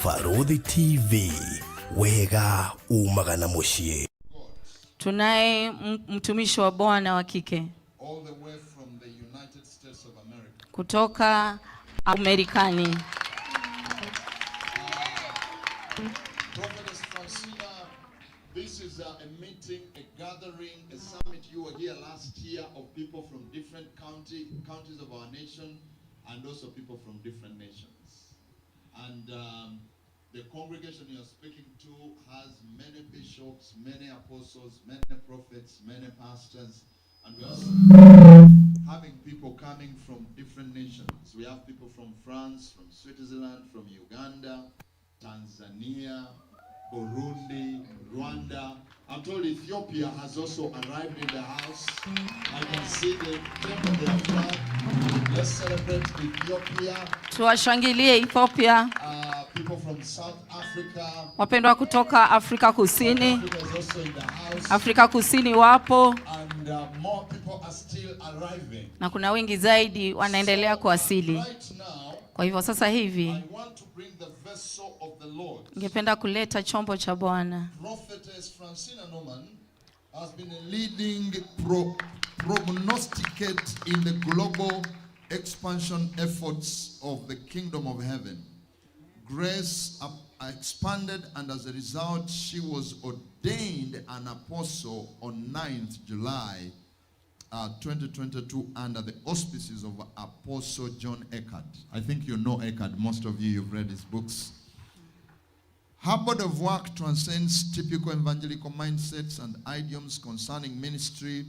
Barũthi TV, wega umaga na mũciĩ. Tunaye mtumishi wa Bwana wa kike all the way from the United States of America. Kutoka Amerikani. Prophetess Francina, this is a meeting, a gathering, a summit. You were here last year of people from different counties of our nation and also people from different nations. And the congregation you are speaking to has many bishops, many apostles, many prophets, many pastors, and we are also having people coming from different nations. We have people from France, from Switzerland, from Uganda, Tanzania, Burundi, Rwanda. I'm told Ethiopia has also arrived in the house. I can see the tip of their flag. Let's celebrate Ethiopia. Tuwashangilie Ethiopia, People from South Africa. Wapendwa kutoka Afrika Kusini. Africa is also in the house. Afrika Kusini wapo And more people are still arriving. Na kuna wengi zaidi wanaendelea So, kuwasili. right now, Kwa hivyo sasa hivi I want to bring the vessel of the Lord. Ningependa kuleta chombo cha Bwana. Prophetess Francina Norman has been a leading prognosticate in the global expansion efforts of the Kingdom of Heaven. Grace expanded, and as a result, she was ordained an apostle on 9th July 2022 under the auspices of Apostle John Eckhardt. I think you know Eckhart. Most of you, you've read his books. Her body of work transcends typical evangelical mindsets and idioms concerning ministry.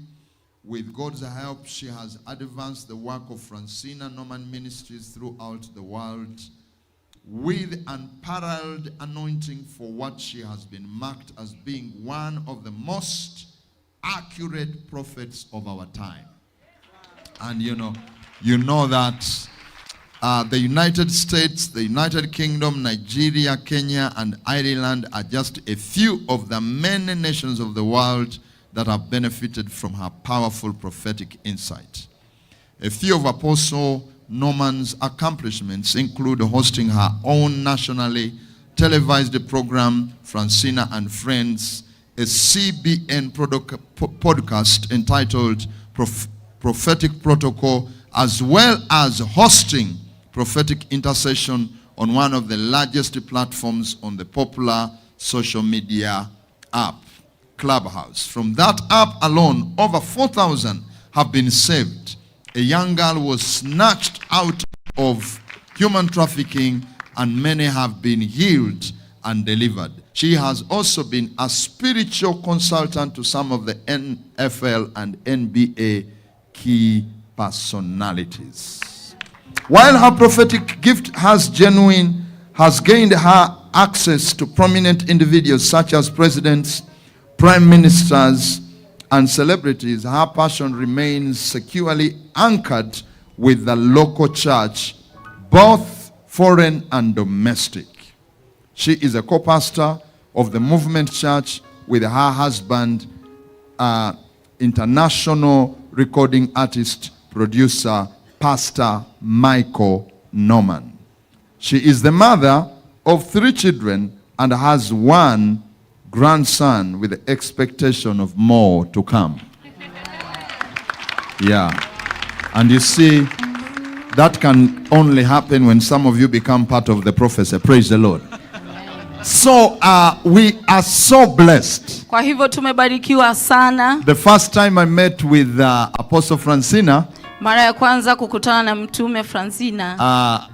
With God's help, she has advanced the work of Francina Norman Ministries throughout the world with unparalleled anointing for what she has been marked as being one of the most accurate prophets of our time. And you know that the United States, the United Kingdom, Nigeria, Kenya, and Ireland are just a few of the many nations of the world that have benefited from her powerful prophetic insight. A few of Apostle Norman's accomplishments include hosting her own nationally televised program, Francina and Friends, a CBN podcast entitled Prophetic Protocol, as well as hosting prophetic intercession on one of the largest platforms on the popular social media app, Clubhouse. From that app alone, over 4,000 have been saved. A young girl was snatched out of human trafficking, and many have been healed and delivered. She has also been a spiritual consultant to some of the NFL and NBA key personalities. While her prophetic gift has gained her access to prominent individuals such as presidents, prime ministers, and celebrities, her passion remains securely anchored with the local church, both foreign and domestic. She is a co-pastor of the Movement Church with her husband, international recording artist, producer, Pastor Michael Norman. She is the mother of three children and has one grandson with the expectation of more to come. Yeah. And you see, that can only happen when some of you become part of the prophecy. Praise the Lord. So we are so blessed. Kwa hivyo tumebarikiwa sana. The first time I met with Apostle Francina, Mara ya kwanza kukutana na Mtume Francina,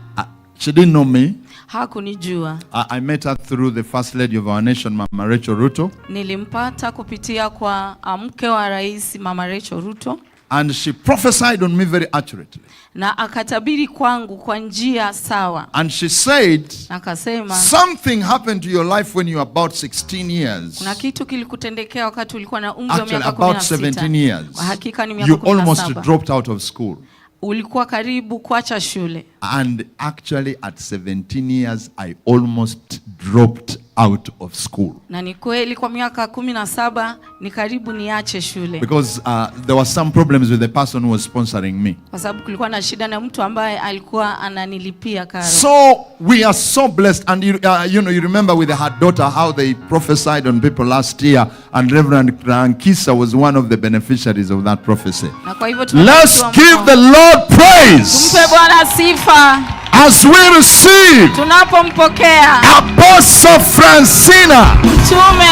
she didn't know me. Hakunijua. I met her through the First Lady of our nation, Mama Rachel Ruto. Nilimpata kupitia kwa mke wa rais, Mama Rachel Ruto, And she prophesied on me very accurately. Na akatabiri kwangu kwa njia sawa. And she said, Na akasema, "Something happened to your life when you were about 16 years." Kuna kitu kilikutendekea wakati ulikuwa na umri wa Actually, miaka about 16. 17 years. Kwa hakika ni miaka You almost 17. dropped out of school. Ulikuwa karibu kuacha shule. And actually, at 17 years, I almost dropped out of school. Na ni kweli kwa miaka 17 ni karibu niache shule. Because there were some problems with the person who was sponsoring me. Kwa sababu kulikuwa na shida na mtu ambaye alikuwa ananilipia karo. So we are so blessed. And you remember with her daughter how they prophesied on people last year, and Reverend Rankisa was one of the beneficiaries of that prophecy. Na kwa hivyo Let's tunabarikiwa give mno. the Lord praise Tumpe Bwana sifa as we receive tunapompokea Apostle Francina Mtume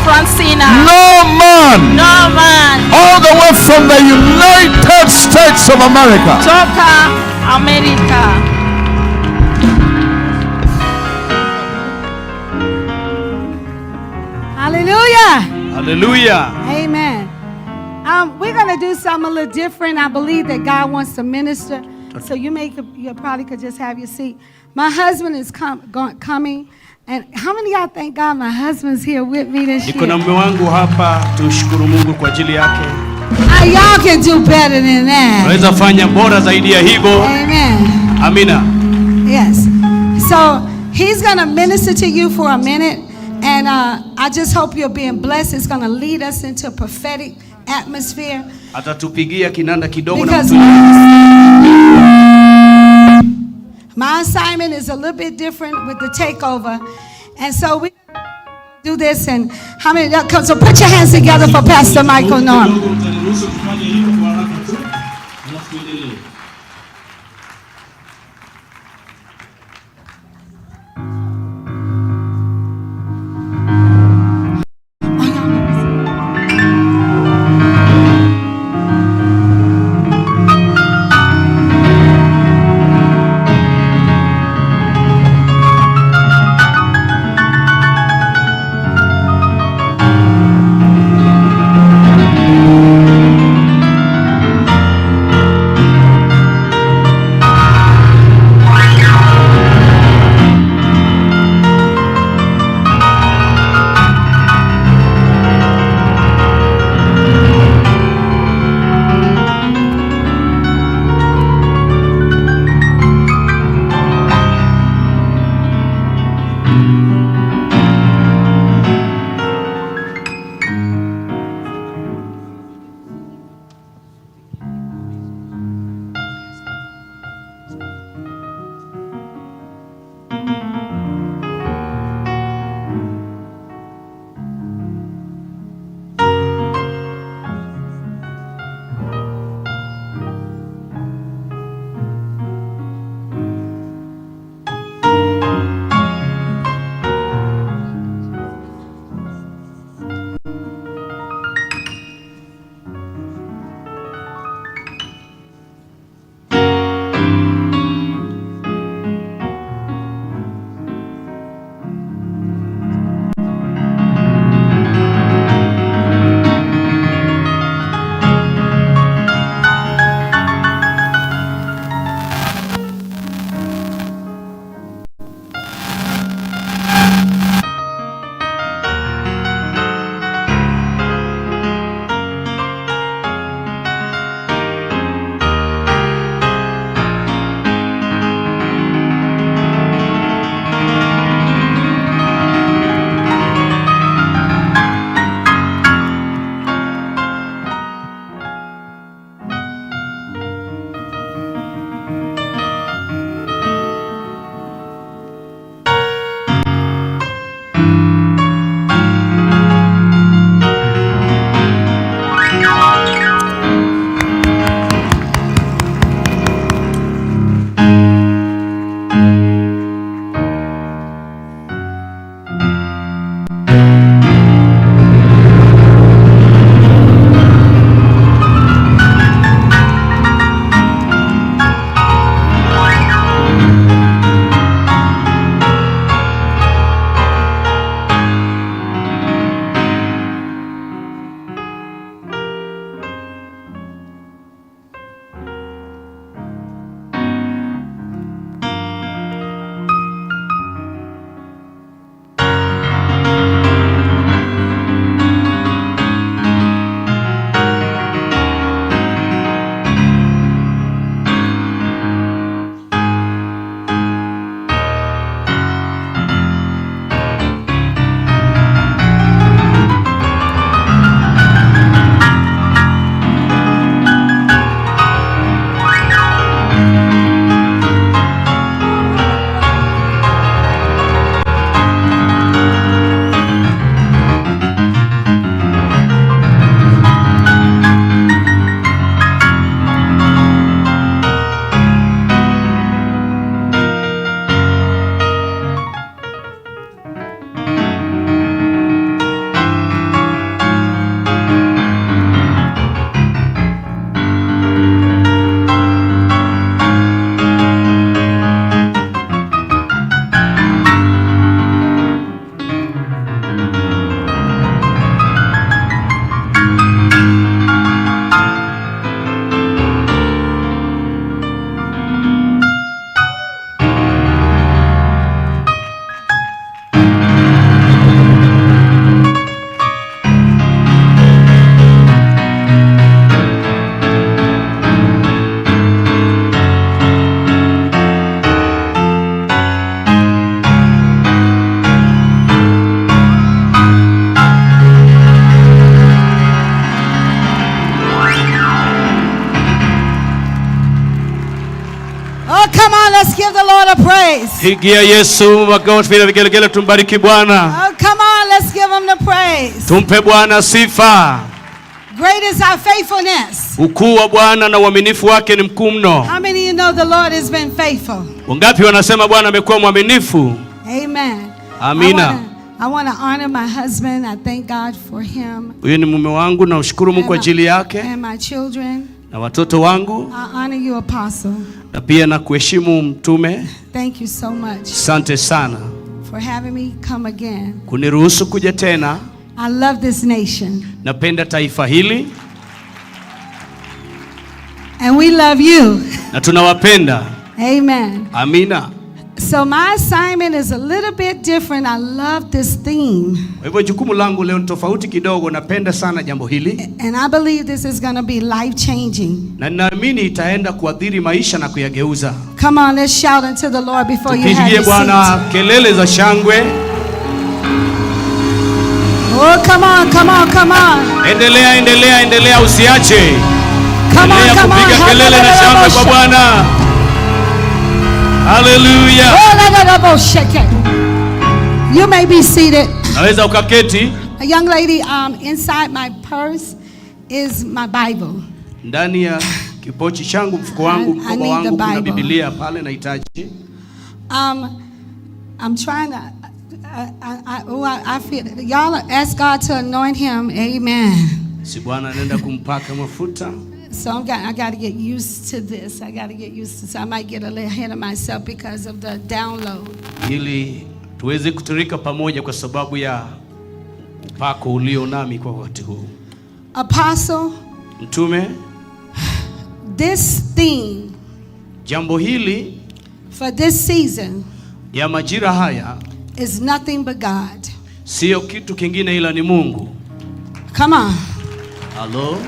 Francina Norman, Norman all the way from the United States of America. toka Amerika. Hallelujah. Hallelujah. Amen. We're going to do something a little different. I believe that God wants to minister. So you probably could just have your seat. My husband is coming. And how many of y'all thank God my husband's here with me this Niko na year? mume wangu hapa, tumshukuru Mungu kwa ajili yake. Y'all can do better than that. Tunaweza fanya bora zaidi ya hivyo. Amen. Amina. Yes. So he's going to minister to you for a minute. And I just hope you're being blessed. It's going to lead us into a prophetic atmosphere. Atatupigia kinanda kidogo na Because my assignment is a little bit different with the takeover. And so we do this. And how many? So put your hands together for Pastor Michael Norman. Kidogo mtaniruhusu tufanye hivyo kwa haraka tu, alafu tuendelee. Oh, y'all. praise. Pigia Yesu makofi na vigelegele, tumbariki Bwana. Oh, come on, let's give him the praise. Tumpe Bwana sifa. Great is our faithfulness. Ukuu wa Bwana na uaminifu wake ni mkuu mno. How many of you know the Lord has been faithful? Wangapi wanasema Bwana amekuwa mwaminifu? Amen. Amina. I want to honor my husband. I thank God for him. Huyu ni mume wangu, namshukuru Mungu kwa ajili yake And my children. Na watoto wangu, I honor you, Apostle. Na pia na kuheshimu mtume. Thank you so much Asante sana for having me come again. Kuniruhusu kuja tena. I love this nation. Napenda taifa hili. And we love you. Na tunawapenda. Amen. Amina. So my assignment is a little bit different. I love this theme. Kwa hivyo jukumu langu leo ni tofauti kidogo. Napenda sana jambo hili. And I believe this is going to be life changing. Na ninaamini itaenda kuathiri maisha na kuyageuza. Come on, let's shout unto the Lord before you have Tupigie your seat. Bwana kelele za shangwe. Oh, come on, come on, come on. Endelea, endelea, endelea, usiache. Come on, Endelea come on. kupiga kelele na shangwe kwa Bwana. Hallelujah. Oh, la, la, la, bo, shake it. You may be seated. Naweza ukaketi. A young lady, inside my purse is my Bible. Ndani ya kipochi changu, mfuko wangu, I mkoba need the wangu kuna Bible. Biblia pale nahitaji. I'm trying to. Oh, I feel y'all ask God to anoint him. Amen. Si Bwana anaenda kumpaka mafuta. So I got to get used to this. I got to get used to this. I might get a little ahead of myself because of the download. Ili tuweze kutirika pamoja kwa sababu ya upako ulio nami kwa wakati huu. Apostle, Mtume, this theme jambo hili for this season ya majira haya is nothing but God. sio kitu kingine ila ni Mungu. Come on. Halo.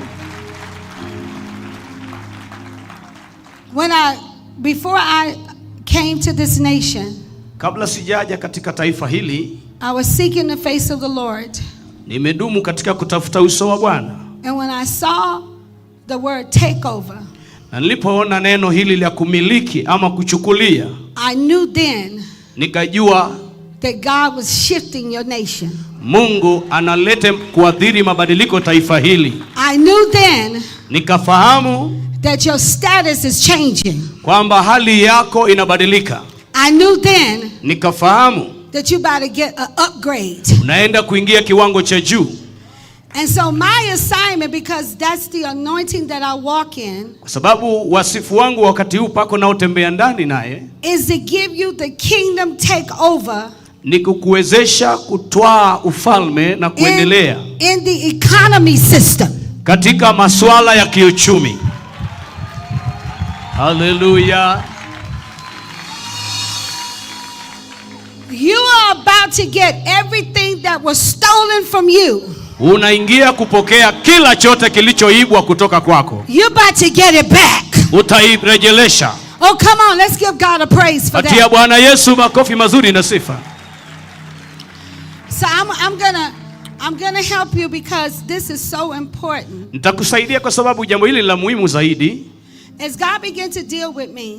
Before I came to this nation, Kabla sijaja katika taifa hili, I was seeking the face of the Lord. Nimedumu katika kutafuta uso wa Bwana. And when I saw the word takeover, Na nilipoona neno hili la kumiliki ama kuchukulia, I knew then nikajua that God was shifting your nation. Mungu analete kuathiri mabadiliko taifa hili. I knew then Nikafahamu that your status is changing. Kwamba hali yako inabadilika. I knew then Nikafahamu that you about to get an upgrade. Unaenda kuingia kiwango cha juu. And so my assignment, because that's the anointing that I walk in, Kwa sababu wasifu wangu wakati huu pako naotembea ndani naye, is to give you the kingdom takeover ni kukuwezesha kutwaa ufalme na kuendelea in the economy system. Katika masuala ya kiuchumi. Hallelujah. You are about to get everything that was stolen from you. Unaingia kupokea kila chote kilichoibwa kutoka kwako. You're about to get it back. Utairejelesha. Oh, come on, let's give God a praise for Patia that. Bwana Yesu makofi mazuri na sifa. So I'm going to help you because this is so important. Nitakusaidia kwa sababu jambo hili la muhimu zaidi. As God began to deal with me,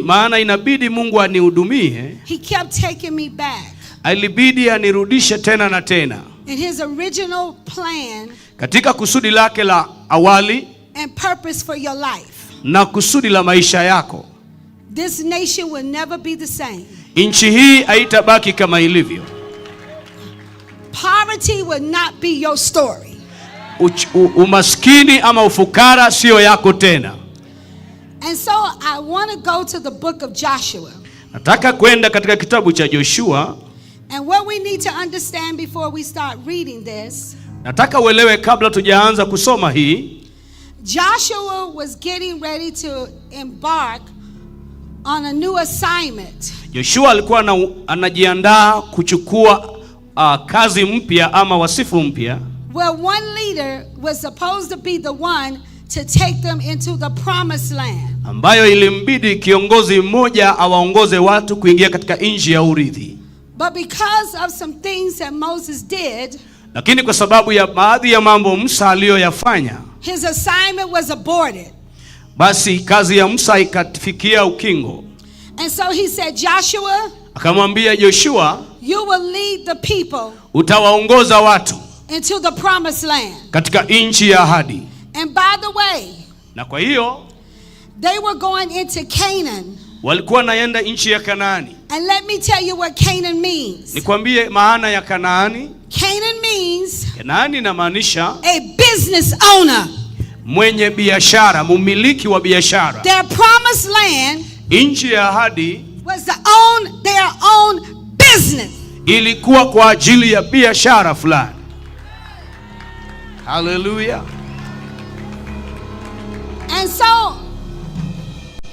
Maana inabidi Mungu anihudumie. He kept taking me back. Alibidi anirudishe tena na tena. In his original plan Katika kusudi lake la awali and purpose for your life. Na kusudi la maisha yako. This nation will never be the same. Nchi hii haitabaki kama ilivyo. Poverty will not be your story. Umaskini ama ufukara sio yako tena. And so I want to go to the book of Joshua. Nataka kwenda katika kitabu cha Joshua. And what we need to understand before we start reading this, Nataka uelewe kabla tujaanza kusoma hii. Joshua was getting ready to embark on a new assignment. Joshua alikuwa anajiandaa kuchukua kazi mpya ama wasifu mpya. Where one leader was supposed to be the one to take them into the promised land. Ambayo ilimbidi kiongozi mmoja awaongoze watu kuingia katika nchi ya urithi. But because of some things that Moses did, Lakini kwa sababu ya baadhi ya mambo Musa aliyoyafanya, his assignment was aborted. Basi kazi ya Musa ikafikia ukingo. And so he said, "Joshua, Akamwambia Joshua, you will lead the people utawaongoza watu into the promised land." katika nchi ya ahadi. And by the way, Na kwa hiyo they were going into Canaan. Walikuwa naenda nchi ya Kanaani. And let me tell you what Canaan means. Nikwambie maana ya Kanaani. Canaan means Kanaani inamaanisha a business owner. Mwenye biashara, mumiliki wa biashara. Their promised land Nchi ya ahadi was to own their own business. Ilikuwa kwa ajili ya biashara fulani. Haleluya! And so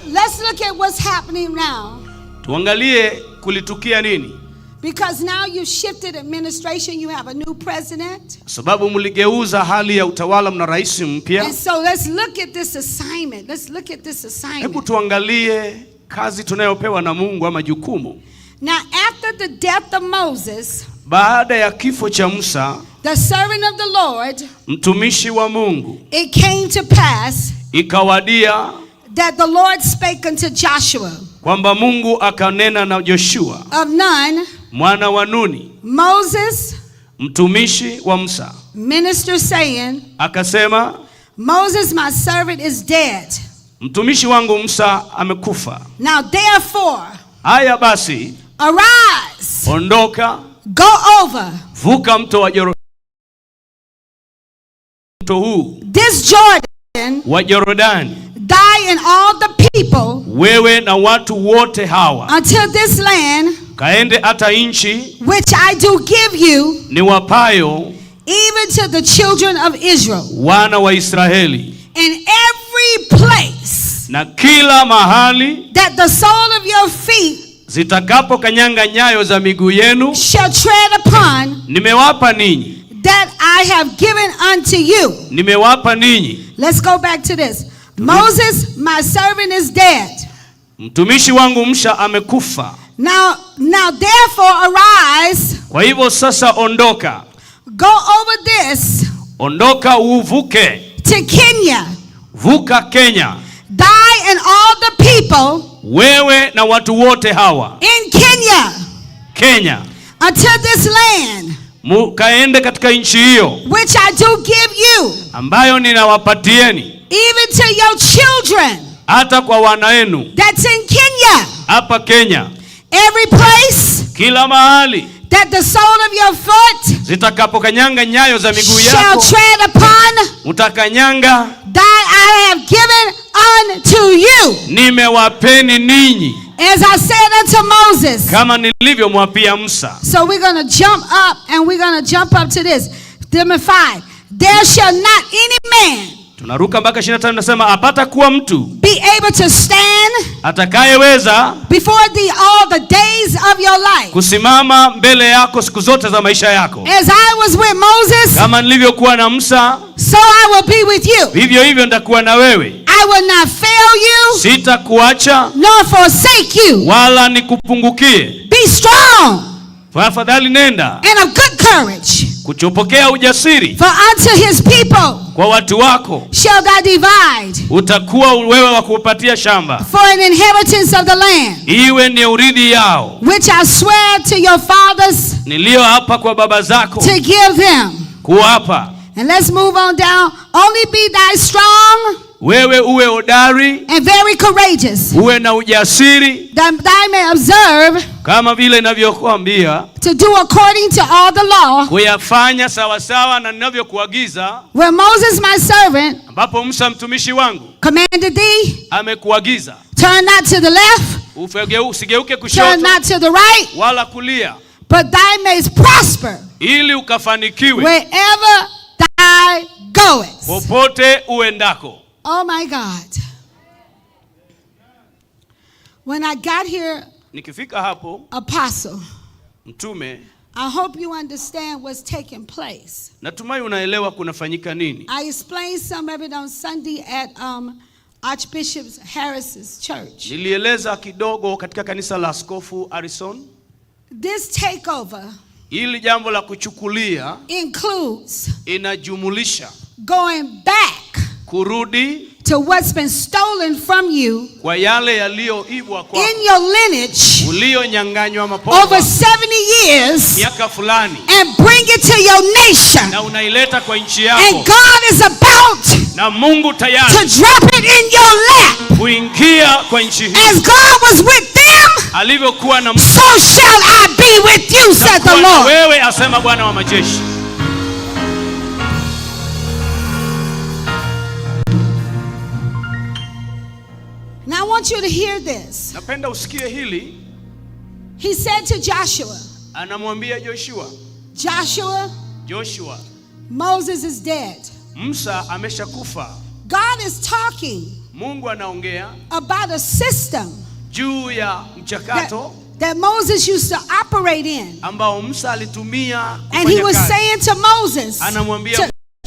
let's look at what's happening now. Tuangalie kulitukia nini, Because now you've shifted administration, you have a new president. kwa sababu mligeuza hali ya utawala, mna rais mpya. And so let's look at this assignment. Let's look at this Hebu assignment. tuangalie kazi tunayopewa na Mungu ama jukumu. Now, after the death of Moses, Baada ya kifo cha Musa, the servant of the Lord, mtumishi wa Mungu, it came to pass ikawadia that the Lord spake unto Joshua kwamba Mungu akanena na Joshua of Nun, mwana wa Nuni, Moses, mtumishi wa Musa, minister, saying, akasema, "Moses, my servant, is dead. Mtumishi wangu Musa amekufa. Now therefore, Haya basi, arise, ondoka, go over vuka mto wa Joro mto huu this Jordan, wa Jorodani, thou and all the people, wewe na watu wote hawa, unto this land kaende hata nchi which I do give you, niwapayo even to the children of Israel." Wana wa Israeli, In every place na kila mahali that the sole of your feet zitakapo kanyanga nyayo za miguu yenu, shall tread upon, nimewapa ninyi, that I have given unto you. Nimewapa ninyi. Let's go back to this. Moses, my servant, is dead. Mtumishi wangu Musa amekufa. Now therefore arise, Kwa hivyo sasa ondoka, go over this ondoka uvuke, to Kenya, vuka Kenya, thou and all the people wewe na watu wote hawa in Kenya, Kenya, unto this land mukaende katika nchi hiyo which I do give you, ambayo ninawapatieni, even to your children hata kwa wana wenu that's in Kenya. Hapa Kenya, Every place kila mahali that the sole of your foot zitakapokanyanga nyayo za miguu shall yako, tread upon, mutakanyanga, that I have given unto you. Nimewapeni ninyi, As I said unto Moses. Kama nilivyomwapia Musa. So we're going to jump up and we're going to jump up to this. Number 5. There shall not any man Tunaruka mpaka 25, nasema apata kuwa mtu be able to stand atakayeweza before thee all the days of your life. Kusimama mbele yako siku zote za maisha yako. As I was with Moses, Kama nilivyokuwa na Musa, so I will be with you. vivyo hivyo nitakuwa na wewe. I will not fail you, Sitakuacha nor forsake you. Wala nikupungukie. Be strong Afadhali nenda and of good courage, kuchopokea ujasiri for unto his people kwa watu wako shall thou divide utakuwa wewe wa kupatia shamba, for an inheritance of the land, iwe ni urithi yao, which I swear to your fathers niliyoapa kwa baba zako to give them. Kuwapa. And let's move on down. Only be thy strong Wewe uwe hodari and very courageous, uwe na ujasiri, that thou may observe kama vile ninavyokuambia to do according to all the law, kuyafanya sawasawa na ninavyokuagiza, where Moses my servant ambapo Musa mtumishi wangu commanded thee, amekuagiza. Turn not to the left, Usigeuke turn kushoto not to the right, wala kulia, but thou mayest prosper ili ukafanikiwe wherever thou goest. Popote uendako. Oh my God. When I got here, Nikifika hapo, Apostle, mtume, I hope you understand what's taking place. Natumai unaelewa kunafanyika nini. I explained some of it on Sunday at Archbishop Harris's church. Nilieleza kidogo katika kanisa la Askofu Harrison. This takeover Hili jambo la kuchukulia includes inajumulisha going back kurudi to To what's been stolen from you kwa yale yaliyoibwa kwako, in your lineage uliyonyang'anywa maporwa over 70 years miaka fulani, and bring it to your nation. Na unaileta kwa nchi And yako, God is about na Mungu to tayari drop it in your lap. kuingia kwa nchi hii. As God was with them, Alivyokuwa na so shall I be with you, said the Nitakuwa na Lord. wewe, asema Bwana wa majeshi. Now I want you to hear this. Napenda usikie hili. He said to Joshua, Anamwambia Joshua, Joshua, Joshua, Moses is dead. Musa ameshakufa. God is talking Mungu anaongea about a system juu ya mchakato that Moses used to operate in. Ambao Musa alitumia And he kufanya was kazi. saying to Moses, Anamwambia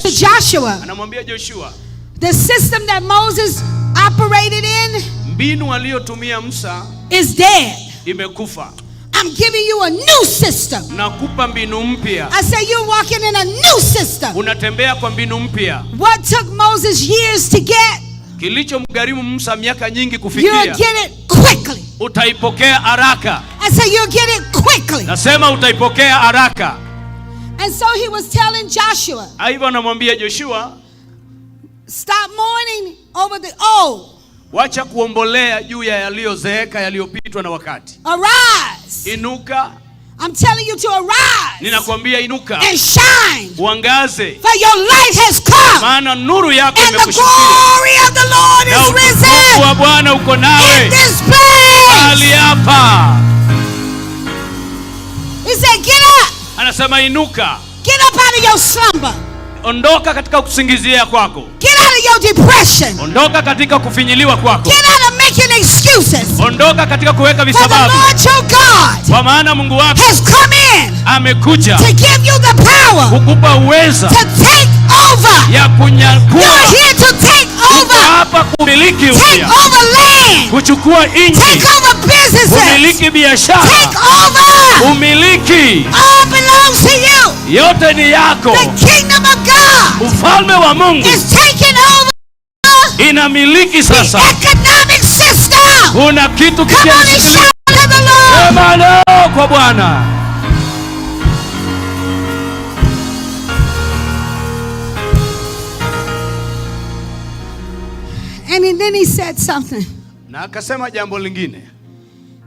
to Joshua, anamwambia Joshua, the system that Moses operated in mbinu aliyotumia Musa is dead. Imekufa. I'm giving you a new system. Nakupa mbinu mpya. I say you're walking in a new system. Unatembea kwa mbinu mpya. What took Moses years to get, Kilichomgharimu Musa miaka nyingi you'll kufikia, get it quickly. Utaipokea haraka. I say you'll get it quickly. Nasema utaipokea haraka. And so he was telling Joshua, Hivyo anamwambia Joshua, stop mourning over the old. Wacha kuombolea juu ya yaliyozeeka yaliyopitwa na wakati. Arise. Inuka. I'm telling you to arise. Ninakwambia inuka. And shine. Uangaze. For your light has come. Maana nuru yako And the imekushukia. glory of the Lord Na is utukufu risen wa Bwana uko nawe. in this place. Mahali hapa. He said, get up. Anasema inuka. Get up out of your slumber. Ondoka katika kusingizia kwako. Get out of your depression. Ondoka katika kufinyiliwa kwako. Get out of making excuses. Ondoka katika kuweka For the visababu. Lord your God Kwa maana Mungu wako has come in amekuja to give you the power kukupa uweza to take over. ya kunyakua. You're here to take Uko over. hapa kumiliki Take upya. over land. Kuchukua nchi. Take over businesses. Kumiliki biashara. Take over. Umiliki. All belongs to you. Yote ni yako. The kingdom of God Ufalme wa Mungu is taking over inamiliki the sasa. economic system. Kuna kitu Come on and kisichoshikiliwa. shout to the Lord. Sema leo kwa Bwana. And then he said something. Na akasema jambo lingine.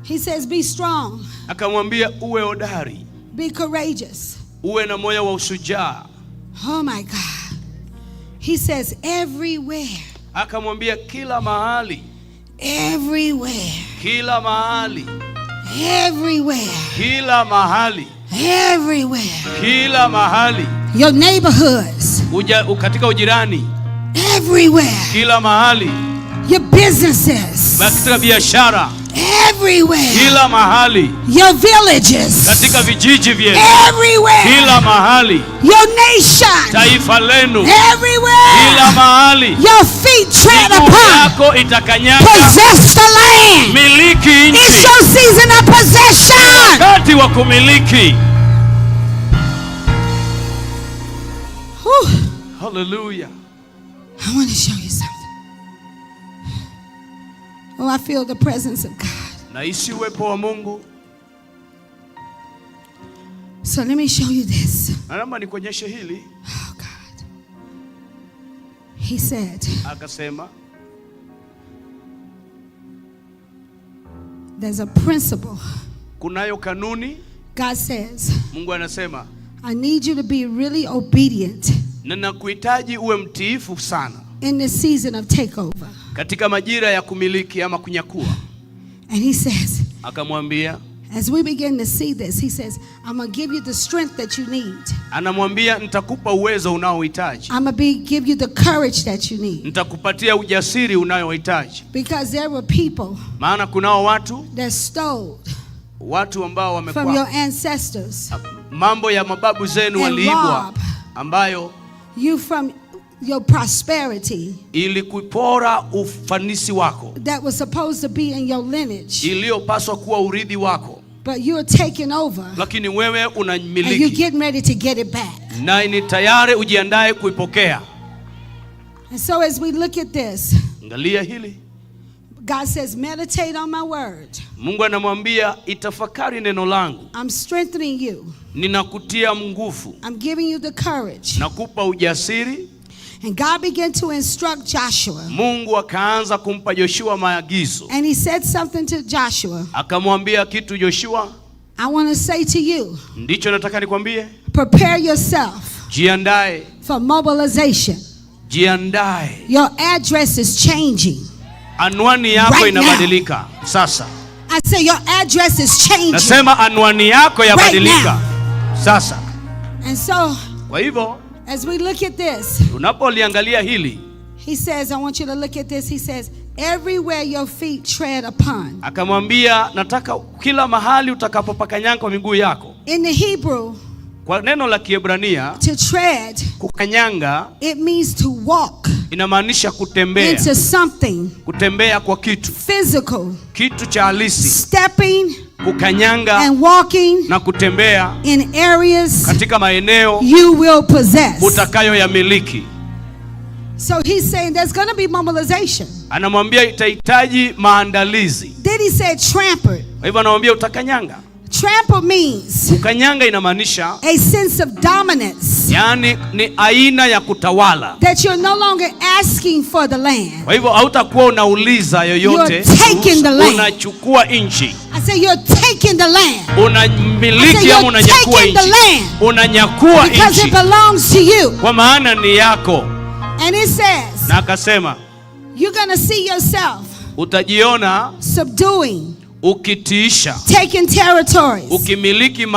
He says, be strong. Akamwambia uwe hodari. Be courageous. Uwe na moyo wa ushujaa. Oh my God. He says everywhere. Akamwambia kila mahali. Everywhere. Kila mahali. Everywhere. Kila mahali. Everywhere. Kila mahali. Your neighborhoods. Uja, katika ujirani. Everywhere. Kila mahali. Your businesses. Katika biashara. Everywhere. Kila mahali. Your villages. Katika vijiji vyenu. Everywhere. Kila mahali. Your nation. Taifa lenu. Everywhere. Kila mahali. Your feet tread Miguu upon. yako itakanyaga. Possess the land. Miliki It's nchi. your season of possession. Wakati wa kumiliki. Whew. Hallelujah. I want to show you something. Oh, I feel the presence of God. Nahisi uwepo wa Mungu. So let me show you this. Naomba nikuonyeshe hili. Oh God. He said, Akasema there's a principle. Kunayo kanuni. God says, Mungu anasema, I need you to be really obedient na nakuhitaji uwe mtiifu sana in this season of takeover. Katika majira ya kumiliki ama kunyakua. And he says, Akamwambia, as we begin to see this, he says, I'm going to give you the strength that you need. Anamwambia nitakupa uwezo unaohitaji. I'm going to give you the courage that you need. Nitakupatia ujasiri unayohitaji. Because there were people Maana kunao watu, that stole watu ambao from wamekuwa your ancestors. Mambo ya mababu zenu And waliibwa, rob ambayo you from your prosperity ili kupora ufanisi wako that was supposed to be in your lineage, iliyopaswa kuwa urithi wako, but you're taking over lakini wewe and you're unamiliki getting ready to get it back. na ni tayari ujiandae kuipokea. And so as we look at this, Angalia hili. God says, meditate on my word. Mungu anamwambia itafakari neno langu, I'm strengthening you. ninakutia nguvu, I'm giving you the courage. nakupa ujasiri. And God began to instruct Joshua. Mungu akaanza kumpa Joshua maagizo, And he said something to Joshua. akamwambia kitu Joshua, I want to say to you, ndicho nataka nikwambie, prepare yourself jiandae, for mobilization. jiandae. Your address is changing. Anwani yako Right now. inabadilika sasa. I say your address is changing. Nasema anwani yako yabadilika sasa. And so Kwa hivyo as we look at this, tunapoliangalia hili, he says, I want you to look at this. He says, everywhere your feet tread upon. akamwambia nataka kila mahali utakapopakanyanga kwa miguu yako. In the Hebrew, Kwa neno la Kiebrania to tread, kukanyanga it means to walk inamaanisha kutembea, into something kutembea kwa kitu, physical, kitu cha halisi, stepping kukanyanga and walking na kutembea in areas katika maeneo you will possess. utakayoyamiliki. So he's saying there's going to be mobilization. Anamwambia itahitaji maandalizi. Then he said trampled. Kwa hivyo anamwambia utakanyanga. Trample means Kukanyanga inamaanisha a sense of dominance, yani ni aina ya kutawala. that you're no longer asking for the land. Kwa hivyo hautakuwa unauliza yoyote, You're taking the land. unachukua nchi, I say you're taking the land I unamiliki say ama you're unanyakua taking the nchi, land. unanyakua because it nchi belongs to you. kwa maana ni yako. And it says Na akasema you're going to see yourself utajiona subduing, ukitiisha, taking territories, ukimiliki and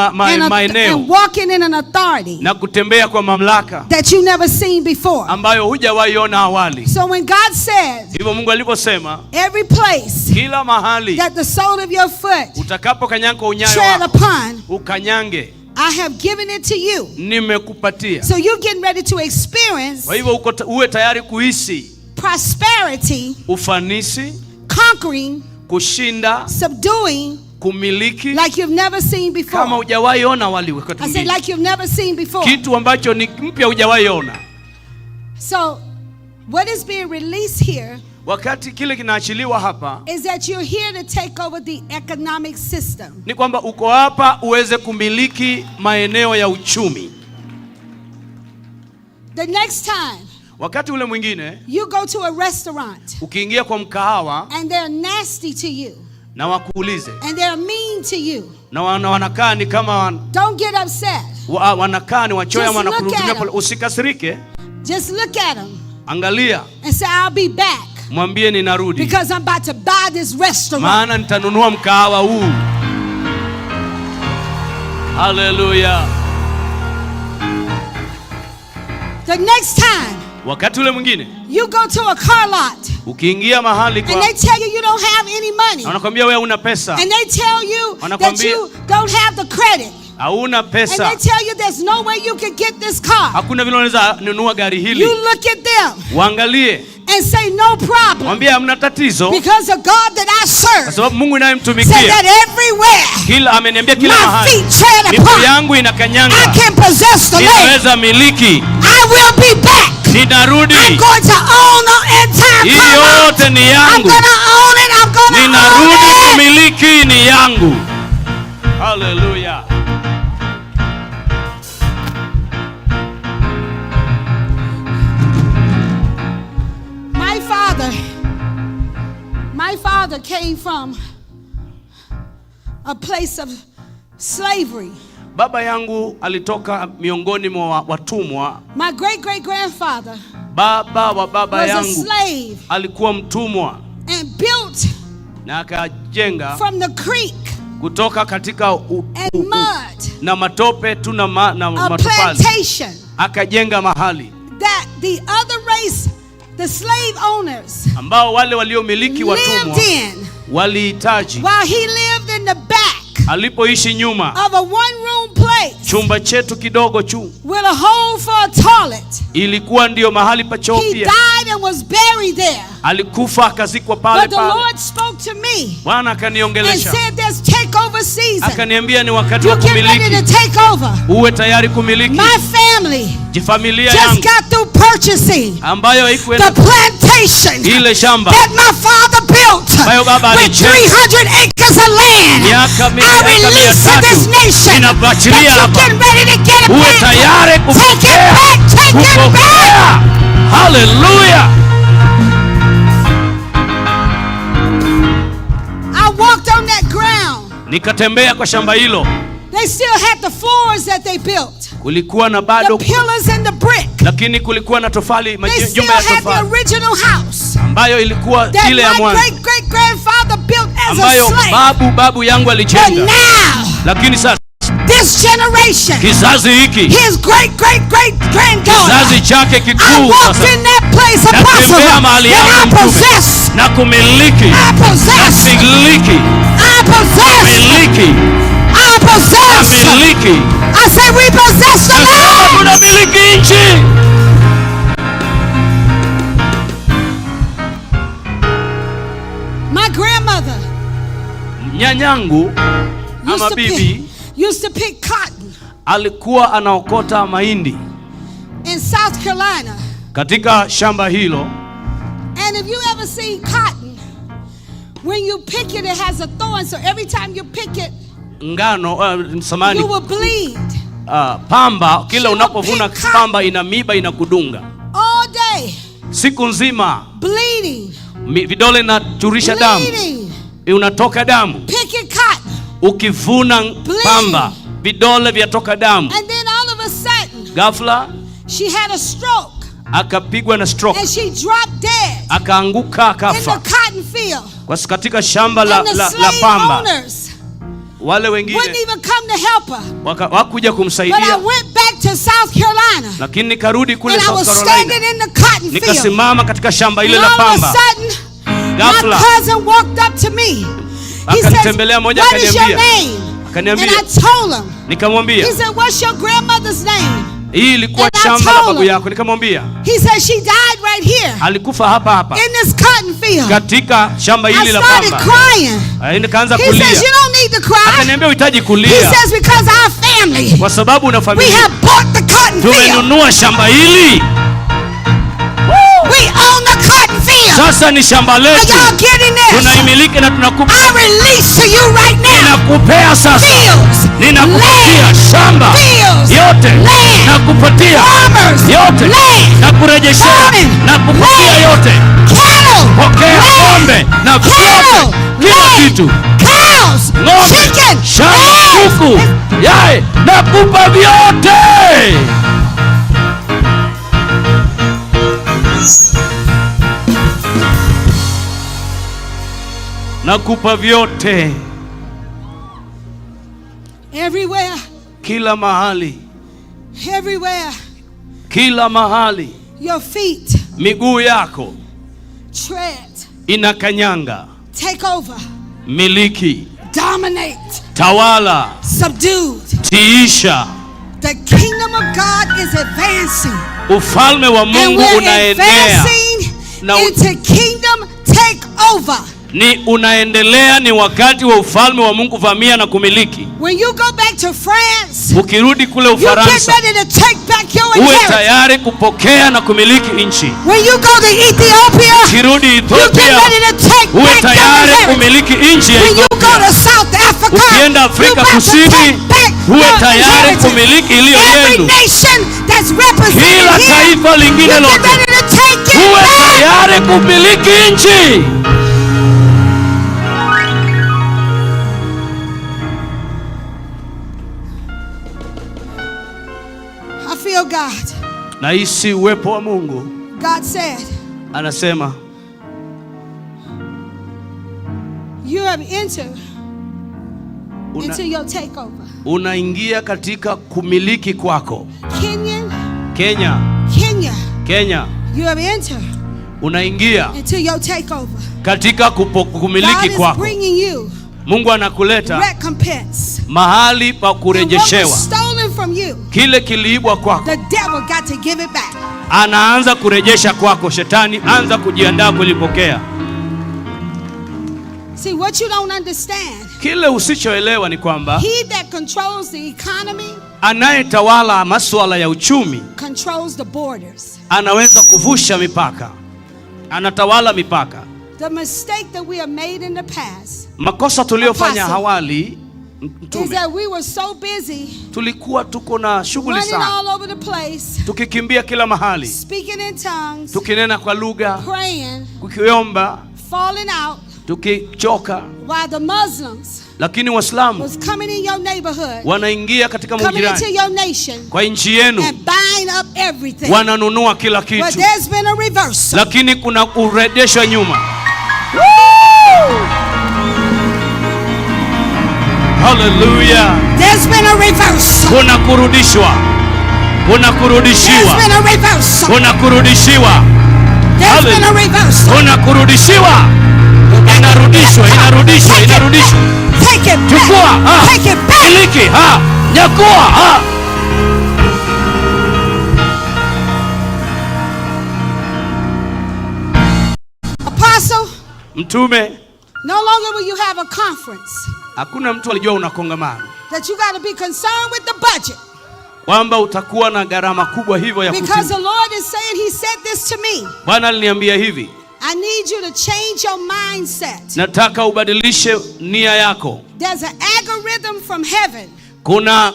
maeneo walking in an authority na kutembea kwa mamlaka that you never seen before. ambayo hujawahi ona awali. So when God said Hivyo Mungu alivyosema, every place kila mahali that the sole of your foot utakapokanyaga kwa unyayo tread wako upon, ukanyange, I have given it to you. nimekupatia. So you're getting ready to experience Kwa hivyo uwe tayari kuhisi prosperity, ufanisi, conquering, kushinda, subduing kumiliki like you've never seen kama before. hujawahi ona awali wakati I said mwingine, like you've never seen before. kitu ambacho ni mpya hujawahi ona. So what is being released here Wakati kile kinaachiliwa hapa is that you're here to take over the economic system. ni kwamba uko hapa uweze kumiliki maeneo ya uchumi. The next time Wakati ule mwingine you go to a restaurant ukiingia kwa mkahawa and they're nasty to you na wakuulize and they're mean to you, na wanakaa ni kama don't get upset. wanakaa ni wachoyo ama Just look wanakutumia at pole, 'em. usikasirike, Just look at them angalia, and say, I'll be back mwambie ninarudi, because I'm about to buy this restaurant. maana nitanunua mkahawa huu. Haleluya! The next time Wakati ule mwingine you go to a car lot ukiingia mahali and kwa they tell you you don't have any money na wanakwambia wewe una pesa, and they tell you that Wanakwambia- you don't have the credit hauna and pesa, they tell you there's no way you can get this car, hakuna vile unaweza nunua gari hili, you look at them waangalie, and say no problem mwambie hamna tatizo, because the God that I kwa serve sababu Mungu said inayemtumikia that everywhere kila ameniambia kila my mahali feet tread miguu upon, yangu I inakanyanga, can possess the land. ninaweza miliki, I will be back. ninarudi. I'm going to own the entire Hii car lot. yote ni I'm yangu, gonna own it. I'm gonna own ninarudi it. kumiliki, ni yangu. Haleluya! My father came from a place of slavery. Baba yangu alitoka miongoni mwa watumwa. My great great grandfather Baba wa baba was a yangu slave alikuwa mtumwa and built na akajenga from the creek kutoka katika and mud na matope tu na, na a matofali, plantation akajenga mahali that the other race, the slave owners, ambao wale waliomiliki watumwa lived in walihitaji. while he lived in the back Alipoishi nyuma, of a one room place chumba chetu kidogo chu with a hole for a toilet. ilikuwa ndiyo mahali pa choo He pia. died and was buried there. Alikufa akazikwa pale But the pale. Lord spoke to me Bwana and akaniongelesha said, there's takeover season. akaniambia, ni wakati wa You get ready to kumiliki, take over. uwe tayari kumiliki My family family Familia just yangu got through purchasing ambayo the haikuenda plantation ile shamba that my father built ambayo baba with alijenga 300 acres of land. miaka I mia release to this tatu nation that ninaachilia you're hapa, getting ready to get it uwe back. tayari Take it kupokea, back. Take it back. kupokea. Haleluya! I walked on that ground. Nikatembea kwa shamba hilo, They still had the floors that they built, kulikuwa na the bado, pillars and the brick. lakini kulikuwa na tofali, They majumba still ya had the tofali original house ambayo ilikuwa that ile ya my mwanzo great great grandfather built as a ambayo slave. babu yangu But alijenga, now, lakini sasa this generation, kizazi hiki, his great great great granddaughter, kizazi chake I kikuu walked sasa in that place, apostle, natembea mahali and hapo I mtume possess, na kumiliki, I possess, miliki, I possess, miliki, I possess. miliki. I say we possess the Nasema land. tunamiliki nchi. My grandmother Nyanyangu used ama to pick, bibi used to pick cotton alikuwa anaokota mahindi in South Carolina. katika shamba hilo, And if you ever seen cotton, when you pick it, it has a thorn. So every time you pick it, ngano samani you will bleed pamba. She Kila would unapovuna pick cotton. pamba ina miba inakudunga all day, siku nzima, bleeding, vidole inachurisha damu, bleeding, unatoka damu picking cotton. ukivuna pamba, vidole vyatoka damu. And then all of a sudden, Ghafla she had a stroke akapigwa na stroke, and she dropped dead akaanguka in the akafa cotton field. kwa katika shamba la, And the la, la slave pamba. owners Wale wouldn't wengine even come to help her. wakuja But I kumsaidia, went back to South Carolina lakini nikarudi kule and I South was Carolina, standing in the cotton field. nikasimama katika shamba And ile la all of a pamba. sudden, my Ghafla. cousin walked up to me. He says, Akanitembelea moja "What is your akaniambia, name?" And akaniambia, I told him. nikamwambia He said, "What's your grandmother's name?" hii ilikuwa And I shamba la told babu him. yako. Nikamwambia He said, "She died right here alikufa hapa hapa in this cotton field." katika shamba I hili la started pamba. crying. Nikaanza He kulia. says, "You don't need to cry." Akaniambia uhitaji He kulia says, "Because our family, kwa sababu una we familia, have bought the cotton field. tumenunua shamba hili, We own the cotton field." sasa ni shamba Are letu, y'all getting this? tunaimiliki na tunakupa, I release to you right now ninakupea sasa, fields, ninakupatia land, shamba fields, yote, land, nakupatia farmers, yote, land, nakurejeshea, farming, nakupatia land, yote. cattle, Pokea land, ng'ombe na cattle, vyote, kila land, kitu, cows, ng'ombe, chicken, shamba, eggs. kuku, yai, nakupa vyote. Nakupa vyote, Everywhere, kila mahali, everywhere, kila mahali, your feet miguu yako tread, inakanyanga. take over, Miliki, dominate, tawala, subdued. tiisha. The kingdom of God is advancing. Ufalme wa And Mungu we're unaenea advancing Na into kingdom takeover. ni unaendelea, ni wakati wa ufalme wa Mungu vamia na kumiliki. When you go back to France, Ukirudi kule you get Ufaransa, ready to take back your uwe inheritance. tayari kupokea na kumiliki nchi. When you go to Ethiopia, Ukirudi you get Ethiopia, ready to take uwe back your tayari inheritance. kumiliki nchi ya When you go Ethiopia. to South Africa, Ukienda you Afrika about to Kusini, take back uwe your tayari inheritance. kumiliki iliyo Every yenu. nation that's represented Kila here, taifa lingine you get lote, ready to take it uwe back. tayari kumiliki nchi. I feel God. Nahisi uwepo wa Mungu. God said, Anasema you have entered into your takeover. unaingia katika kumiliki kwako. Kenyan, Kenya, Kenya, Kenya, you have entered unaingia into your takeover. katika God kumiliki is kwako. bringing you Mungu anakuleta recompense. mahali pa And what kurejeshewa. was stolen from you, Kile kiliibwa kwako, the devil got to give it back. anaanza kurejesha kwako. Shetani, anza kujiandaa kulipokea. See, what you don't understand Kile usichoelewa ni kwamba he that controls the economy anayetawala masuala ya uchumi controls the borders. anaweza kuvusha mipaka, anatawala mipaka. The mistake that we have made in the past Makosa tuliyofanya Apostle, awali, is mtume, that we were so busy tulikuwa tuko na shughuli running sana, all over the place, tukikimbia kila mahali, speaking in tongues, tukinena kwa lugha, praying, kukiomba, falling out, tukichoka, while the Muslims lakini Waislamu was coming in your neighborhood, wanaingia katika coming into mujirani your nation, kwa nchi yenu, and buying up everything. wananunua kila But kitu, there's been a reversal. lakini kuna kurejeshwa nyuma. Haleluya! There's been a reversal. Kuna kurudishwa, kuna There's kurudishiwa, been a reversal. kuna kurudishiwa, There's been a reversal. kuna kurudishiwa, inarudishwa, inarudishwa, inarudishwa. Take it back. Chukua, ah, Take it back. miliki, ah, nyakua, ah. Apostle, Mtume, no longer will you have a conference hakuna mtu alijua una kongamano that you got to be concerned with the budget, kwamba utakuwa na gharama kubwa hivyo ya because kutibu. the Lord is saying, He said this to me. Bwana aliniambia hivi, I need you to change your mindset. nataka ubadilishe nia yako. There's an algorithm from heaven. Kuna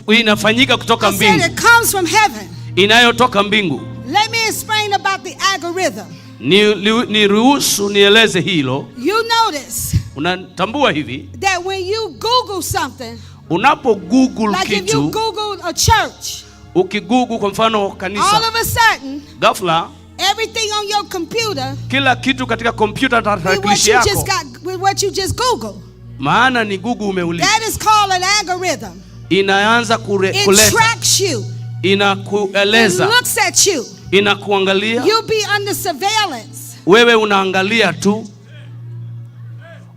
inafanyika kutoka I said mbingu, it comes from heaven. inayotoka mbingu. Let me explain about the algorithm. Ni ruhusu nieleze hilo. You notice Unatambua hivi, that when you Google something, unapo Google like if you kitu, Google a church, ukigugu kwa mfano all kanisa, of a sudden, ghafla everything on your computer kila kitu katika kompyuta na with what tarakilishi you just yako, got, with what you just Google. maana ni Google umeuliza, That is called an algorithm. inaanza It kuleta, tracks you. It inakueleza, looks at you. inakuangalia You'll be under surveillance. wewe, unaangalia tu,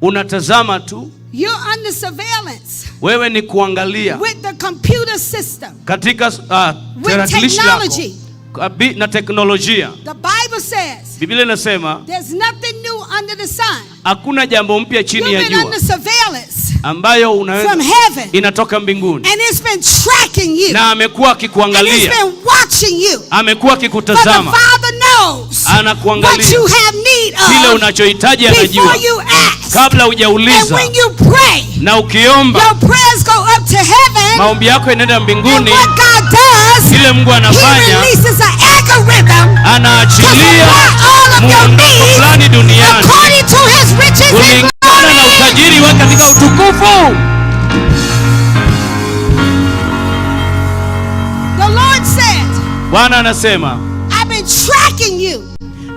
unatazama tu, You're under surveillance wewe ni kuangalia with the computer system. katika tarakilishi lako technology. Na teknolojia. The Bible says Biblia inasema there's nothing new under the sun. hakuna jambo mpya chini You've ya been jua under surveillance ambayo unaweza from heaven, inatoka mbinguni, and it's been tracking you, na amekuwa and it's akikuangalia, been watching you. amekuwa For the akikutazama, Father knows what anakuangalia you have need kile of unachohitaji, anajua before you ask. kabla And hujauliza. when you pray, Na ukiomba your prayers go up to heaven. maombi yako inaenda And mbinguni. what God does, Kile Mungu He anafanya, releases an algorithm to anaachilia supply all of your muondoko needs fulani duniani according to His riches and kulingana na glory. utajiri wake katika utukufu. The Lord said, Bwana anasema I've been tracking you.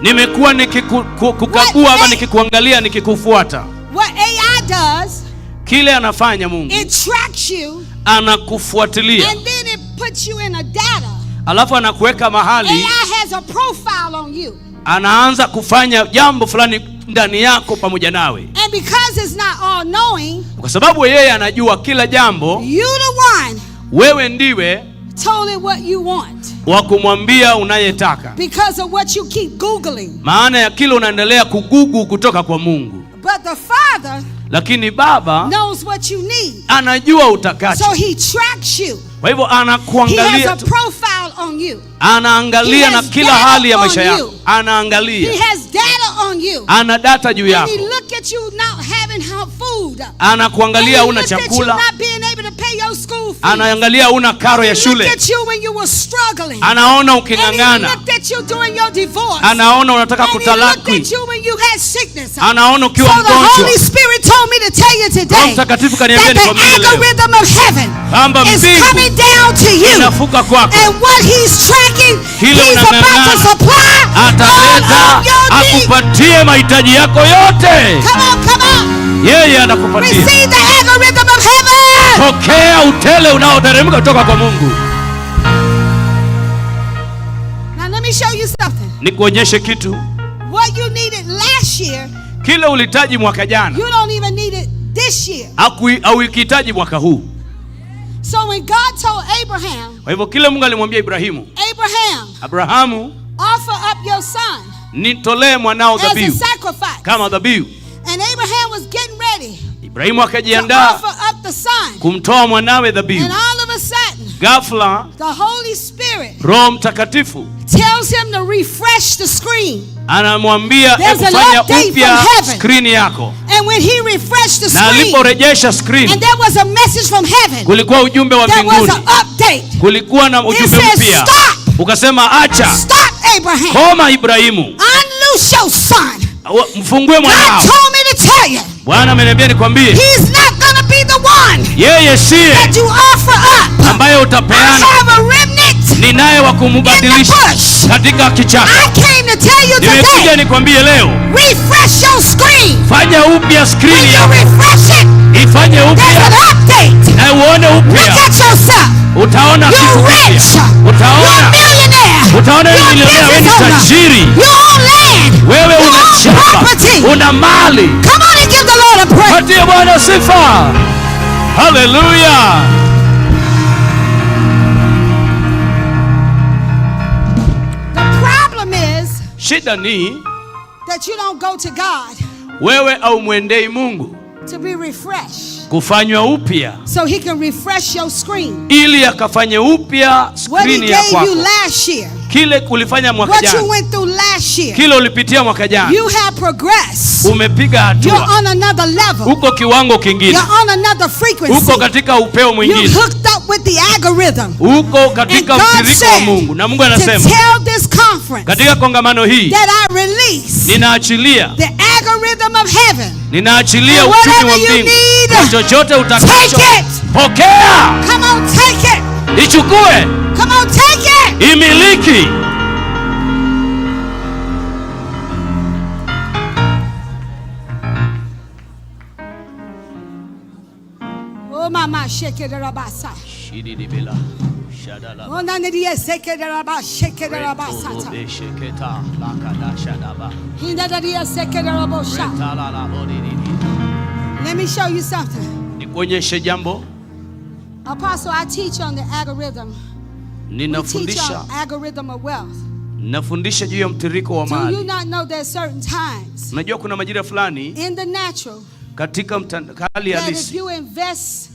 nimekuwa nikikukagua ama nikikuangalia, nikikufuata. What AI does, Kile anafanya Mungu, it tracks you anakufuatilia and then it puts you in a data. alafu anakuweka mahali, AI has a profile on you. anaanza kufanya jambo fulani ndani yako pamoja nawe, And because it's not all knowing, kwa sababu yeye anajua kila jambo. you the one Wewe ndiwe told it what you want wa kumwambia unayetaka, because of what you keep Googling. maana ya kile unaendelea kugugu kutoka kwa Mungu. But the Father Lakini Baba knows what you need. anajua utakacho, So he tracks you. kwa hivyo He has anakuangalia a tu, profile on you. anaangalia He na has kila data hali ya on maisha yako, you. anaangalia, He has data on you. ana data juu And yako, he look at you not having food. And anakuangalia he una looked at you chakula, not being able to pay your school fees. anaangalia una karo ya He looked shule, at you when you were struggling. anaona And he uking'ang'ana, looked at you during your divorce. anaona unataka And he looked kutalaki, at you when you had sickness. anaona So ukiwa the mgonjwa. Holy Spirit told me to tell you Roho today Mtakatifu kaniambia that the nikwambie leo algorithm of heaven kwamba is mbingu coming down to you. inafuka kwako, And what he's tracking, Kile he's about to unang'ang'ana, supply all ataleta of your needs. akupatie mahitaji yako yote. Come on, come on. Yeye anakupatia. Receive the algorithm of heaven. Pokea utele unaoteremka kutoka kwa Mungu. Now let me show you something. Nikuonyeshe kitu. What you needed last year, Kile ulihitaji mwaka jana you don't even need it this year. hauikihitaji mwaka huu. So when God told Abraham, Kwa hivyo kile Mungu alimwambia Ibrahimu, Abraham, Abrahamu, offer up your son nitolee mwanao as a dhabihu sacrifice. kama dhabihu. And Abraham was getting ready. Ibrahimu to akajiandaa offer up the son. kumtoa mwanawe dhabihu. And all of a sudden, Ghafla the Holy Spirit Roho Mtakatifu tells him to refresh the screen. anamwambia There's hebu an fanya update upya from heaven. skrini yako. And when he refreshed the Na screen, aliporejesha skrini, and there was a message from heaven, kulikuwa ujumbe wa there was mbinguni, an update. kulikuwa na ujumbe says, mpya. "Stop." Ukasema acha, Stop, Abraham. koma Ibrahimu, Unloose your son. mfungue God mwanao. told me to tell you, Bwana ameniambia nikwambie, he's not going to be the one yeye siye that you offer up. ambaye I utapeana, have a remnant. ninaye wa kumbadilisha In the bush. katika kichaka. I came to tell you Nimekuja today, nikwambie leo, refresh your screen. fanya upya When skrini you yako, refresh it, ifanye there's upya an update. na uone Look upya, at yourself. utaona You're kitu rich. kipya, You're a utaona millionaire. utaona wewe You're ni a milionea, wewe ni business owner. tajiri, You own land. wewe You una own shamba, property. una mali. Come on and give the Lord a praise. Patie Bwana sifa. Haleluya! The problem is Shida ni that you don't go to God wewe au mwendei Mungu to be refreshed kufanywa upya so he can refresh your screen. ili akafanye upya What he skrini ya gave you kwako, last year, kile ulifanya mwaka what you jana, went through last year, kile ulipitia mwaka jana, you have progressed. umepiga You're hatua, on another level. uko kiwango kingine, You're on another frequency. uko katika upeo You mwingine, hooked up with the algorithm. uko And katika God mtiririko wa said Mungu. Na Mungu to anasema tell this conference katika kongamano hii that I release ninaachilia the algorithm of heaven. ninaachilia And uchumi wa whatever you mbingu, need, na chochote utakacho take it. pokea, Come on, take it. ichukue, Come on, take it. imiliki. Oh, mama, shake it, rabasa. Oh, none of the shake it, rabasa, shake it, rabasa. Let me show you something. Nikuonyeshe jambo. Apostle, I teach on the algorithm. We teach Ninafundisha on algorithm of wealth. nafundisha juu ya mtiririko wa Do you mali. not know there's certain times Unajua kuna majira fulani in the natural katika hali that if halisi you invest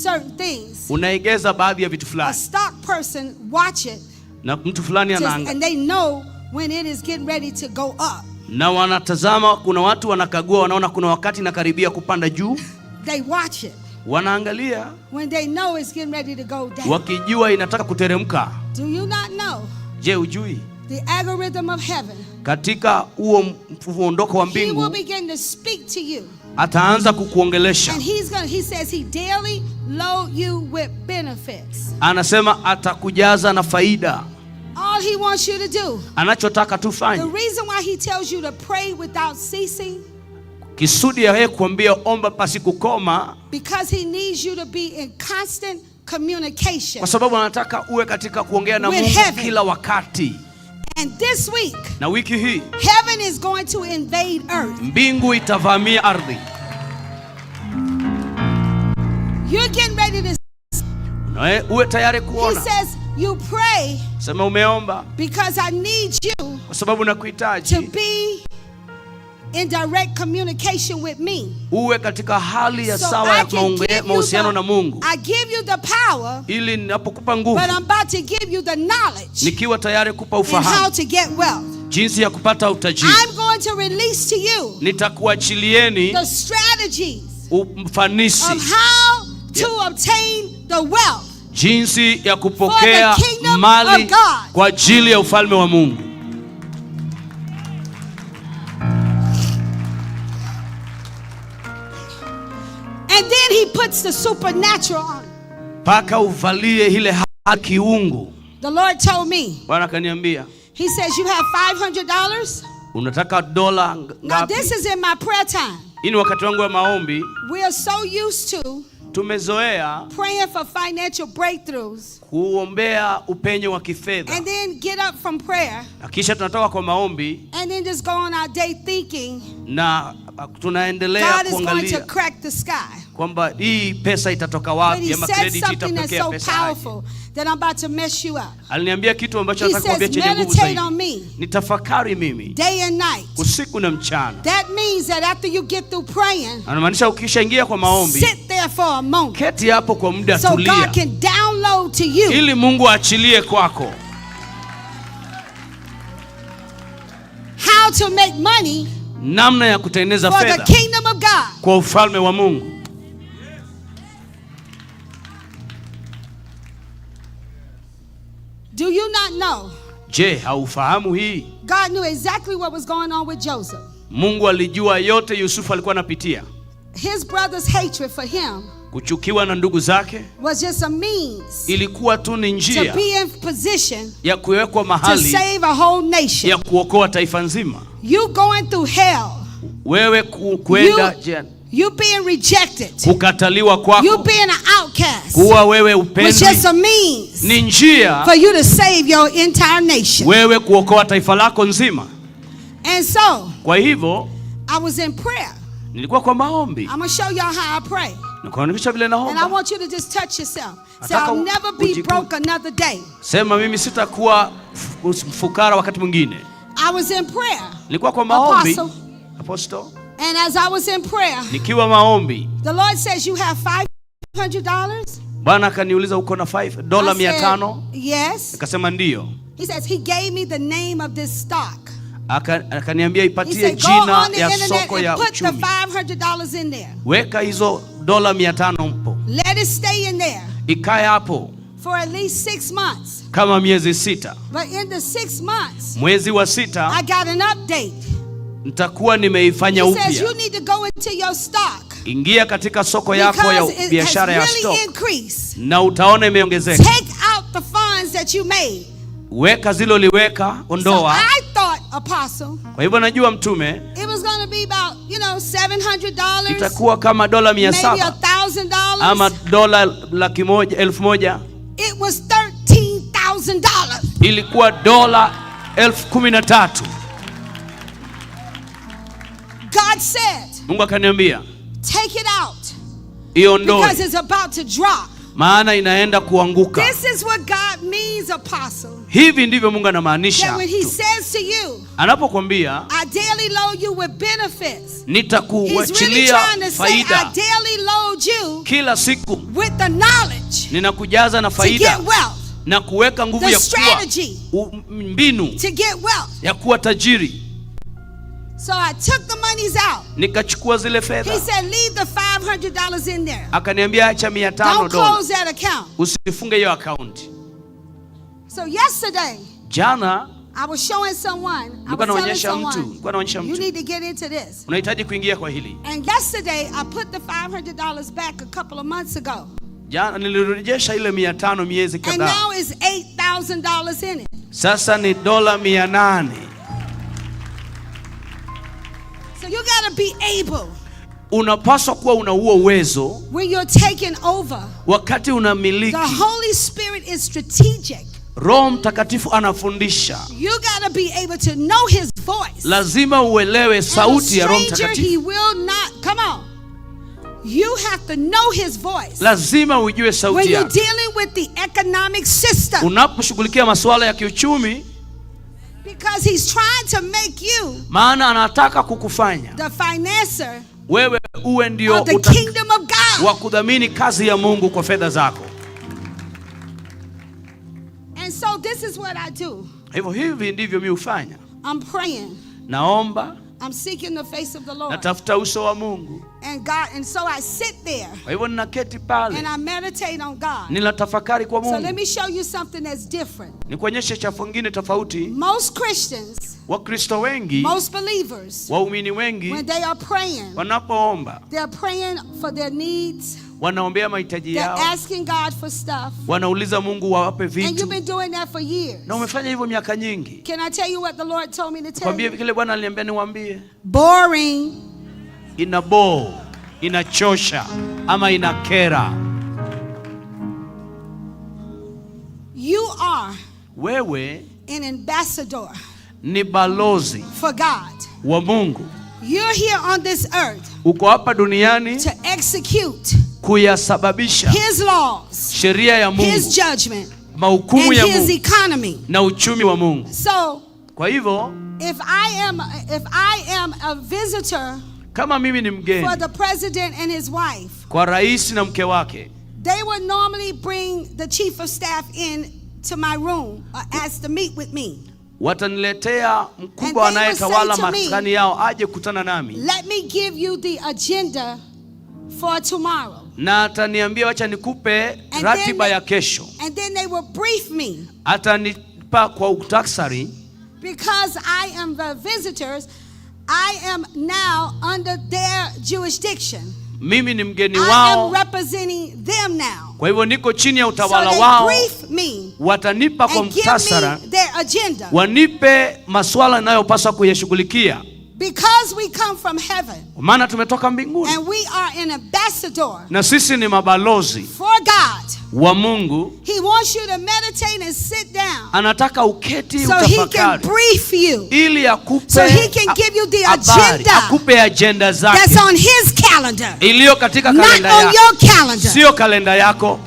certain things, unaegeza baadhi ya vitu a fulani stock person watch it na mtu fulani anaanga and they know when it is getting ready to go up. na wanatazama. Kuna watu wanakagua, wanaona kuna wakati nakaribia kupanda juu, They watch it wanaangalia when they know it's getting ready to go down. wakijua inataka kuteremka. Do you not know Je, ujui the algorithm of heaven? katika huo muondoko wa He will mbingu begin to speak to you. ataanza kukuongelesha. And he says he daily load you with benefits. Anasema atakujaza na faida. All he wants you to do. Anachotaka tufanye. The reason why he tells you to pray without ceasing, Kisudi ya yeye kuambia omba pasi kukoma, because he needs you to be in constant communication. kwa sababu anataka uwe katika kuongea na With Mungu heaven. kila wakati. And this week, Na wiki hii heaven is going to invade earth. mbingu itavamia ardhi. You're getting ready to. Na uwe tayari He kuona. says you pray Sema umeomba because I need you kwa sababu nakuhitaji to be in direct communication with me. Uwe katika hali ya So sawa I ya can give you mahusiano na Mungu. I give you the power, Ili ninapokupa nguvu, but I'm about to give you the knowledge nikiwa tayari kupa in how ufahamu to get wealth. jinsi ya kupata utajiri. I'm going to release to you Nitakuachilieni the strategies ufanisi of how to obtain the wealth jinsi ya kupokea For the kingdom mali of God. kwa ajili ya ufalme wa Mungu. And then he puts the supernatural on. Paka uvalie ile haki kiungu. The Lord told me. Bwana akaniambia, He says you have $500. unataka dola Now ngapi? this is in my prayer time. Hii ni wakati wangu wa maombi. We are so used to Tumezoea praying for financial breakthroughs kuombea upenyo wa kifedha. and then get up from prayer Na kisha tunatoka kwa maombi and then just go on our day thinking na tunaendelea God is going to kuangalia crack the sky. Kwamba hii pesa itatoka But wapi he ama said credit something that's itapokea so pesa aje. powerful that I'm about to mess you up. Aliniambia kitu ambacho He nataka kuambia says, chenye nguvu meditate zaidi. on me Nitafakari mimi day and night. usiku na mchana. That means that after you get through praying, Anamaanisha ukishaingia kwa maombi, sit there for a moment keti hapo kwa muda, so God tulia, can download to you ili Mungu aachilie kwako how to make money namna ya kutengeneza for the fedha kingdom of God. kwa ufalme wa Mungu. Do you not know? Je, haufahamu hii? God knew exactly what was going on with Joseph. Mungu alijua yote Yusufu alikuwa anapitia. His brother's hatred for him Kuchukiwa na ndugu zake was just a means ilikuwa tu ni to njia be in position ya kuwekwa to mahali save a whole nation. ya kuokoa taifa nzima. You going through hell, Wewe kwenda you being rejected, kukataliwa you kwako, being an outcast kuwa wewe was upendwi, just a means ni njia for you to save your entire nation. wewe kuokoa taifa lako nzima. And so Kwa hivyo I was in prayer. nilikuwa kwa maombi, I'm gonna show y'all how I pray. nikaonyesha vile And I naomba. want you to just touch yourself. Say, Nataka I'll never be broke another day. Sema mimi sitakuwa mfukara wakati mwingine. I was in prayer. Nilikuwa kwa maombi, Apostle. Apostle, And as I was in prayer, nikiwa maombi, the Lord says, you have $500? Bwana akaniuliza uko na 5 dola I said, 500? yes. Nikasema ndio. He says, he gave me the name of this stock. Akaniambia He ipatie said, go jina on the ya internet soko ya and put the uchumi. $500 in there. Weka hizo dola 500 mpo, Let it stay in there ikae hapo for at least 6 months. kama miezi 6. But in the 6 months, Mwezi wa 6 I got an update. nitakuwa nimeifanya He says, upya. you need to go into your stock Ingia katika soko yako ya because it has biashara ya really stock increased. na utaona imeongezeka. Take out the funds that you made. Weka zile uliweka, So ondoa. I thought, Apostle, Kwa hivyo najua mtume, it was going to be about, $700, itakuwa kama dola maybe 700 $1,000. ama dola 100,000, 1,000. It was $13,000. Ilikuwa dola 13,000. God said, Mungu akaniambia take it out iondoe, because it's about to drop. maana inaenda kuanguka. This is what God means, Apostle. Hivi ndivyo Mungu That anamaanisha when he says to you, anapokuambia I daily load you with benefits. He's really nitakuachilia trying to say, I faida daily load you kila siku, with the knowledge ninakujaza na to faida get wealth, na kuweka nguvu the ya kuwa strategy mbinu to get wealth. ya kuwa tajiri. So I took the monies out. Nikachukua zile He fedha, said, leave the $500 in there. akaniambia acha $500 Don't dola, close that account. usifunge hiyo akaunti. So yesterday, Jana I was showing someone, I nilikuwa was telling naonyesha mtu, someone, nilikuwa naonyesha you mtu, need to get into this. unahitaji kuingia kwa hili. And yesterday, I put the $500 back a couple of months ago. Jana nilirejesha ile 500 miezi And kadhaa, now it's $8,000 in it. sasa ni dola 800. So you got to be able, Unapaswa kuwa una huo uwezo when you're taking over, wakati unamiliki. the Holy Spirit is strategic. Roho Mtakatifu anafundisha, You got to be able to know his voice. lazima uelewe And a sauti ya Roho stranger, Mtakatifu, he will not. Come on. You have to know his voice. lazima ujue When sauti you're yake dealing with the economic system, unaposhughulikia masuala ya kiuchumi, because he's trying to make you maana anataka kukufanya the financer wewe uwe ndio of the kingdom of God. wa kudhamini kazi ya Mungu kwa fedha zako. And so this is what I do. Hivyo hivi ndivyo mi hufanya, I'm praying. naomba, I'm seeking the face of the Lord. natafuta uso wa Mungu. And God, and so I sit there Kwa hivyo ninaketi pale, and I meditate on God. ninatafakari kwa So let Mungu. me show you something that's different. Nikuonyeshe chafu ngine tofauti. Most Christians, Wakristo wengi, most believers, waumini wengi when they are praying, wanapoomba they're praying for their needs. wanaombea mahitaji They're yao, asking God for stuff. wanauliza Mungu wawape And you've vitu, been doing that for years. na umefanya hivyo miaka nyingi. Can I tell you what the Lord told me to tell Kwambie you? kile Bwana aliniambia niwaambie, Boring. ina boo, inachosha ama inakera. You are Wewe an ambassador ni balozi for God. wa Mungu. You're here on this earth Uko hapa duniani to execute kuyasababisha his laws, sheria ya his Mungu, judgment, mahukumu and ya his Mungu economy. na uchumi wa Mungu. So Kwa hivyo if I am a visitor kama mimi ni for mgeni the president and his wife, kwa rais na mke wake, they would normally bring the chief of staff in to my room or ask to meet with me. Wataniletea mkubwa And they would say anayetawala to me, maskani yao aje kutana nami, "Let me give you the agenda for tomorrow." Na ataniambia wacha nikupe And ratiba then ya kesho. And then they will brief me Atanipa kwa uktasari, because I am the visitors. I am now under their jurisdiction. Mimi ni mgeni I am wao, representing them now. Kwa hivyo niko chini ya So utawala they wao. brief me Watanipa kwa and give muktasara, me their agenda. Wanipe masuala ninayopaswa kuyashughulikia, Because we come from heaven kwa maana tumetoka mbinguni and we are an ambassador na sisi ni mabalozi for God. Wa Mungu. He wants you to meditate and sit down Anataka uketi so he can utafakari brief you ili akupe so he can give you the habari, agenda akupe ajenda zake that's on his calendar, iliyo katika not kalenda on yako, your calendar. sio kalenda yako.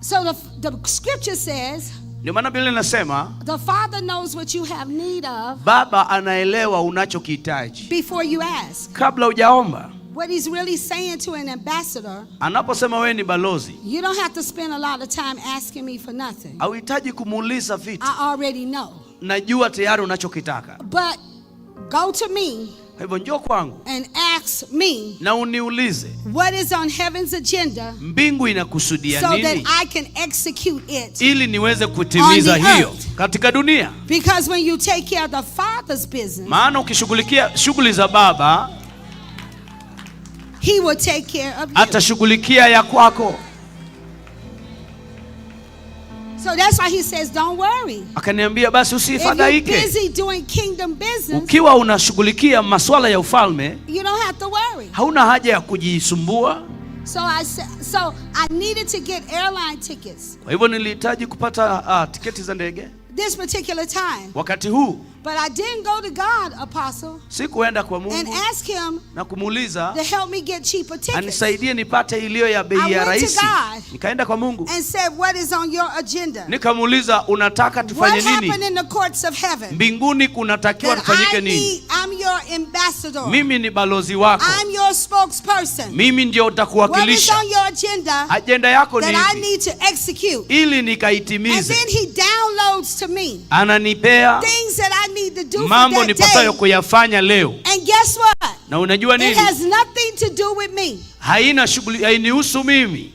So the scripture says Ndio maana Biblia inasema the Father knows what you have need of Baba anaelewa unachokihitaji before you ask. Kabla hujaomba. What he's really saying to an ambassador, Anaposema wewe ni balozi, you don't have to spend a lot of time asking me for nothing. Hauhitaji kumuuliza vitu, I already know. Najua tayari unachokitaka. But go to me Kwa hivyo njoo kwangu and ask me na uniulize what is on heaven's agenda mbingu inakusudia so that nini, I can execute it. Ili niweze kutimiza on the hiyo earth. Katika dunia. Because when you take care of the Father's business, Maana ukishughulikia shughuli za Baba, he will take care of you. Atashughulikia ya kwako. So that's why he says, don't worry. Akaniambia basi If you're usifadhaike. busy doing kingdom business, Ukiwa unashughulikia masuala ya ufalme, you don't have to worry. Hauna haja ya kujisumbua. So I needed to get airline tickets Kwa hivyo nilihitaji kupata tiketi za ndege this particular time. Wakati huu. But I didn't go to God, Apostle, Sikuenda kwa and Mungu ask him na kumuuliza to help me get cheaper tickets. Anisaidie nipate iliyo ya bei I ya went to rahisi. God Nikaenda kwa Mungu and said, what is on your agenda? Nikamuuliza unataka tufanye What happened nini? in the courts of heaven? Mbinguni kunatakiwa That tufanyike I nini? need, I'm your ambassador. Mimi ni balozi wako. I'm your spokesperson. Mimi ndio What is nitakuwakilisha. on your agenda Ajenda yako ni that I ipi? need to execute? Ili And nikaitimize. then he downloads to me Ananipea things that I need to do for mambo that nipasayo day. kuyafanya leo. And guess what? Na unajua It nini? has nothing to do with me. Haina shughuli, hainihusu mimi.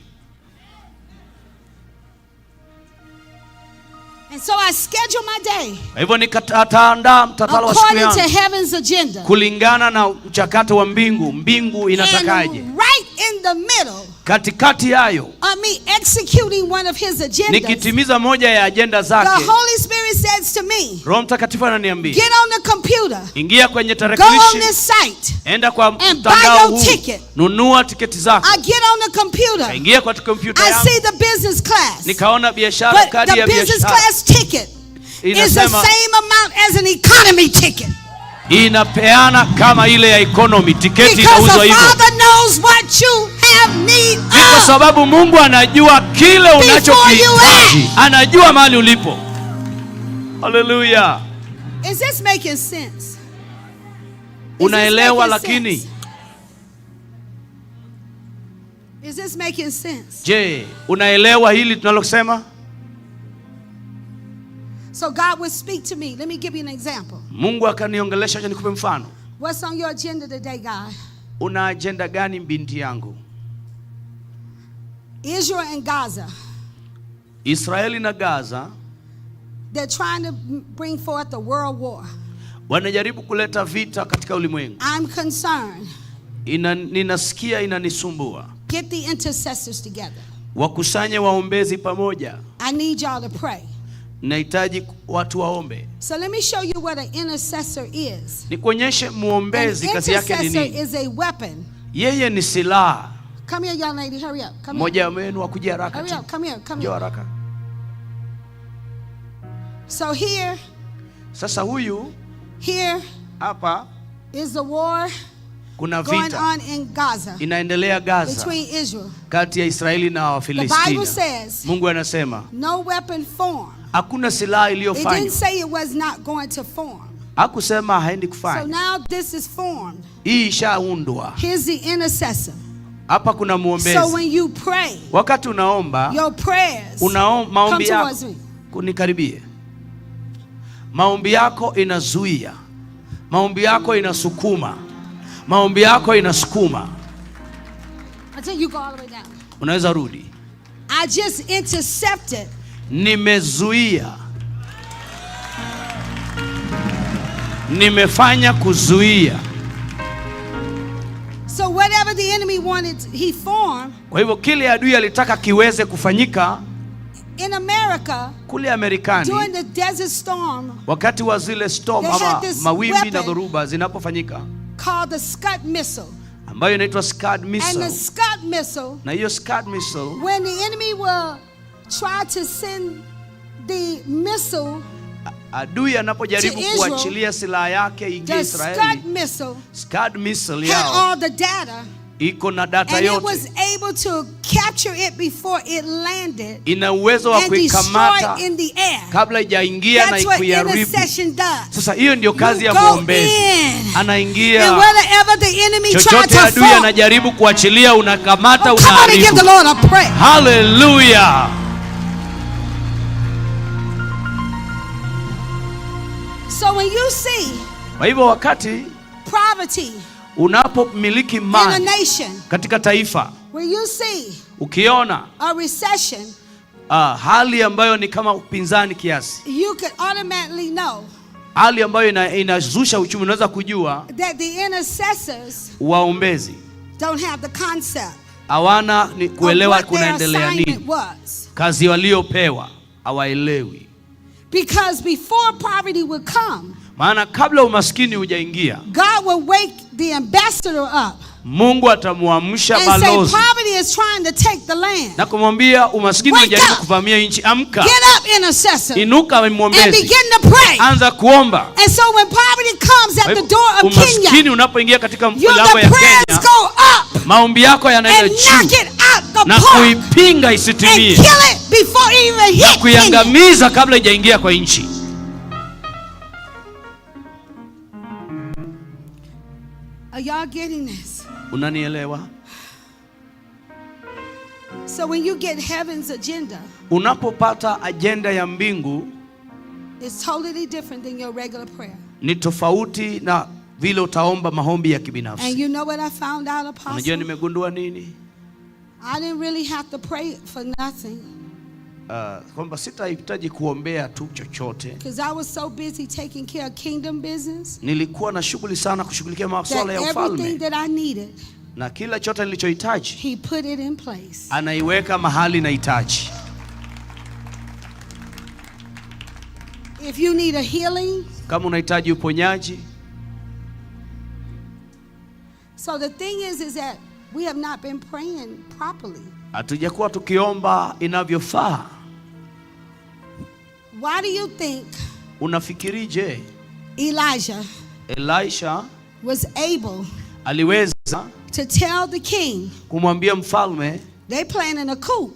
And so I schedule my day Kwa hivyo nikaandaa mtatala wa siku according to yangu heaven's agenda. Kulingana na mchakato wa mbingu. Mbingu inatakaje? And right in the middle Katikati yayo of me executing one of his agendas, nikitimiza moja ya ajenda the zake, Holy Spirit says to me, Roho Mtakatifu ananiambia, get on the computer, ingia kwenye go on tarakilishi, this site, enda kwa and buy mtandao your huu, ticket. Nunua tiketi zako. I get on the computer, Ingia kwa kompyuta I yangu, see the business class, nikaona biashara, but kadi the ya business biashara class ticket is the Inasema- same amount as an economy ticket. Inapeana kama ile ya economy, tiketi Because inauzwa the hivyo. Father knows what you have need Ni kwa of. sababu Mungu anajua kile Before you unachokihitaji, ask. anajua mahali ulipo. Haleluya! Is this making sense? Is this Unaelewa? making Lakini sense? Is this making sense? je, unaelewa hili tunalosema? So God would speak to me. Let me give you an example. Mungu akaniongelesha, acha nikupe mfano. What's on your agenda today, God? Una agenda gani binti yangu? Israel and Gaza. Israeli na Gaza They're trying to bring forth a world war. Wanajaribu kuleta vita katika ulimwengu. I'm concerned. Ninasikia inanisumbua. Get the intercessors together. Wakusanye waombezi pamoja. I need you all to pray. Nahitaji watu waombe. So let me show you what an intercessor is. Nikuonyeshe An muombezi kazi yake ni intercessor nini. is a weapon. Yeye ni silaha. Come here, young lady. Hurry up. Come here. Mmoja wenu akuje haraka Hurry tu. up. Come here. Come Njoo here. haraka. So here, Sasa huyu here hapa is the war kuna going vita on in Gaza inaendelea Gaza between Israel. kati ya Israeli na The Bible Wafilistina. says Mungu anasema no weapon formed. hakuna silaha It didn't iliyofanywa. say it was not going to form. Hakusema haendi So kufanya. now this is formed. Hii ishaundwa. Here's the intercessor. Hapa kuna So mwombezi. when you pray, Wakati unaomba, your prayers unaomba come maombi yako towards me. kunikaribie. Maombi yako inazuia, maombi yako inasukuma, maombi yako inasukuma. Until you go all the way down. Unaweza rudi. I just intercepted Nimezuia, nimefanya kuzuia. So whatever the enemy wanted, he formed Kwa hivyo kile adui alitaka kiweze kufanyika in America kule Amerikani during the desert storm wakati wa zile storm They had ama this mawimbi na weapon dhoruba zinapofanyika, called the Scud missile. ambayo inaitwa Scud And the missile. Scud missile, Na hiyo Scud missile when the enemy will try to send the missile, adui anapojaribu To Israel, kuachilia silaha yake ingie the Israeli, Scud missile Scud missile had yao all the data iko na data and it yote, was able to capture it before it landed ina uwezo wa and destroy kuikamata it in the air. kabla ijaingia na That's what kuiharibu. intercession does. Sasa hiyo ndio kazi You ya go mwombezi, in. anaingia And whatever the enemy tried chochote to adui form, anajaribu kuachilia, unakamata, oh, come on and give the unaharibu. Lord a prayer. Haleluya! So when you see Kwa hivyo wakati poverty unapomiliki in a mali nation, katika taifa, when you see ukiona a recession, hali ambayo ni kama upinzani kiasi, you could automatically know hali ambayo inazusha uchumi, unaweza kujua that the intercessors waombezi don't have the concept hawana ni of kuelewa what their kunaendelea assignment nini, was. kazi waliopewa hawaelewi. Because before poverty would come, Maana kabla umaskini hujaingia, God will wake the ambassador up Mungu atamuamsha and say, balozi poverty is trying to take the land. na kumwambia umaskini Wake unajaribu up. kuvamia nchi, amka, Get up, intercessor, inuka, and mwombezi, begin to pray. anza kuomba. And so when poverty comes at Kwa the hivyo, door of umaskini Kenya, unapoingia katika your, milango the ya prayers Kenya, go up maombi yako yanaenda and knock juu it out the na park kuipinga and isitimie kill it before it even na hit Kenya. kuiangamiza kabla ijaingia kwa nchi. Are y'all getting this? Unanielewa? So when you get heaven's agenda, Unapopata ajenda ya mbingu it's totally different than your regular prayer. ni tofauti na vile utaomba maombi ya And kibinafsi. you know what I found out, Unajua Apostle? nimegundua nini? I didn't really have to pray for nothing Kwamba sitahitaji kuombea tu chochote. because I was so busy taking care of kingdom business Nilikuwa na shughuli sana kushughulikia that masuala ya everything ufalme, that I needed, na kila chote nilichohitaji he put it in place. anaiweka mahali nahitaji. If you need a healing, Kama unahitaji uponyaji, so the thing is that we have not been praying properly. hatujakuwa tukiomba inavyofaa. Why do you think Unafikirije Elijah Elisha was able aliweza to tell the king kumwambia mfalme they planning a coup?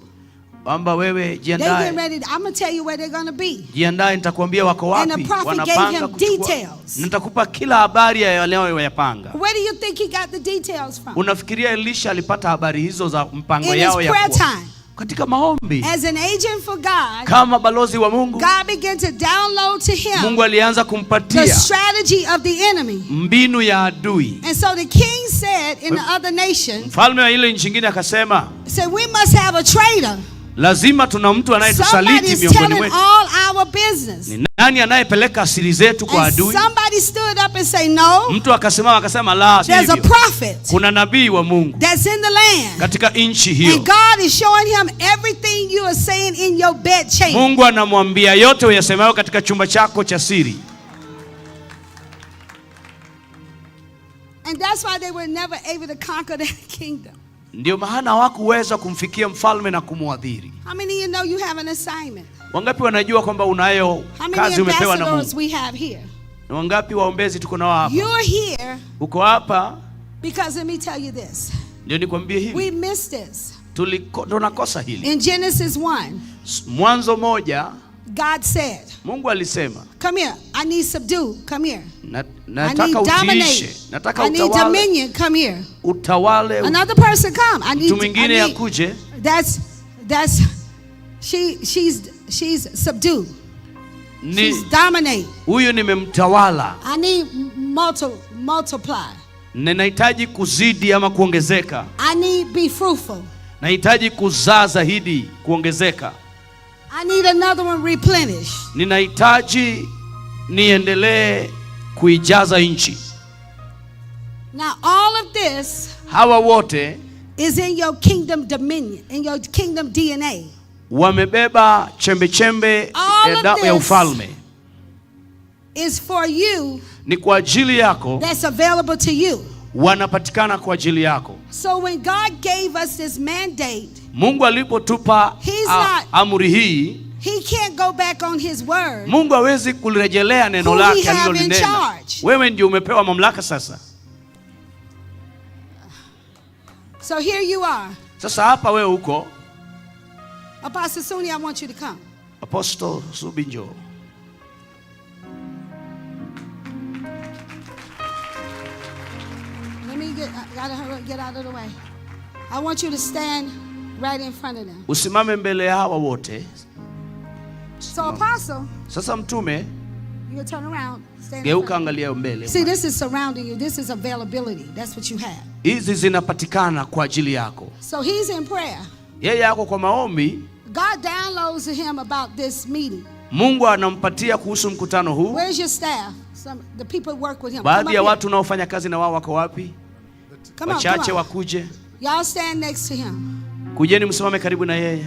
kwamba wewe They getting jiandae, ready. I'm gonna tell you where they're gonna be. jiandae, nitakwambia wako And the wapi, prophet gave wanapanga him kuchukua, details. nitakupa kila habari ya wanayoyapanga. Where do you think he got the details from? Unafikiria Elisha alipata habari hizo za mpango In his yao ya prayer kuwa time. katika maombi As an agent for God, kama balozi wa Mungu? God began to download to him Mungu alianza the kumpatia strategy of the enemy. mbinu ya adui. And so the king said in the other nation, Mfalme wa ile nchi nyingine akasema, said we must have a traitor. lazima tuna mtu anayetusaliti Somebody is miongoni telling mwetu. all our business. Ni nani anayepeleka siri zetu kwa And adui? somebody stood up and say, no, Mtu akasimama akasema, la there's a sivyo, prophet kuna nabii wa Mungu that's in the land. katika nchi hiyo. And God is showing him everything you are saying in your bed chamber. Mungu anamwambia yote uyasemayo katika chumba chako cha siri. And that's why they were never able to conquer that kingdom. Ndio maana hawakuweza kumfikia mfalme na kumwadhiri. How many of you know you have an assignment? Wangapi wanajua kwamba unayo How many kazi umepewa na ambassadors Mungu? we have here? Na wangapi waombezi tuko nao hapa? You're here Uko hapa because let me tell you this. ndio nikwambie hivi, We missed this. tunakosa hili. In Genesis 1, Mwanzo 1, God said, Mungu alisema, come here. I need subdue. Come here. I nataka need utiishe, dominate. nataka I need utawale, dominion. Come here. utawale. Another person come. I need Mtu mwingine akuje. That's she's subdued. Ni She's dominate. huyu nimemtawala, I need multiply. ninahitaji kuzidi ama kuongezeka, I need be fruitful. nahitaji kuzaa zaidi, kuongezeka, I need another one replenish. ninahitaji niendelee kuijaza nchi. Now all of this Hawa wote is in your kingdom dominion, in your kingdom DNA. wamebeba chembe chembe All ya of damu ya this ufalme, is for you, ni kwa ajili yako, that's available to you. wanapatikana kwa ajili yako. So when God gave us this mandate, Mungu alipotupa He's not- amri hii, he can't go back on his word. Mungu hawezi kulirejelea neno Who he lake have in alilolinena. charge. Wewe ndio umepewa mamlaka sasa. So here you are. Sasa hapa wewe uko Apostle Suni, I want you to come. Apostle Subi, njoo. Let me get, I gotta hurry, get out of the way. I want you to stand right in front of them. Usimame mbele ya hawa wote. So Apostle, Sasa mtume, you turn around. Stand in geuka, front. angalia mbele. See, this is surrounding you. This is availability. That's what you have. Hizi zinapatikana kwa ajili yako. So he's in prayer. Yeye yako kwa maombi, God downloads to him about this meeting. Mungu anampatia kuhusu mkutano huu. Where's your staff? Some the people work with him. Come Baadhi up ya here. watu unaofanya kazi na wao wako wapi? Come on, Wachache come on. wakuje. Y'all stand next to him. Kujeni msimame karibu na yeye.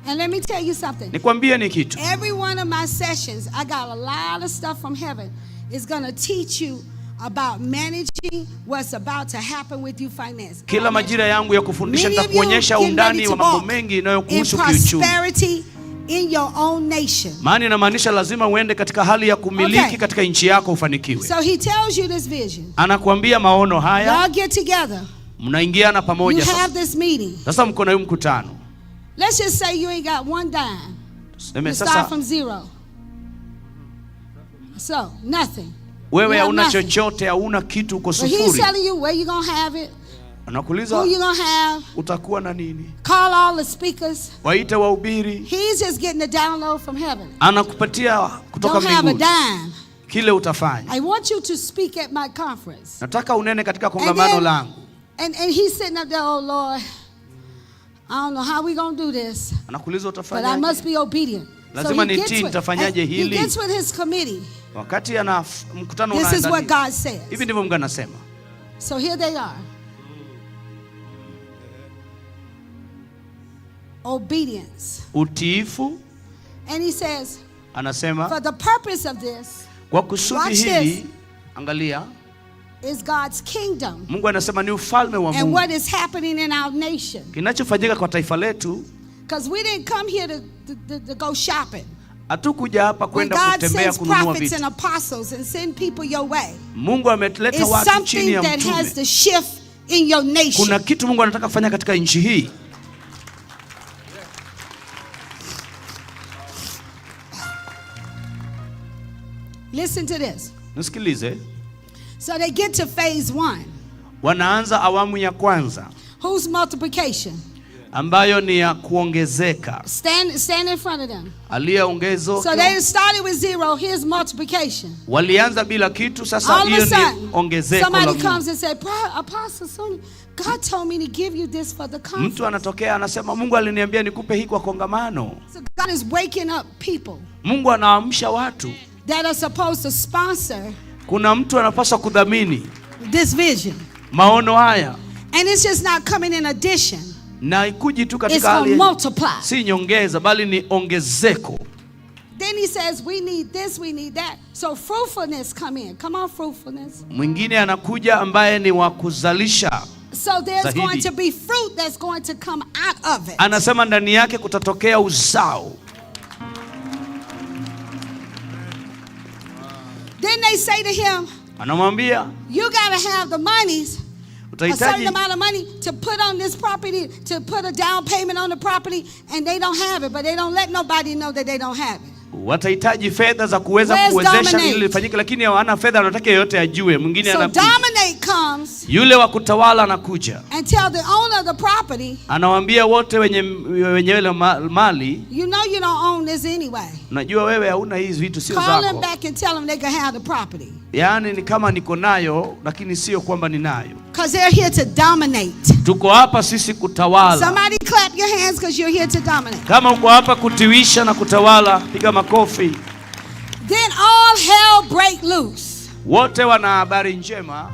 And let me tell you something. Nikwambie ni kitu. Every one of my sessions, I got a lot of stuff from heaven. It's going to teach you about managing what's about to happen with you financially. Kila majira yangu ya kufundisha Many of you nitakuonyesha getting ready undani to wa mambo walk mengi in inayokuhusu kiuchumi. prosperity in your own nation. Maana inamaanisha lazima uende katika hali ya kumiliki Okay. katika nchi yako ufanikiwe. So he tells you this vision. Anakuambia maono haya, Y'all get together. mnaingiana You pamoja sasa. have this meeting. Sasa mko na huu mkutano. Let's just say you ain't got one dime. Tuseme You start sasa from zero. So, nothing. wewe You have hauna nothing. chochote, hauna kitu, uko But he's sufuri. telling you where you gonna have it, Anakuuliza who you gonna have, utakuwa na nini? call all the speakers. Waite wahubiri. He's just getting a download from heaven. Anakupatia kutoka Don't have a mbinguni dime. kile utafanya. I want you to speak at my conference. Nataka unene katika And kongamano then- langu. And he's sitting up there, oh Lord, I don't know how we gonna do this, Anakuuliza but I utafanyaje? must be obedient. So Lazima he gets nitii, with, nitafanyaje and he hili? gets with his committee. Wakati ana mkutano This is what unaandaliwa. God says. Hivi ndivyo Mungu anasema. So here they are. Obedience. Utiifu, And he says, anasema for the purpose of this kwa kusudi Watch hili, this. angalia, is God's kingdom Mungu anasema ni ufalme wa and Mungu. what is happening in our nation. Kinachofanyika kwa taifa letu, Because we didn't come here to go shopping. hatukuja hapa When kwenda God kutembea sends kununua prophets vitu. and apostles and send people your way, Mungu ameleta it's watu chini something ya that has mtume. to shift in your nation. Kuna kitu Mungu anataka kufanya katika nchi hii. Listen to this. Nisikilize, So they get to phase one. wanaanza awamu ya kwanza Who's multiplication? ambayo ni ya kuongezeka. Stand in front of them. Aliyeongezo So they started with zero. Here's multiplication. walianza bila kitu, sasa All of hiyo a ni sudden, ongezeko la somebody Mungu. comes and says, Apostle Suni, God told me to give you this for the conference. Mtu anatokea anasema, Mungu aliniambia nikupe hii kwa kongamano. So God is waking up people Mungu anaamsha watu. that are supposed to sponsor Kuna mtu anapaswa kudhamini this vision. maono haya, And it's just not coming in addition. na ikuji tu It's katika going hali to multiply. si nyongeza, bali ni ongezeko. Then he says, we need this, we need that. So fruitfulness come in. Come on, fruitfulness. Mwingine anakuja ambaye ni wa kuzalisha, So there's Zaidi. going to be fruit that's going to come out of it. anasema ndani yake kutatokea uzao. they say to him, Anamwambia you got to have the monies, a certain utahitaji amount of money to put on this property, to put a down payment on the property, and they don't have it, but they don't let nobody know that they don't have it. Watahitaji fedha za kuweza Where's kuwezesha dominate? ili lifanyike, lakini hawana fedha, wanataka yeyote ajue. Mwingine So anakuja, dominate comes yule wa kutawala anakuja, and tell the owner of the property, anawaambia wote wenye ile mali, you know you don't own this anyway. najua wewe hauna hizi vitu, sio Call them zako. back and tell them they can have the property. Yaani ni kama niko nayo, lakini sio kwamba ninayo. Because they're here to dominate. Tuko hapa sisi kutawala. Somebody clap your hands because you're here to dominate. Kama uko hapa kutiwisha na kutawala, piga makofi. Then all hell break loose. Wote wana habari njema.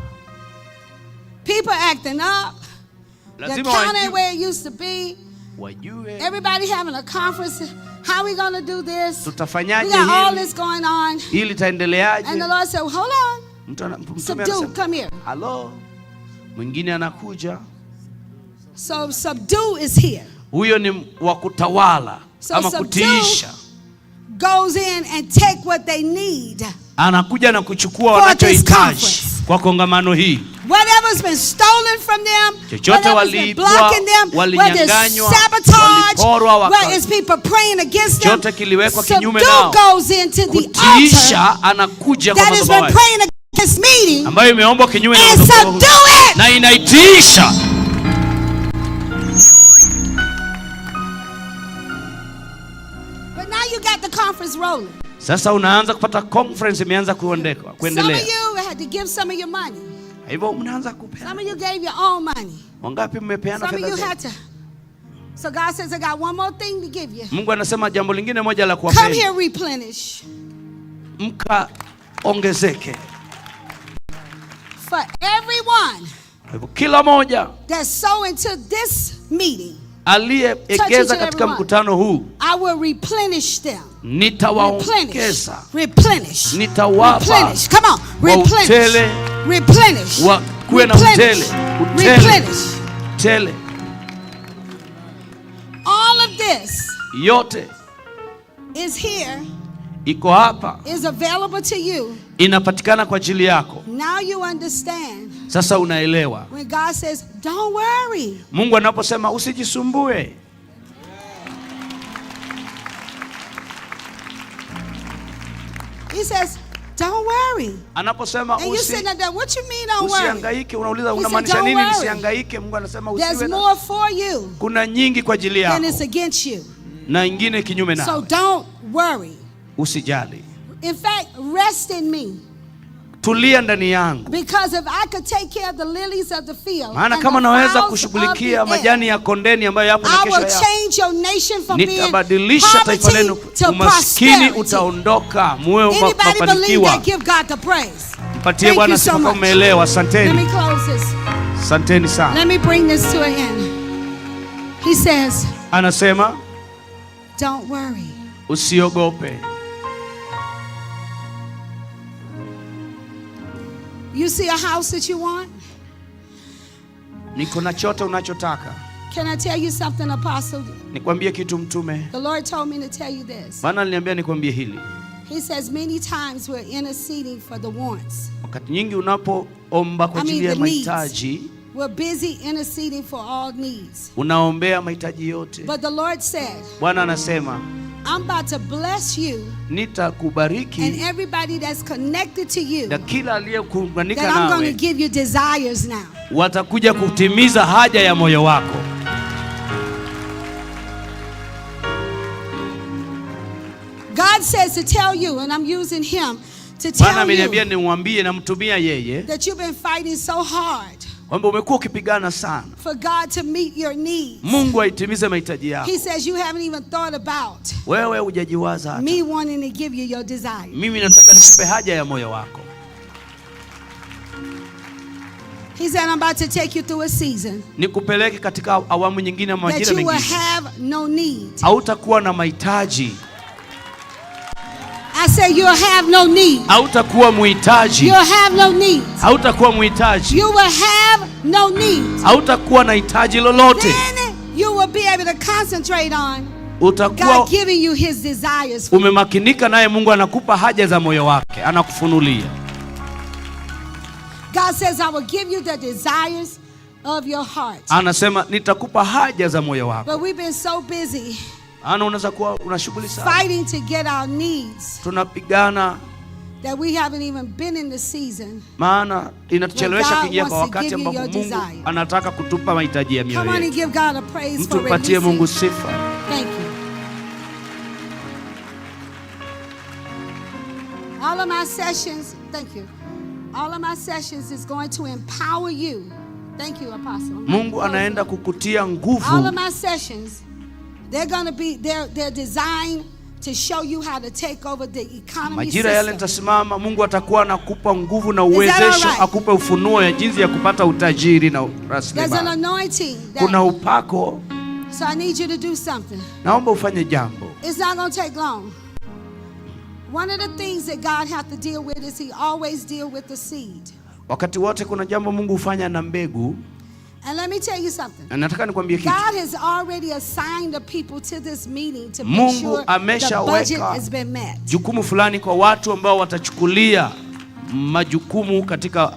People acting up. The Lazima county wajue, where it used to be. wajue Everybody having a conference. How we going to do this? We tutafanyaje got all hili, this going on. hili litaendeleaje? And the Lord said, hold on. Mtume Subdue, anasema come here. halo, mwingine anakuja. So subdue is here. Huyo ni wa kutawala So ama subdue kutiisha, goes in and take what they need. anakuja na kuchukua For this wanachohitaji conference. kwa kongamano hii. Whatever's been stolen from them, Chochote whatever's been waliibwa, blocking them, whether it's walinyang'anywa, sabotage, waliporwa, whether it's people praying against them, Chochote kiliwekwa kinyume subdue nao. goes into the altar Kutiisha anakuja kwa that has been madhabahu praying against meeting ambayo imeombwa kinyume na and madhabahu subdue it. na inaitiisha. But now you got the conference rolling. Sasa unaanza kupata conference imeanza Some of kuendelea. you had to give some of your money. Hivyo mnaanza kupeana. Some of you gave your own money. Wangapi mmepeana Some of fedha you zenu? had to. So God says, I got one more thing to give you. Mungu anasema jambo lingine moja la Come kuwapeni. here, replenish. Mkaongezeke. For everyone Kwa hivyo kila moja that sow into this meeting, aliyeegeza Touch each and katika every one. mkutano huu I will replenish them. Replenish. nitawaongeza, Replenish. nitawapa Replenish. Come on. wa Replenish. utele, Replenish. kuwe na Replenish. utele, utele. Replenish. tele All of this yote is here, iko hapa, is available to you. inapatikana kwa ajili yako. Now you understand Sasa unaelewa when God says, don't worry. Mungu anaposema usijisumbue. He says, don't worry. Anaposema And you sitting there, what you mean don't worry? usihangaike, unauliza He said, unamaanisha "Don't nini worry." nisihangaike? Mungu anasema There's usiwe na, more for you kuna nyingi kwa ajili than yako is against you. na ingine kinyume So nawe. don't worry. Usijali, In fact, rest in me. tulia ndani yangu, Because if I could take care of the lilies of the field, maana and kama the naweza fowls of the kushughulikia air, majani ya kondeni ambayo yapo na I kesho will yao, change your nation from being nitabadilisha taifa lenu. poverty to Umaskini prosperity. utaondoka, muwe Anybody believe mafanikiwa. that? Give God the praise. Mpatie Thank Bwana you so sifa kama much. umeelewa. Let me Asanteni, close this. asanteni sana. Let me bring this to an end. He says, Anasema don't worry. usiogope. You see a house that you want? Niko na chote unachotaka. Can I tell you something, Apostle? Nikwambie kitu mtume, The Lord told me to tell you this. Bwana aliniambia nikwambie hili. He says many times we're interceding for the wants. Wakati nyingi unapoomba kwa I mean ajili ya the needs. mahitaji, We're busy interceding for all needs. unaombea mahitaji yote. But the Lord said, Bwana anasema I'm about to bless you and nitakubariki everybody that's connected to you, na kila aliyekuunganika that I'm going nawe to give you desires now. watakuja kutimiza haja ya moyo wako. God says to tell you, and I'm using him to Bwana tell ameniambia you nimwambie, namtumia yeye that you've been fighting so hard kwamba umekuwa ukipigana sana for God to meet your needs. Mungu aitimize mahitaji yako. He says you haven't even thought about Wewe hujajiwaza hata. me wanting to give you your desire. Mimi nataka nikupe haja ya moyo wako. He said, I'm about to take you through a season Nikupeleke katika awamu nyingine ya that majira you will mengine. have no need. Hautakuwa na mahitaji, I say you'll have no need. hautakuwa muhitaji, You'll have no need. hautakuwa muhitaji, You will have no need. hautakuwa na hitaji lolote. Then you will be able to concentrate on Utakuwa God giving you his desires. umemakinika, naye Mungu anakupa haja za moyo wake, anakufunulia. God says, I will give you the desires of your heart. Anasema nitakupa haja za moyo wako. But we've been so busy Maana unaweza kuwa una shughuli sana, fighting to get our needs tunapigana, that we haven't even been in the season. maana inatuchelewesha God kuingia kwa wants to wakati give you ambapo your Mungu desire. anataka kutupa mahitaji ya mioyo Come on and yetu. give God a praise for Mtupatie Mungu releasing. sifa. Thank you. All of my sessions, thank you. All of my sessions is going to empower you. Thank you, Apostle. I'm Mungu closing. anaenda kukutia All of nguvu. my sessions, they're gonna be they're designed to show you how to take over the economy Majira yale system. nitasimama, Mungu atakuwa anakupa nguvu na Is that uwezesho, all right? akupe ufunuo ya jinsi ya kupata utajiri na There's an rasilimali. anointing that, Kuna upako, so I need you to do something. naomba ufanye jambo. It's not gonna take long. One of the things that God has to deal with is He always deal with the seed. Wakati wote kuna jambo Mungu hufanya na mbegu, And let me tell you something. na nataka nikwambie kitu. God has already assigned the people to this meeting to make Mungu sure the ameshaweka budget has been met. jukumu fulani kwa watu ambao watachukulia majukumu katika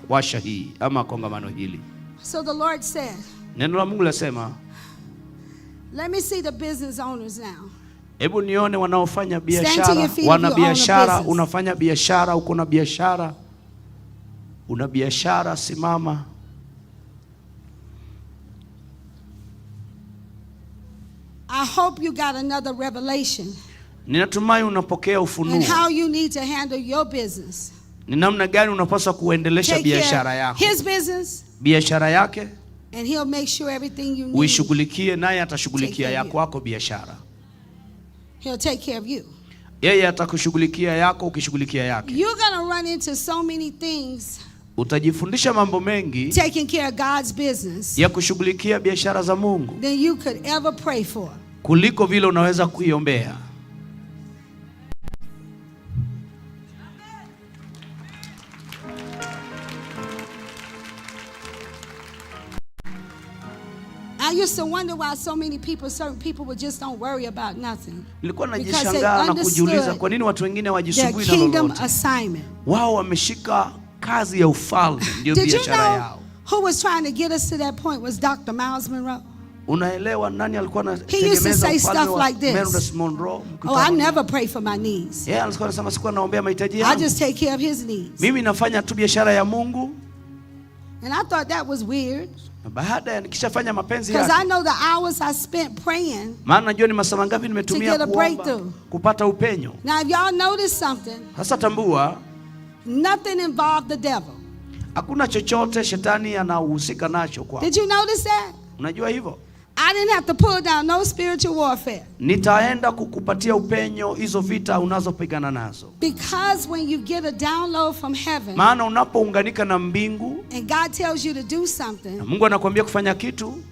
washa hii ama kongamano hili. So the Lord said, Neno la Mungu lasema, let me see the business owners now. hebu nione wanaofanya Stand to your biashara, feet if wana you own a biashara, business. unafanya biashara, uko na biashara, una biashara, simama. I hope you got another revelation Ninatumai unapokea and ufunuo how you need to handle your business. ni namna gani unapaswa kuendelesha Take care biashara of yako, his business, biashara yake and he'll make sure everything you need. uishughulikie, naye Take atashughulikia care of yako you. wako biashara. He'll take care of you. Yeye atakushughulikia yako, ukishughulikia yake. You're gonna run into so many things Utajifundisha mambo mengi taking care of God's business ya kushughulikia biashara za Mungu than you could ever pray for. kuliko vile unaweza kuiombea. I used to wonder why so many people, certain people would just don't worry about nothing. Nilikuwa Because they najishangaa na kujiuliza understood kwa nini watu wengine their hawajisumbui na kingdom lolote. assignment. Wao wameshika kazi ya ufalme, ndio Did you biashara know yao. who was trying to get us to that point was Dr. Miles Monroe? Unaelewa nani alikuwa He used to anategemeza say ufalme stuff wa like this. Meredith Monroe? Oh, I Mkutano. never pray for my needs. Yeye alikuwa anasema sikuwa naombea mahitaji I yangu. just take care of his needs. Mimi nafanya tu biashara ya Mungu, And I thought that was weird na baada ya nikishafanya mapenzi because I yake, know the hours I spent praying. maana najua ni masaa mangapi nimetumia To get a kuomba breakthrough. kupata upenyo. Now, if y'all notice something, Sasa tambua, nothing involved the devil. hakuna chochote shetani anahusika nacho kwa. Did you notice that? Unajua hivyo? I didn't have to pull down no spiritual warfare. Nitaenda kukupatia upenyo hizo vita unazopigana nazo, Because when you get a download from heaven maana unapounganika na mbingu and God tells you to do something, na Mungu anakuambia kufanya kitu,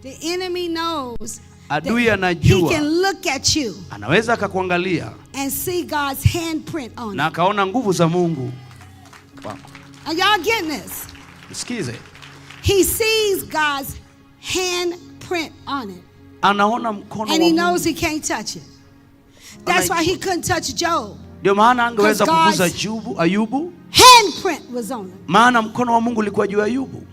the enemy knows that adui he anajua, can look at you anaweza akakuangalia and see God's handprint on na it. akaona nguvu za Mungu kwako. Are y'all getting this? Sikize, He sees God's handprint on it. anaona mkono And wa he Mungu. knows he can't touch it. That's why he couldn't touch Job. Ndio maana angeweza 'Cause kugusa God's Ayubu, Handprint was on it. maana mkono wa Mungu ulikuwa juu ya Ayubu.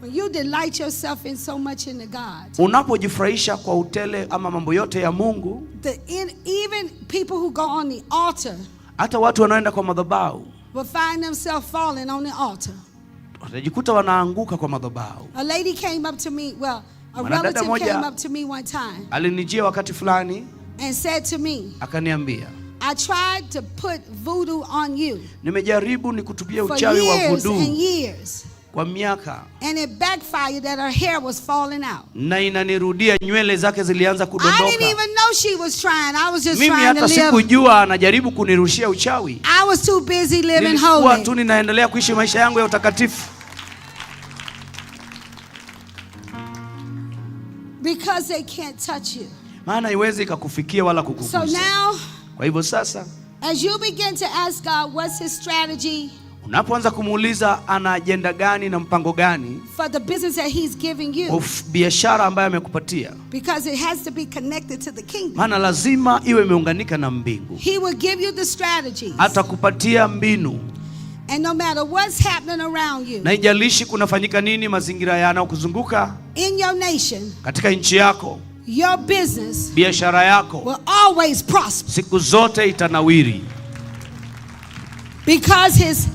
When you delight yourself in so much in the God, Unapojifurahisha kwa utele ama mambo yote ya Mungu, even people who go on the altar hata watu wanaoenda kwa madhabahu will find themselves falling on the altar. watajikuta wanaanguka kwa madhabahu. A lady came up to me, well, a Mwanadada relative moja came up to me one time alinijia wakati fulani and said to me, akaniambia, I tried to put voodoo on you nimejaribu nikutupia for uchawi wa years voodoo and years, kwa miaka and it backfired that her hair was falling out. na inanirudia, nywele zake zilianza I didn't kudondoka. even know she was trying. I was just Mimi trying to hata live. sikujua anajaribu kunirushia uchawi. I was too busy living Nilikuwa holy. tu ninaendelea kuishi maisha yangu ya utakatifu, Because they can't touch you. maana haiwezi ikakufikia wala So kukugusa. now, Kwa hivyo sasa, as you begin to ask God what's his strategy unapoanza kumuuliza ana ajenda gani na mpango gani for the business that he's giving you, wa biashara ambayo amekupatia, because it has to be connected to the kingdom. maana lazima iwe imeunganika na mbingu. He will give you the strategies. Atakupatia mbinu, And no matter what's happening around you, Na haijalishi kunafanyika nini mazingira yanayokuzunguka in your nation, katika nchi yako, your business biashara yako will always prosper siku zote itanawiri, because his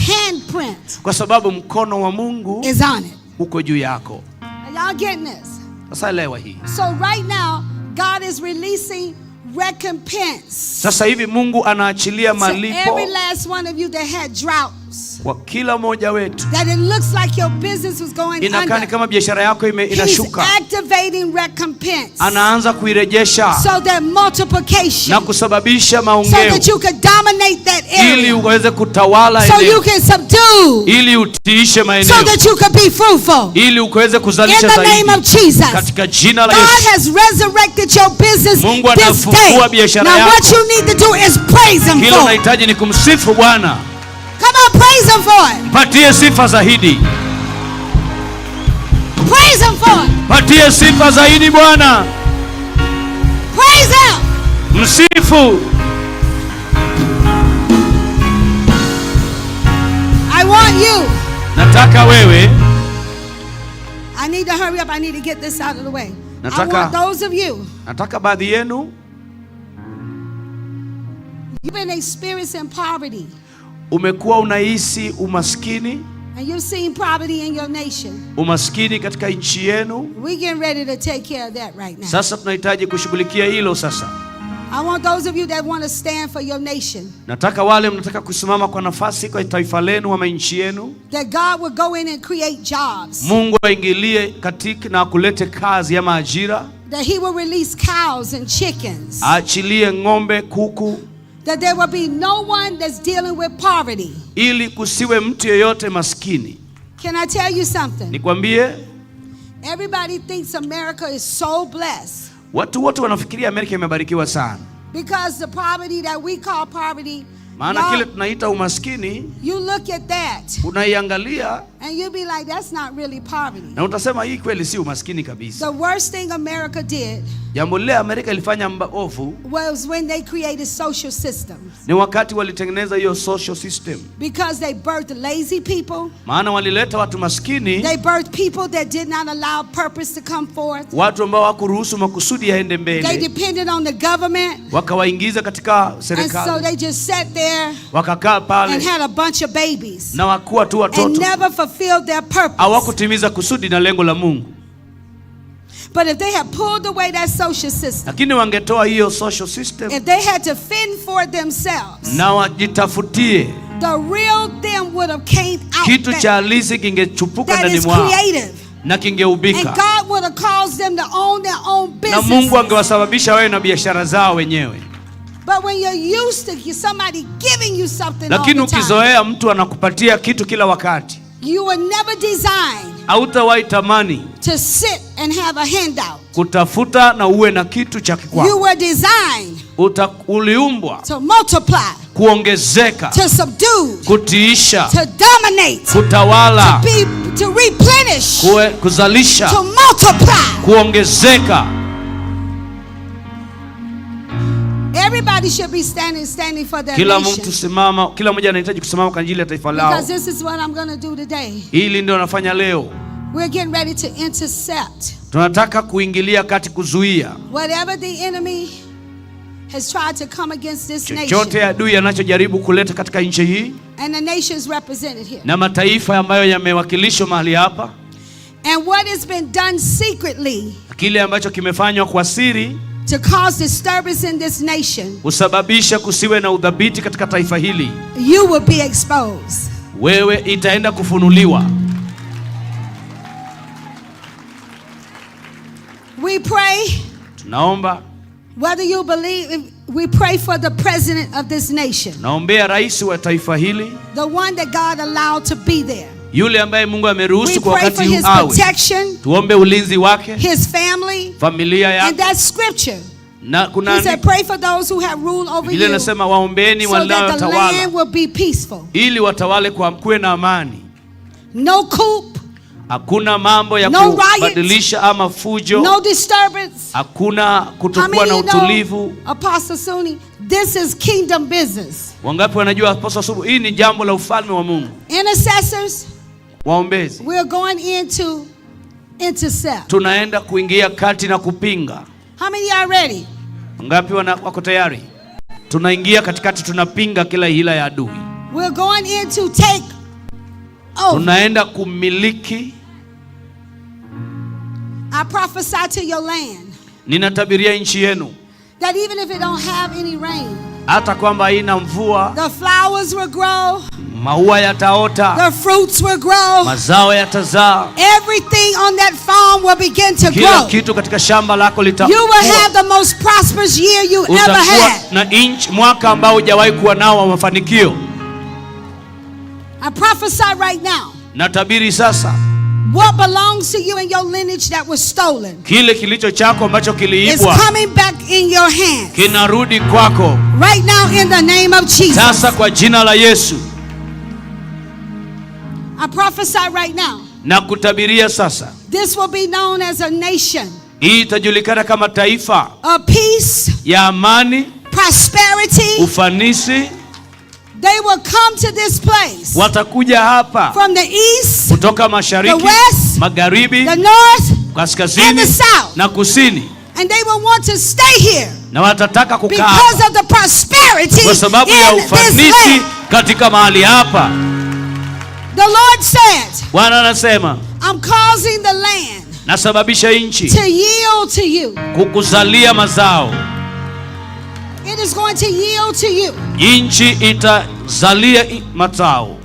handprint kwa sababu mkono wa Mungu is on it. uko juu yako. Are y'all getting this? Sasa elewa hii. So right now, God is releasing recompense Sasa hivi Mungu anaachilia to malipo every last one of you that had droughts. kwa kila mmoja wetu. That it looks like your business was going Inakaa ni under. kama biashara yako He's inashuka, activating recompense anaanza kuirejesha so that multiplication, na kusababisha so maongeo that you could dominate that ili area, uweze kutawala so you eneo, can subdue, ili utiishe so maeneo, that you could be fruitful. ili ukaweze In kuzalisha the name zaidi of Jesus. katika jina la God Yesu. has resurrected your business Mungu this day. anafufua biashara Now yako. what you need to do is praise him Kila for it. unahitaji ni kumsifu Bwana, Come on, praise him for it. patie sifa zaidi, Praise him for it. patie sifa zaidi Bwana, Praise him. msifu. I want you. Nataka wewe, I need to hurry up. I need to get this out of the way. I Nataka- want those of you, nataka baadhi yenu you've been experiencing poverty umekuwa unahisi umaskini, and you've seen poverty in your nation. umaskini katika nchi yenu. We're getting ready to take care of that right now. Sasa tunahitaji kushughulikia hilo sasa. I want those of you that want to stand for your nation, Nataka wale mnataka kusimama kwa nafasi kwa taifa lenu ama nchi yenu, that God will go in and create jobs, Mungu aingilie katika na akulete kazi ama ajira, that He will release cows and chickens, aachilie ng'ombe, kuku, that there will be no one that's dealing with poverty. ili kusiwe mtu yeyote maskini. Can I tell you something? Nikwambie, Everybody thinks America is so blessed watu wote wanafikiria Amerika imebarikiwa sana, because the poverty that we call poverty, maana y'all, kile tunaita umaskini you look at that unaiangalia and you be like, that's not really poverty. na utasema hii kweli si umaskini kabisa. The worst thing America did Jambo lile Amerika ilifanya ovu was when they created social systems ni wakati walitengeneza hiyo social system, because they birthed lazy people. maana walileta watu maskini, They birthed people that did not allow purpose to come forth. watu ambao hawakuruhusu makusudi yaende They mbele, depended on the government. wakawaingiza katika And so serikali, they just sat there wakakaa and pale had a bunch of babies na wakuwa tu and watoto, never fulfilled their purpose. hawakutimiza kusudi na lengo la Mungu. But if they had pulled away that social system, Lakini wangetoa hiyo social system if they had to fend for themselves, na wajitafutie the real them would have came out kitu there. cha halisi, kingechupuka That ndani is mwao creative. na And kingeubika, God would have caused them to own their own na Mungu business. angewasababisha wewe na biashara zao wenyewe. But when you're used to somebody giving you something all Lakini the time, ukizoea mtu anakupatia kitu kila wakati, you were never designed hautawahi tamani to sit and have a handout. kutafuta na uwe na kitu cha You kikwako. were designed Uliumbwa to multiply, kuongezeka, to subdue, kutiisha, to dominate, kutawala, to replenish, kuzalisha, to multiply. kuongezeka. Everybody should be standing for their Kila nation. mtu simama, kila mmoja anahitaji kusimama kwa ajili ya taifa lao. Because this is what I'm going to do today. Hili ndio nafanya leo. We're getting ready to intercept Tunataka kuingilia kati, kuzuia whatever the enemy has tried to come against this chochote nation adui anachojaribu kuleta katika nchi hii and the nations represented here. na mataifa ambayo yamewakilishwa mahali hapa, And what has been done secretly kile ambacho kimefanywa kwa siri to cause disturbance in this nation, kusababisha kusiwe na udhabiti katika taifa hili, you will be exposed. wewe itaenda kufunuliwa. We pray, Tunaomba, whether you believe, we pray for the president of this nation, naombea rais wa taifa hili, the one that God allowed to be there. yule ambaye Mungu We ameruhusu kwa pray wakati for huu his awe. protection, Tuombe ulinzi wake, his family, familia and yake, that scripture. na kuna He said, pray for those who have rule over Biblia you inasema waombeeni so that the wanaotawala land will be peaceful. ili watawale kwa kuwe na amani. No coup, Hakuna mambo ya No riot. kubadilisha ama fujo. No disturbance. Hakuna How kutokuwa many na you know, utulivu. Apostle Suni, this is kingdom business. Wangapi wanajua Apostle Subu, hii ni jambo la ufalme wa Mungu. Intercessors, Waombezi, we're going into intercept. Tunaenda kuingia kati na kupinga. How many are ready? Wangapi wako tayari? Tunaingia katikati, tunapinga kila hila ya adui. We're going in to take over. Tunaenda kumiliki. I prophesy to your land Ninatabiria nchi yenu, that even if it don't have any rain, hata kwamba haina mvua, the flowers will grow, maua yataota, the fruits will grow, mazao yatazaa, everything on that farm will begin to kila grow. kitu katika shamba lako You litakuwa. will have the most prosperous year you ever Utakuwa had. na inchi mwaka ambao hujawahi kuwa nao wa mafanikio. I prophesy right now. Natabiri sasa, What belongs to you and your lineage that was stolen kile kilicho chako ambacho is kiliibwa coming back in your hands kinarudi kwako right now in the name of Jesus. sasa kwa jina la Yesu. I prophesy right now. Na kutabiria sasa, This will be known as a nation hii itajulikana kama taifa of peace, ya amani, prosperity. ufanisi. They will come to this place Watakuja hapa from the east, kutoka mashariki, the west, magharibi, the north, and kaskazini the south. na kusini, And they will want to stay here na watataka kukaa because hapa of the prosperity kwa sababu ya in this ufanisi land. katika mahali hapa. The Lord said, Bwana anasema I'm causing the land nasababisha nchi to yield to you. kukuzalia mazao. It is going to yield to you. Nchi itazalia mazao.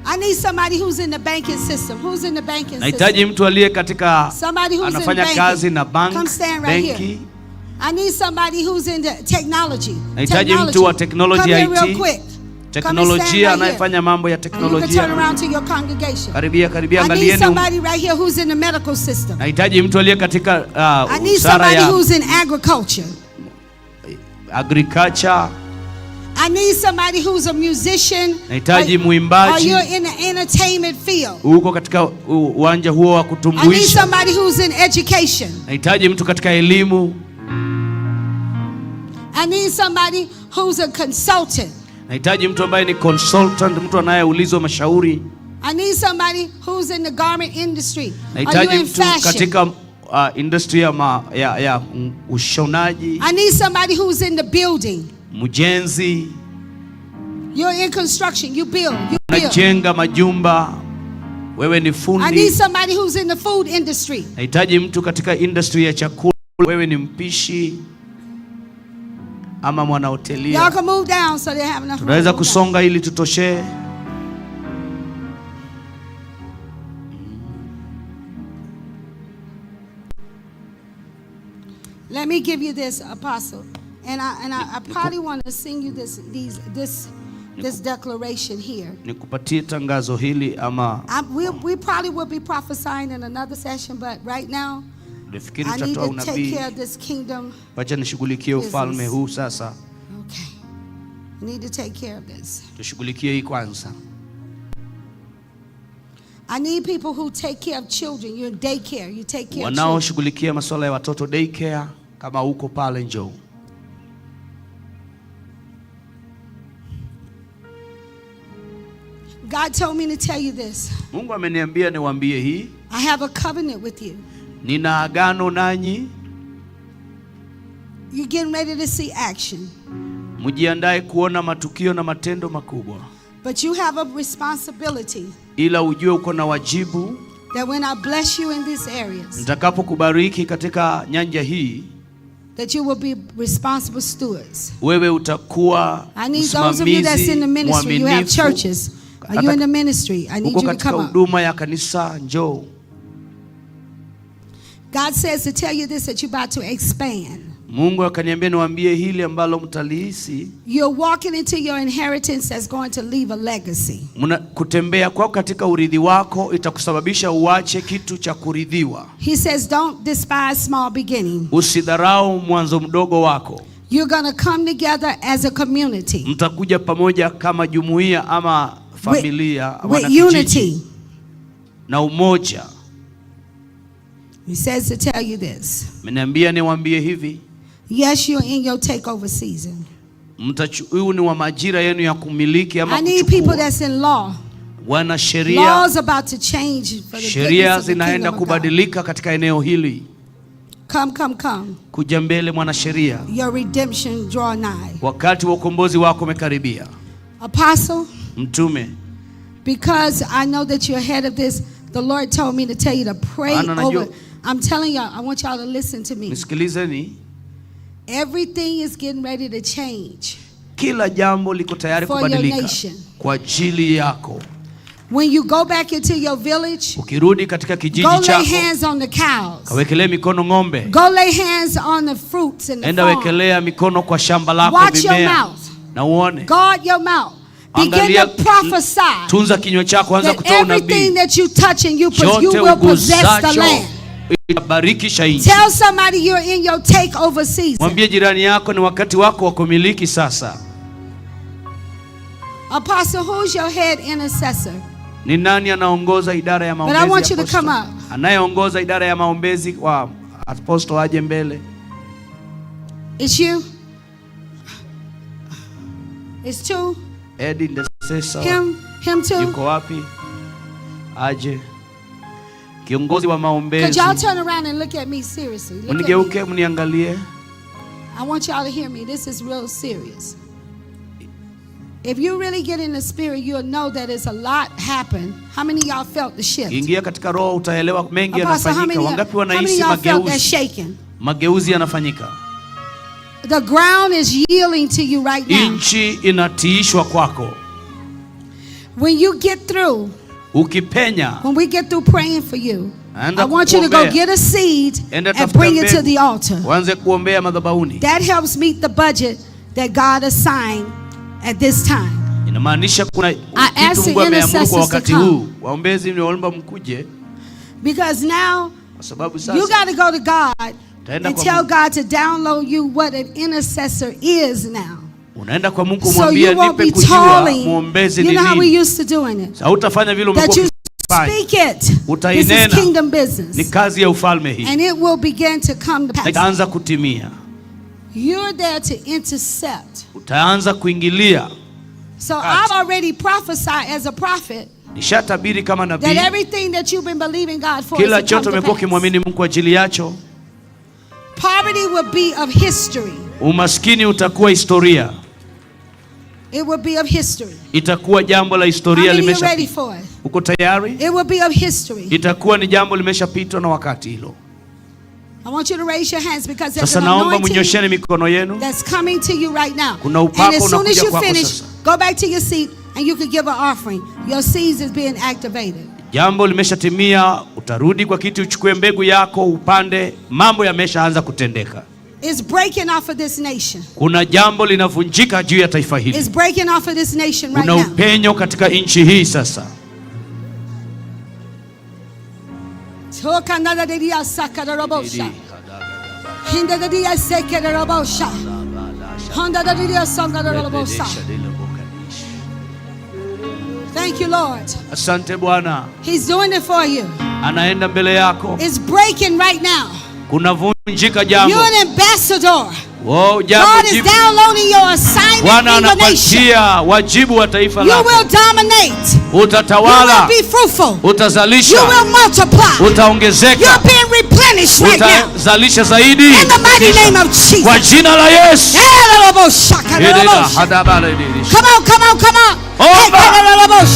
I need somebody who's in the banking system. Who's in the banking Nahitaji system? mtu aliye katika Somebody who's in anafanya banking. kazi na bank, Come stand right benki. here. I need somebody who's in the technology. Nahitaji Technology. mtu wa technology, Come here real IT. quick. Come and stand Teknolojia, right here. anayefanya mambo ya And you can turn teknolojia. around to your congregation. Karibia, karibia, I need angalieni. somebody right here who's in the medical system. Nahitaji mtu aliye katika I need sara somebody ya who's in agriculture. agriculture. I need somebody who's a musician. Nahitaji Or mwimbaji. you're in the entertainment field. Uko katika uwanja huo wa I need kutumbuisha. somebody who's in education. Nahitaji mtu katika elimu. I need somebody who's a consultant. Nahitaji mtu ambaye ni consultant, mtu anayeulizwa mashauri. I need somebody who's in the garment industry. Are you Nahitaji in mtu fashion? katika industry ya ushonaji, I need somebody who's in the building. mjenzi, You're in construction. You build. You build. unajenga majumba, wewe ni I need fundi. somebody who's in the food industry. Nahitaji mtu katika industry ya chakula, wewe ni mpishi ama Y'all mwanahotelia. can move down so they have enough room. Tunaweza Move down. kusonga ili tutoshee. Let me give you this, Apostle, and I probably want to sing you this declaration here. Nikupatie tangazo hili ama We probably will be prophesying in another session, but right now nafikiri I need tutatoa to take unabii. care of this kingdom. Wacha nishughulikie ufalme huu sasa. Okay, I need to take care of this. Tushughulikie hii kwanza. I need people who take care of children. You're in daycare. You take care of children. Wanaoshughulikia masuala ya watoto daycare, kama uko pale njoo. God told me to tell you this. Mungu ameniambia niwaambie hii, I have a covenant with you. nina agano nanyi, You're getting ready to see action. mjiandae kuona matukio na matendo makubwa, But you have a responsibility ila ujue uko na wajibu. that when I bless you in these areas, Nitakapokubariki katika nyanja hii, that you will be responsible stewards. wewe utakuwa I need those of you that's in the msimamizi ministry. You have mwaminifu. churches. Are you in the ministry? I need Uko you to katika come up. huduma ya kanisa, njoo. God says to tell you this, that you're about to expand. Mungu akaniambia niwaambie hili ambalo mtalihisi. You're walking into your inheritance that's going to leave a legacy. Kutembea kwako katika urithi wako itakusababisha uache kitu cha kurithiwa. He says, don't despise small beginning. Usidharau mwanzo mdogo wako. You're going to come together as a community. Mtakuja pamoja kama jumuiya ama familia With wanakijiji, unity. na umoja. He says to tell you this. Ameniambia niwaambie hivi, Yes, you're in your takeover season. Huu ni wa majira yenu ya kumiliki ama I need people kuchukua. that's in law. Wana sheria, Laws about to change for the sheria goodness of the zinaenda kingdom of God. kubadilika katika eneo hili. Come, come, come. Kuja mbele mwanasheria, Your redemption draw nigh. wakati wa ukombozi wako umekaribia. Apostle, Mtume, because I know that you're ahead of this, the Lord told me to tell you to pray Maana najua- over. I'm telling y'all, I want y'all to listen to me. nisikilizeni, Everything is getting ready to change. kila jambo liko tayari For your kubadilika nation. kwa ajili yako. When you go back into your village, Ukirudi katika kijiji go lay chako, hands on the cows. kawekelee mikono ng'ombe, Go lay hands on the fruits and the enda farm. wekelea mikono kwa shamba lako, Watch your mimea, mouth. na uone. Guard your mouth. Begin Angalia, to prophesy tunza kinywa chako, anza that kutoa everything unabii. that you touch and you, you Chote will possess the ugusacho land. itabarikisha nchi. Tell somebody you're in your takeover season. Mwambie jirani yako ni wakati wako wa kumiliki sasa. Apostle, who's your head intercessor? Ni nani anaongoza idara ya But I maombezi? want you to Apostle? come up. Anayeongoza idara ya maombezi wa apostle aje mbele. It's you. It's two. Eddie Ndesesa Him. Him too. yuko wapi? Aje. Kiongozi wa Could maombezi. y'all turn around and look at me seriously? Look at me. Mnigeuke mniangalie. I want y'all to hear me. This is real serious. If you really get in the spirit, you'll know that it's a lot happened. How many of y'all felt the shift? Ingia katika roho utaelewa mengi Apostle, how yanafanyika. many, Wangapi how many wanahisi y'all felt that mageuzi? shaking? Mageuzi yanafanyika. The ground is yielding to you right now. Nchi inatiishwa kwako. When you get through, Ukipenya, when we get through praying for you, Enda I want you to go kukuombea. get a seed Enda and tafuta bring it to mbegu. the altar. Uanze kuombea madhabahuni. That helps meet the budget that God assigned at this time. Inamaanisha kuna I kitu ask the Mungu ameamuru kwa intercessors to wakati come. huu. Waombezi mniwaomba mkuje, Because now kwa sababu you sasa got to go to God Utaenda and kwa tell Mungu. God to download you what an intercessor is now. Unaenda kwa Mungu So mwambie you won't nipe be kujua tolling. muombezi You ni know how we nini. used to doing it. Sasa hutafanya vile That umekuwa you ukifanya. speak it. This is Utainena. kingdom Ni business. kazi ya ufalme hii. And it will begin to come to Na pass. itaanza kutimia. You're there to intercept. Utaanza kuingilia. So I've already prophesied as a prophet Nishatabiri kama that nabii everything that you've been believing God for kila is to chote come to umekuwa pass. ukimwamini Mungu kwa ajili yacho. Poverty will be of history. Umaskini utakuwa historia. It will be of history. Itakuwa jambo la How historia many are ready limeshapita. for it? Uko tayari? It will be of history. Itakuwa ni jambo limeshapitwa na wakati hilo. I want you to raise your hands because there's Sasa an naomba anointing mnyosheni mikono yenu. that's coming to you right now. Kuna upako And as soon as unakuja you kwako finish, sasa. go back to your seat and you can give an offering. Your seeds is being activated. Jambo limeshatimia, utarudi kwa kiti uchukue mbegu yako upande. Mambo yameshaanza kutendeka. It's breaking off of this nation. Kuna jambo linavunjika juu ya taifa hili. It's breaking off of this nation right Kuna now. upenyo katika nchi hii sasa. Thank you, Lord. Asante Bwana, He's doing it for you. anaenda mbele yako. It's breaking right now. Kunavunjika jambo. You're an ambassador. Oh, jambo God is jipya. downloading your assignment Bwana in your nation. anapatia wajibu wa taifa You lako. will dominate. You Utatawala, will be fruitful. You utazalisha, will multiply. utaongezeka, You're being replenished right now. utazalisha zaidi In the mighty name of kwa Jesus. jina la Yesu. Come on, come on, come on. Omba.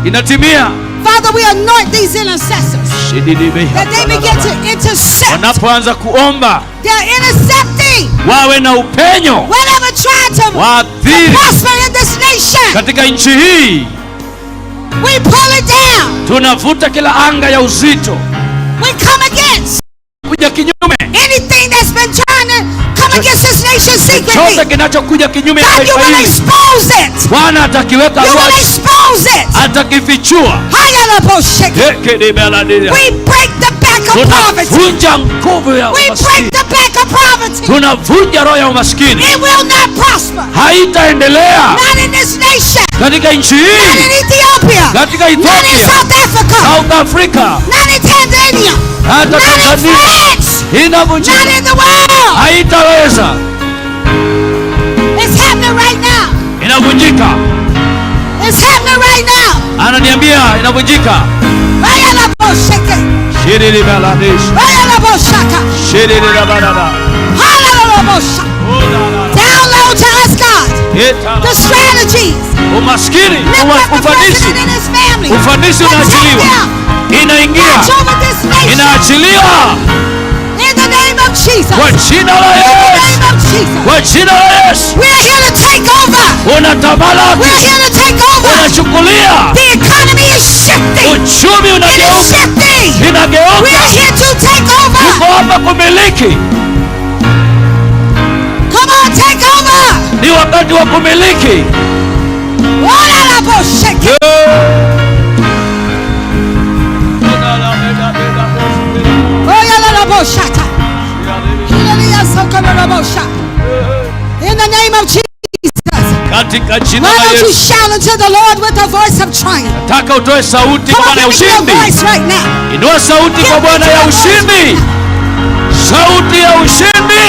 Inatimia. Father, we anoint these intercessors that they begin to intercept. Wanapoanza kuomba They're intercepting wawe na upenyo, whatever tried to waathiri prosper in this nation. katika nchi hii. We pull it down. Tunavuta kila anga ya uzito We come against kuja kinyume, anything that's been trying to come against this nation chote secretly. kinachokuja kinyume na God, you taifa will hili. expose it. Bwana atakiweka You will wazi, expose it. atakifichua. We break the back of poverty. Tunavunja nguvu ya We break umaskini, the back of poverty. Tunavunja roho ya umaskini, It will not prosper. haitaendelea Not in this nation. katika nchi Not hii, in Ethiopia. katika Not in Ethiopia, South Africa. South Africa, Not in Tanzania. hata Not in Tanzania France. Not inavunjika, in the world. haitaweza, It's happening right now. inavunjika. It's happening right now. Ananiambia inavunjika. Ayalabosheke. Shiriribaladish, Ayalaboshaka. shiriribalada. Halalabosha. Download to us, God, the strategies. Umaskini, Lift up the ufanisi, president and his family. ufanisi Protect unaachiliwa, them. inaingia, Watch over this nation. inaachiliwa In the name of Jesus. kwa jina la In the Yesu, name of Jesus. kwa jina la Yesu. We are here to take over. We Unatamalaki, are here to take over. unachukulia, The economy is shifting. uchumi It is unageuka, shifting. We inageuka. are here to take over. Tuko hapa kumiliki, Come on, take over. ni wakati wa kumiliki. Olalaboseke. Olalabosata. Hilaliyasokololabosha. In the name of Jesus. Katika jina Why la don't you Yesu, shout unto the Lord with the voice of triumph? nataka utoe sauti Come kwa on, Bwana ya give me your ushindi. voice right now. Inua sauti kwa Bwana ya ushindi, sauti ya ushindi.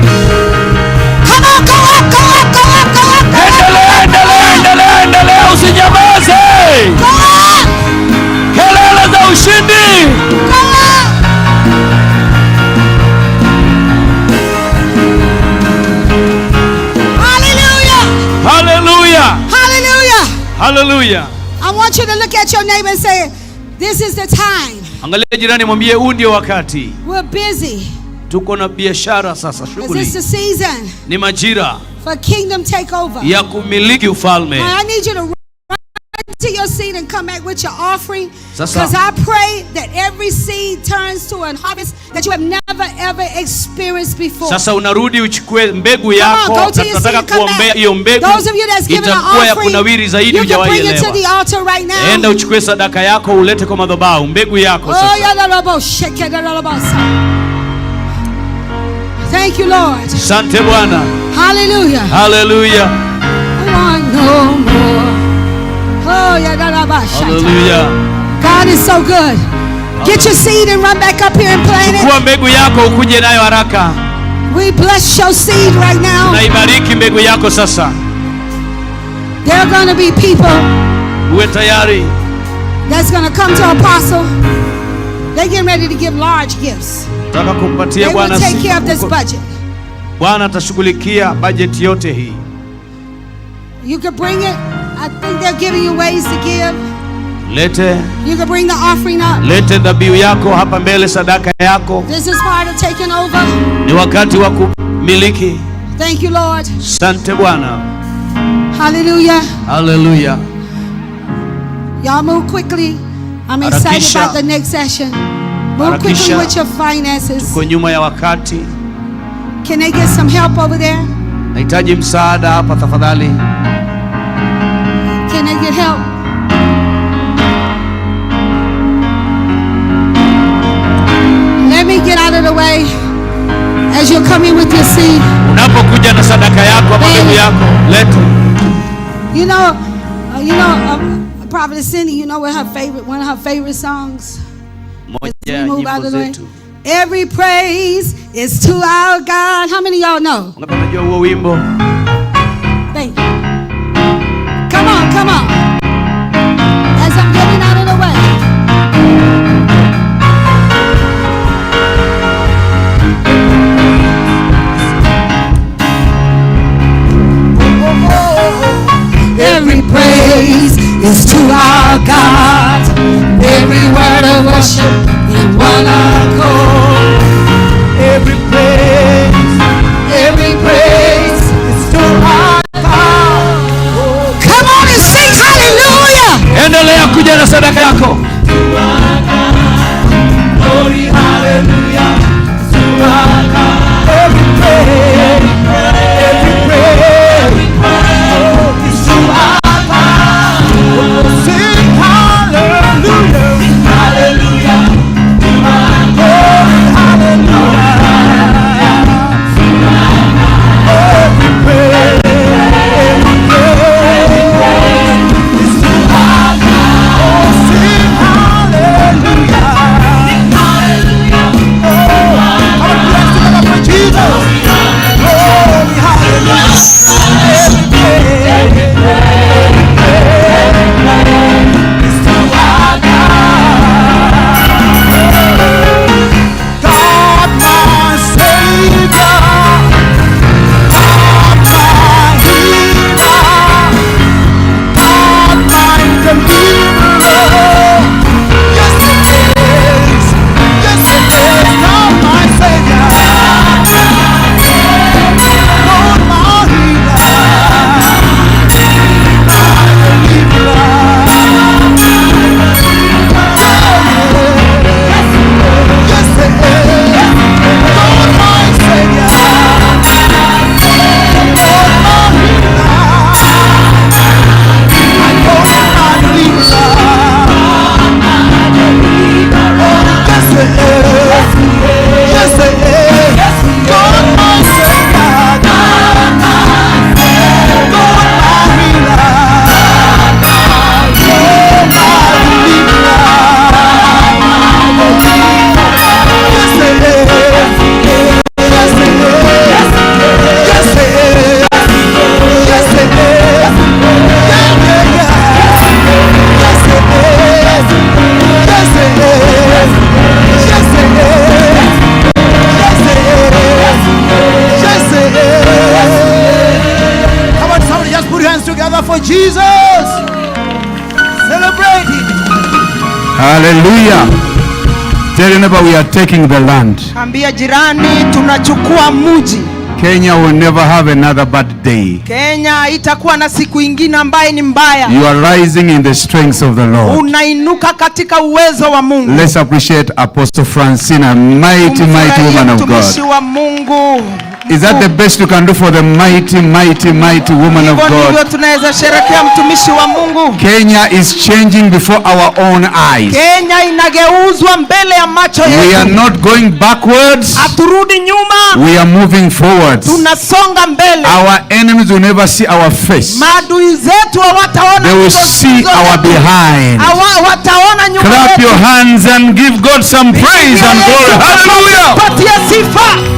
Come on, go up, go up, go up, go up, go up, Endelea, endelea, endelea, endelea, usinyamaze. go up, Kelele za ushindi. go up. Hallelujah. Haleluya, Hallelujah. haleluya. I want you to look at your neighbor and say, this is the time. Angalia jirani, mwambie huu ndio wakati. We're busy. Tuko na biashara sasa, Is this shughuli the season ni majira for kingdom takeover? ya kumiliki ufalme. Now, I need you to run to your seat and come back with your offering. Sasa- Because I pray that every seed turns to a harvest that you have never ever experienced before. Sasa unarudi uchukue mbegu Come on, yako, go na to your seat tunataka and come kuombea back. hiyo mbegu Those of you that's given an itakuwa ya offering, kunawiri zaidi, you can hujawahi bring it to elewa. the altar right now. Enda uchukue sadaka yako ulete kwa madhabahu, mbegu yako Oh, sasa. yeah, la, la, bo, shake it, la, la, bo, sa. Thank you, Lord. Asante Bwana, Hallelujah. haleluya, I want no more. Oh, yeah, la, la, ba, shata. haleluya. God is so good. Get your seed and run back up here and plant it. Chukua mbegu yako ukuje nayo haraka, We bless your seed right now. naibariki mbegu yako sasa. There are going to be people Uwe tayari, that's going to come to Apostle. They're getting ready to give large gifts. nataka kumpatia They will Bwana take care of this sifa. budget. Bwana atashughulikia bajeti yote hii. You could bring it. I think they're giving you ways to give. Lete, You could bring the offering up. lete dhabihu yako hapa mbele, sadaka yako. This is part of taking over. Ni wakati wa kumiliki. Thank you, Lord. Asante Bwana, Hallelujah. haleluya. Y'all move quickly. I'm excited Harakisha. about the next session. Move quickly Harakisha. with your finances. Tuko nyuma ya wakati, Can they get some help over there? nahitaji msaada hapa tafadhali. Can they get help? Let me get out of the way as you're coming with your seed. Unapokuja na sadaka yako ama mbegu yako, lete. Prophetess Cindy, you know what her favorite, one of her favorite songs? Moja We ya move out nyimbo of the way. zetu. Every praise is to our God. How many of y'all know? Wangapi wanajua huo wimbo? Thank you. Come on, come on. As I'm getting out of the way. Every praise is to our God. Every word of worship in one accord. Every praise, Every praise is to our God. Come on and sing. Hallelujah. Tell your neighbor we are taking the land. Ambia jirani tunachukua mji. Kenya will never have another bad day. Kenya itakuwa na siku ingine ambaye ni mbaya. You are rising in the strength of the Lord. Unainuka katika uwezo wa Mungu. Let's appreciate Apostle Francina, mighty, mighty Tumfurahie woman of mtumishi God. wa Mungu. Is that the best you can do for the mighty, mighty, mighty woman of Hivyo ndivyo God? tunaweza sherekea mtumishi wa Mungu. Kenya is changing before our own eyes. Kenya inageuzwa mbele ya macho We are yetu. not going backwards. Haturudi nyuma, We are moving forwards. tunasonga mbele. Our enemies will never see our face. Maadui zetu hawataona They will nyuso see zetu. our behind. Wataona nyuma Clap yetu. your hands and give God some praise and glory. Hallelujah. Patia sifa.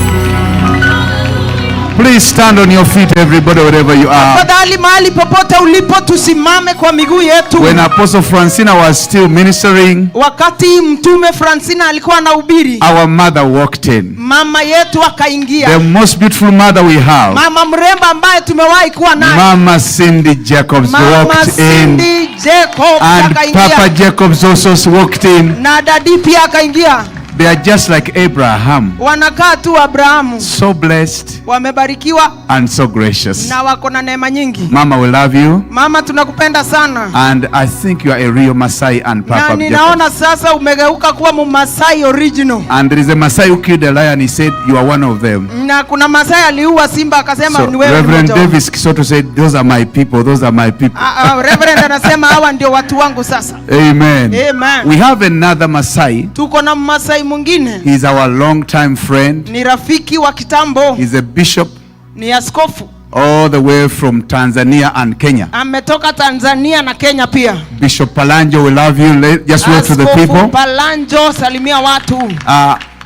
Please stand on your feet, everybody, wherever you are. Tafadhali mahali popote ulipo tusimame kwa miguu yetu. When Apostle Francina was still ministering, Wakati mtume Francina alikuwa anahubiri, our mother walked in. mama yetu akaingia. The most beautiful mother we have, Mama mrembo ambaye tumewahi kuwa naye. Mama Cindy Jacobs, Mama walked in. Cindy Jacobs And Papa akaingia. Jacobs also walked in. Na dadi pia akaingia. They are just like Abraham, Wanakaa tu Abrahamu. so blessed Wamebarikiwa and so gracious. na wako na neema nyingi. Mama, we love you. Mama, tunakupenda sana. And I think you are a real Masai and Na Papa Jacobs. ninaona sasa umegeuka kuwa Mumasai original. And there is a Masai who killed a lion. He said, "You are one of them." Na kuna Masai aliua simba akasema So ni wewe ni Reverend mmoja wao. Davis Kisoto said, "Those are my people. Those are my people." Reverend anasema hawa ndio watu wangu sasa. Amen. Amen. We have another Masai. Tuko na Masai mwingine, He's our long-time friend. ni rafiki wa kitambo, He's a bishop ni askofu, all the way from Tanzania and Kenya. ametoka Tanzania na Kenya pia. Bishop Palanjo, we love you. Just wave to the Askofu people. Palanjo, salimia watu.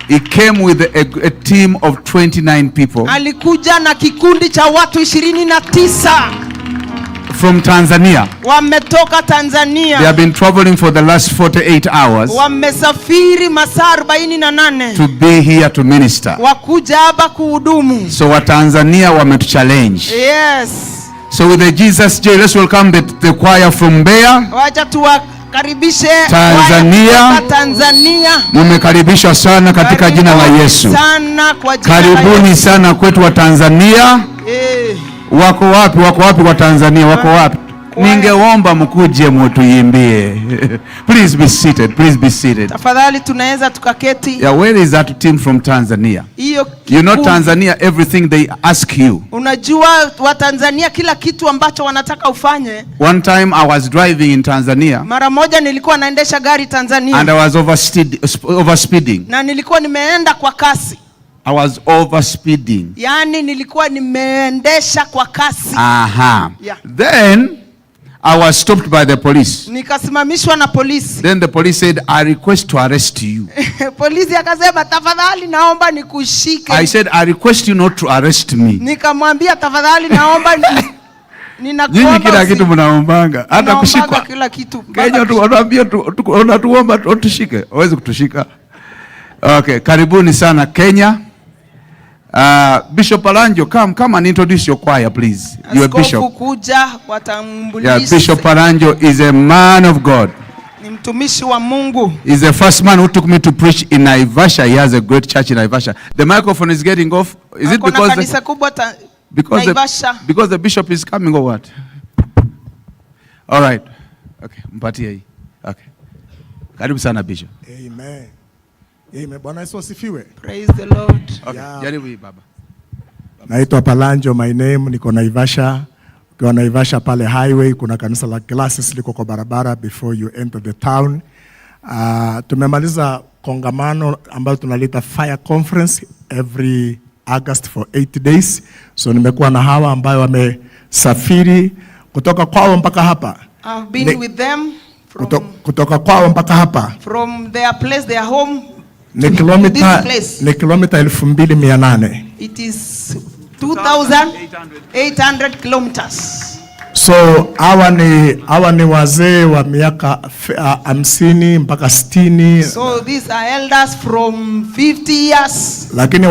He came with a team of 29 people Alikuja na kikundi cha watu 29 from Tanzania. wametoka They have Tanzania, been traveling for the last 48 hours wamesafiri masaa 48 to be here to minister. wakuja hapa kuhudumu. So Watanzania wametuchallenge. Yes, So with the Jesus Joy, let's welcome the choir from Mbeya. wacha tuwakaribishe Tanzania. kwaya kutoka Tanzania. Mumekaribishwa sana katika jina la Yesu. Sana kwa jina la Karibuni Yesu. sana kwetu wa Tanzania. Wako wapi? Wako wapi wa Tanzania? Wako wapi? Ningeomba mkuje mutuimbie. Please be seated. Please be seated. Tafadhali tunaweza tukaketi. Yeah, where is that team from Tanzania? Hiyo You know kikundi. Tanzania, everything they ask you. Unajua Watanzania kila kitu ambacho wanataka ufanye. One time I was driving in Tanzania Mara moja nilikuwa naendesha gari Tanzania and I was overspeeding. na nilikuwa nimeenda kwa kasi, I was overspeeding. yaani nilikuwa nimeendesha kwa kasi. Aha. Yeah. Then I was stopped by the police. Nikasimamishwa na polisi. Then the police said, "I request to arrest you." Polisi akasema tafadhali, naomba nikushike. I said, "I request you not to arrest me." Nikamwambia tafadhali, naomba Nyinyi ninakuomba kila kitu mnaombanga, hata Naombaga kushikwa. kila kitu mpaka Kenya tu wanaambia wanatuomba tushike, hawezi kutushika. Okay, karibuni sana Kenya. Bishop Palanjo, come and introduce your choir, please. Your Askofu bishop. kuja watambulishe. Yeah, Bishop Palanjo is a man of God. Ni mtumishi wa Mungu. He's the first man who took me to preach in Naivasha. He has a great church in Naivasha. The microphone is getting off. Is it Ako na because kanisa kubwa Naivasha. because the bishop is coming or what? All right. Okay, mpatie hii. Okay. Karibu sana Bishop. Amen. Amen. Bwana Yesu asifiwe. Praise the Lord. Okay, jaribu hii baba. Naitwa Palanjo, my name, niko Naivasha. Ukiwa Naivasha pale highway kuna kanisa la Glasses liko kwa barabara before you enter the town. Tumemaliza kongamano ambalo tunalita Fire Conference every August for 8 days. So nimekuwa na hawa ambayo wamesafiri kutoka kwao mpaka hapa. I've been with them from, Kutoka kwao mpaka hapa from their place, their home. ni kilomita This place. ni kilomita 2800. It is 2,800 kilometers. So hawa ni wazee wa miaka 50 mpaka 60. So these are elders from 50 years. Lakini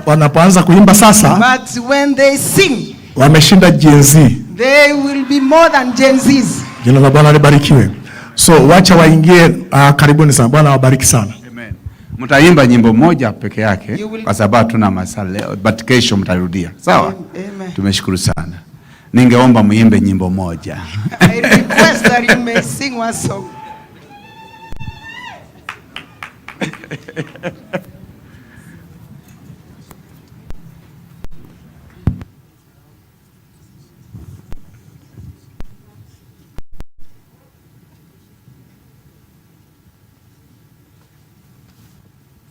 wanapoanza kuimba sasa But when they sing, wameshinda Gen Z. they will be more than Gen Zs. Jina la Bwana libarikiwe. So wacha waingie. Karibuni sana. Bwana awabariki sana. Amen. Mtaimba nyimbo moja peke yake kwa sababu tuna masaa leo, but kesho mtarudia. Sawa? Amen. Tumeshukuru sana. Ningeomba muimbe nyimbo moja. I request that you may sing one song.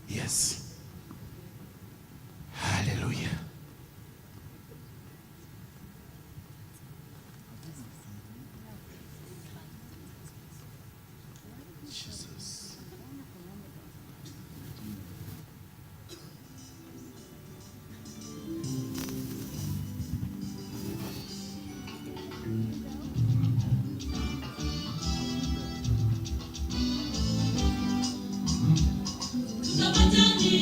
Yes. Hallelujah. Jesus. Tutapata.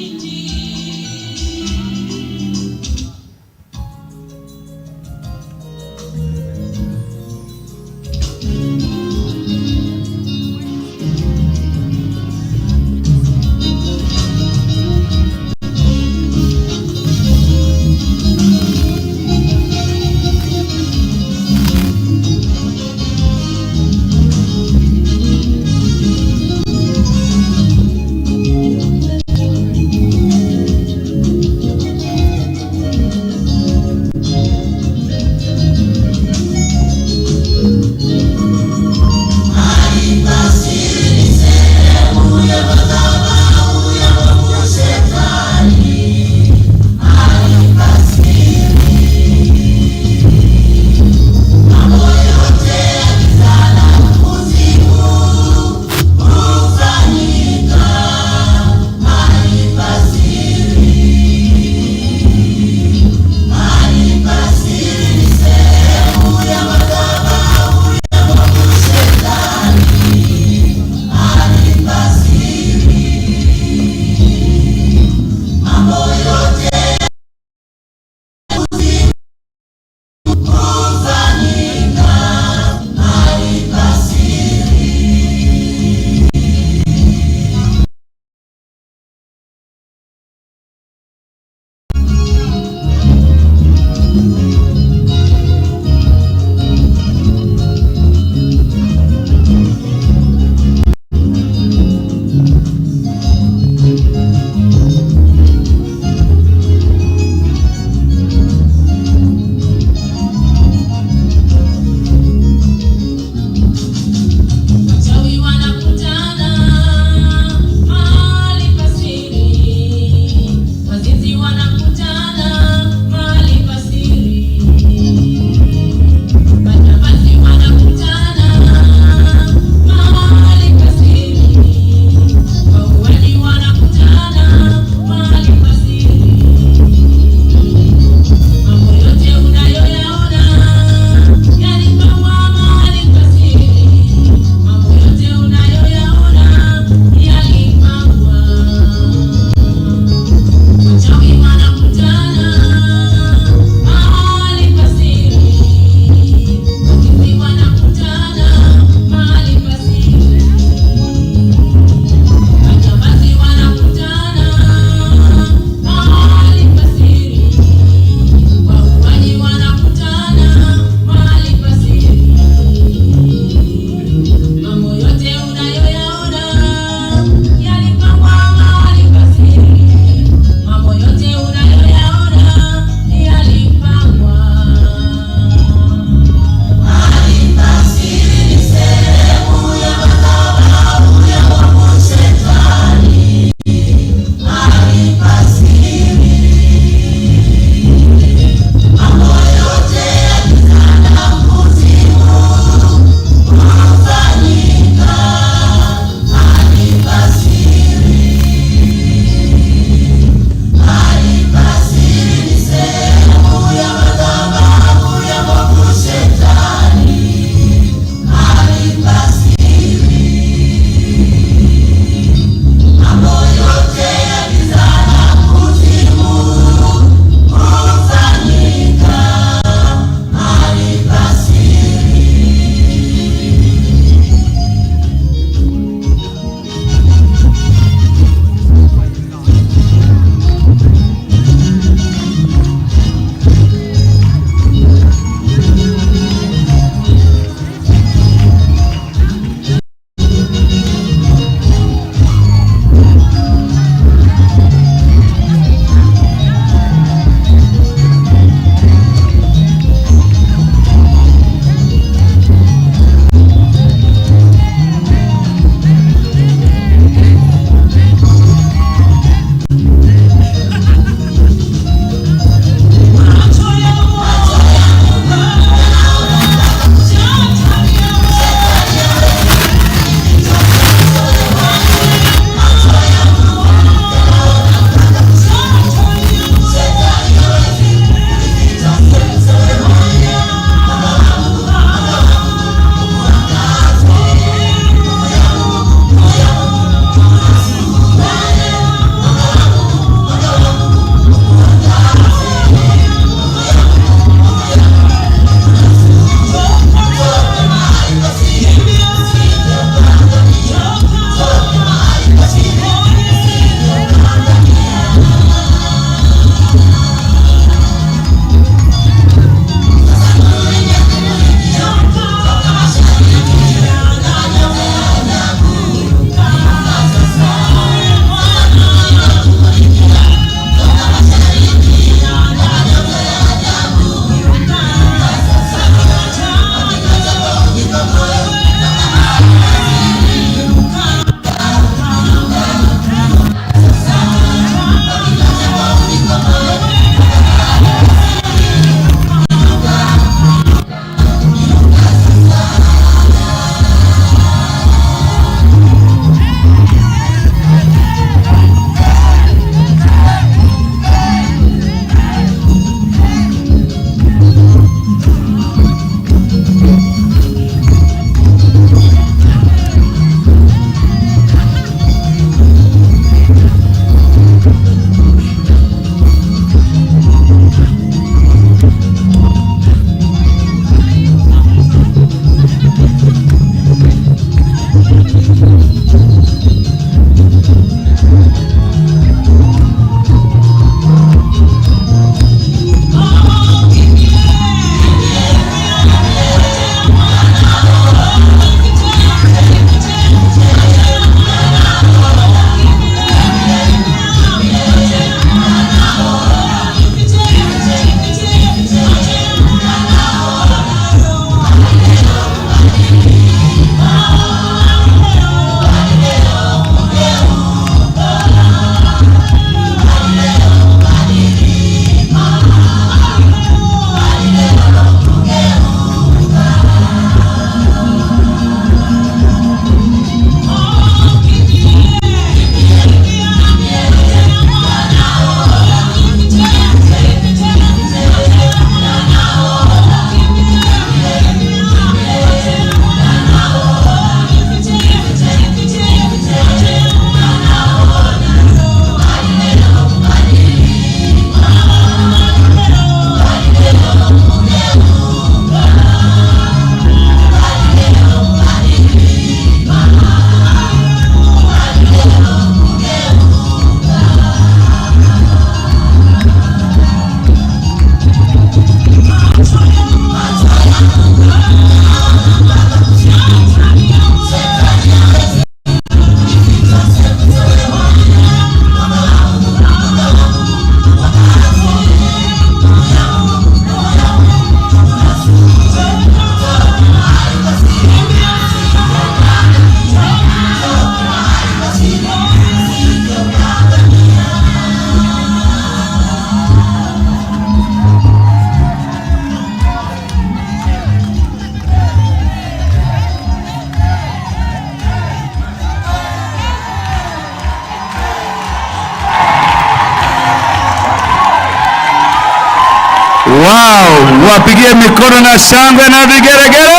Wow, wapigie mikono na shangwe na vigeregere.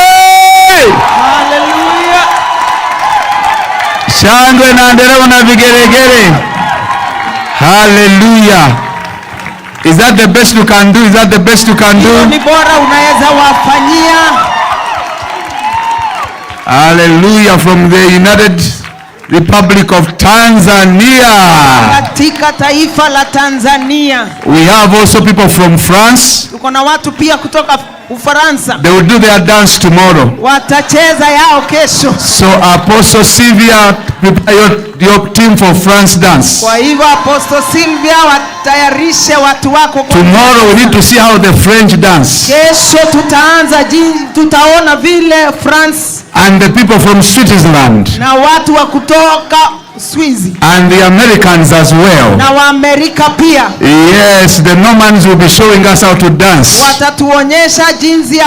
Hallelujah. Shangwe na nderemo na vigeregere. Hallelujah. Is that the best you can do? Is that the best you can Hiyo do? ni bora unaweza wafanyia. Hallelujah, from the United Republic of Tanzania. Katika taifa la Tanzania. We have also people from France. Tuko na watu pia kutoka Ufaransa. They will do their dance tomorrow. Watacheza yao kesho. So Apostle Sylvia, prepare your team for France dance. Kwa hivyo, Apostle Sylvia, watayarishe watu wako kwa Tomorrow we need to see how the French dance. Kesho tutaanza tutaona vile France And the people from Switzerland. Na watu wa kutoka Swizi And the Americans as well. Na Waamerika pia. Yes, the Normans will be showing us how to dance. Watatuonyesha jinsi ya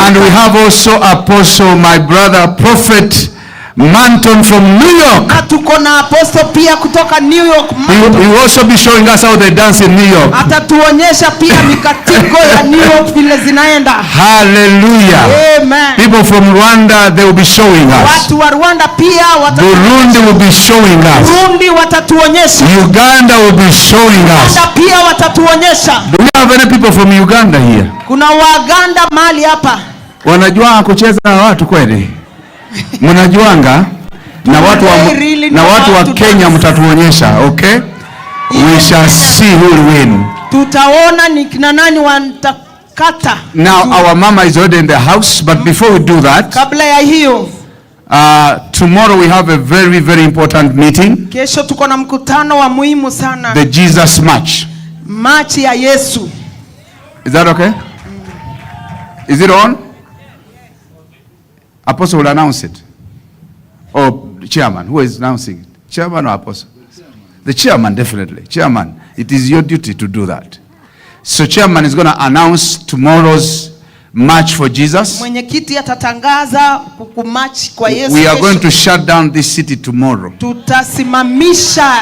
And we have also Apostle, my brother, Prophet Manton from New York. Na tuko na apostle pia kutoka New York. He will also be showing us how they dance in New York. Atatuonyesha pia mikatiko ya New York vile zinaenda. Hallelujah. Amen. People from Rwanda, they will be showing us. Watu wa Rwanda pia Burundi will be showing us. Burundi watatuonyesha. Uganda will be showing us. Uganda pia watatuonyesha. Do we have any people from Uganda here? Kuna Waganda mahali hapa? Wanajua kucheza na watu kweli? Mnajuanga? Really Na know watu how wa to Kenya dance. Mtatuonyesha, okay? We shall see who will win. Tutaona ni kina nani watakata. Now our mama is already in the house, but before we do that, Kabla ya hiyo, tomorrow we have a very, very important meeting, kesho tuko na mkutano wa muhimu sana. The Jesus March. Machi ya Yesu. Is that okay? Is it on? Apostle will announce it. Or chairman, who is announcing it? Chairman or apostle? The chairman, definitely. Chairman, it is your duty to do that. So chairman is going to announce tomorrow's March for Jesus. Mwenyekiti atatangaza kumachi kwa Yesu We are kesho. going to shut down this city tomorrow. Tutasimamisha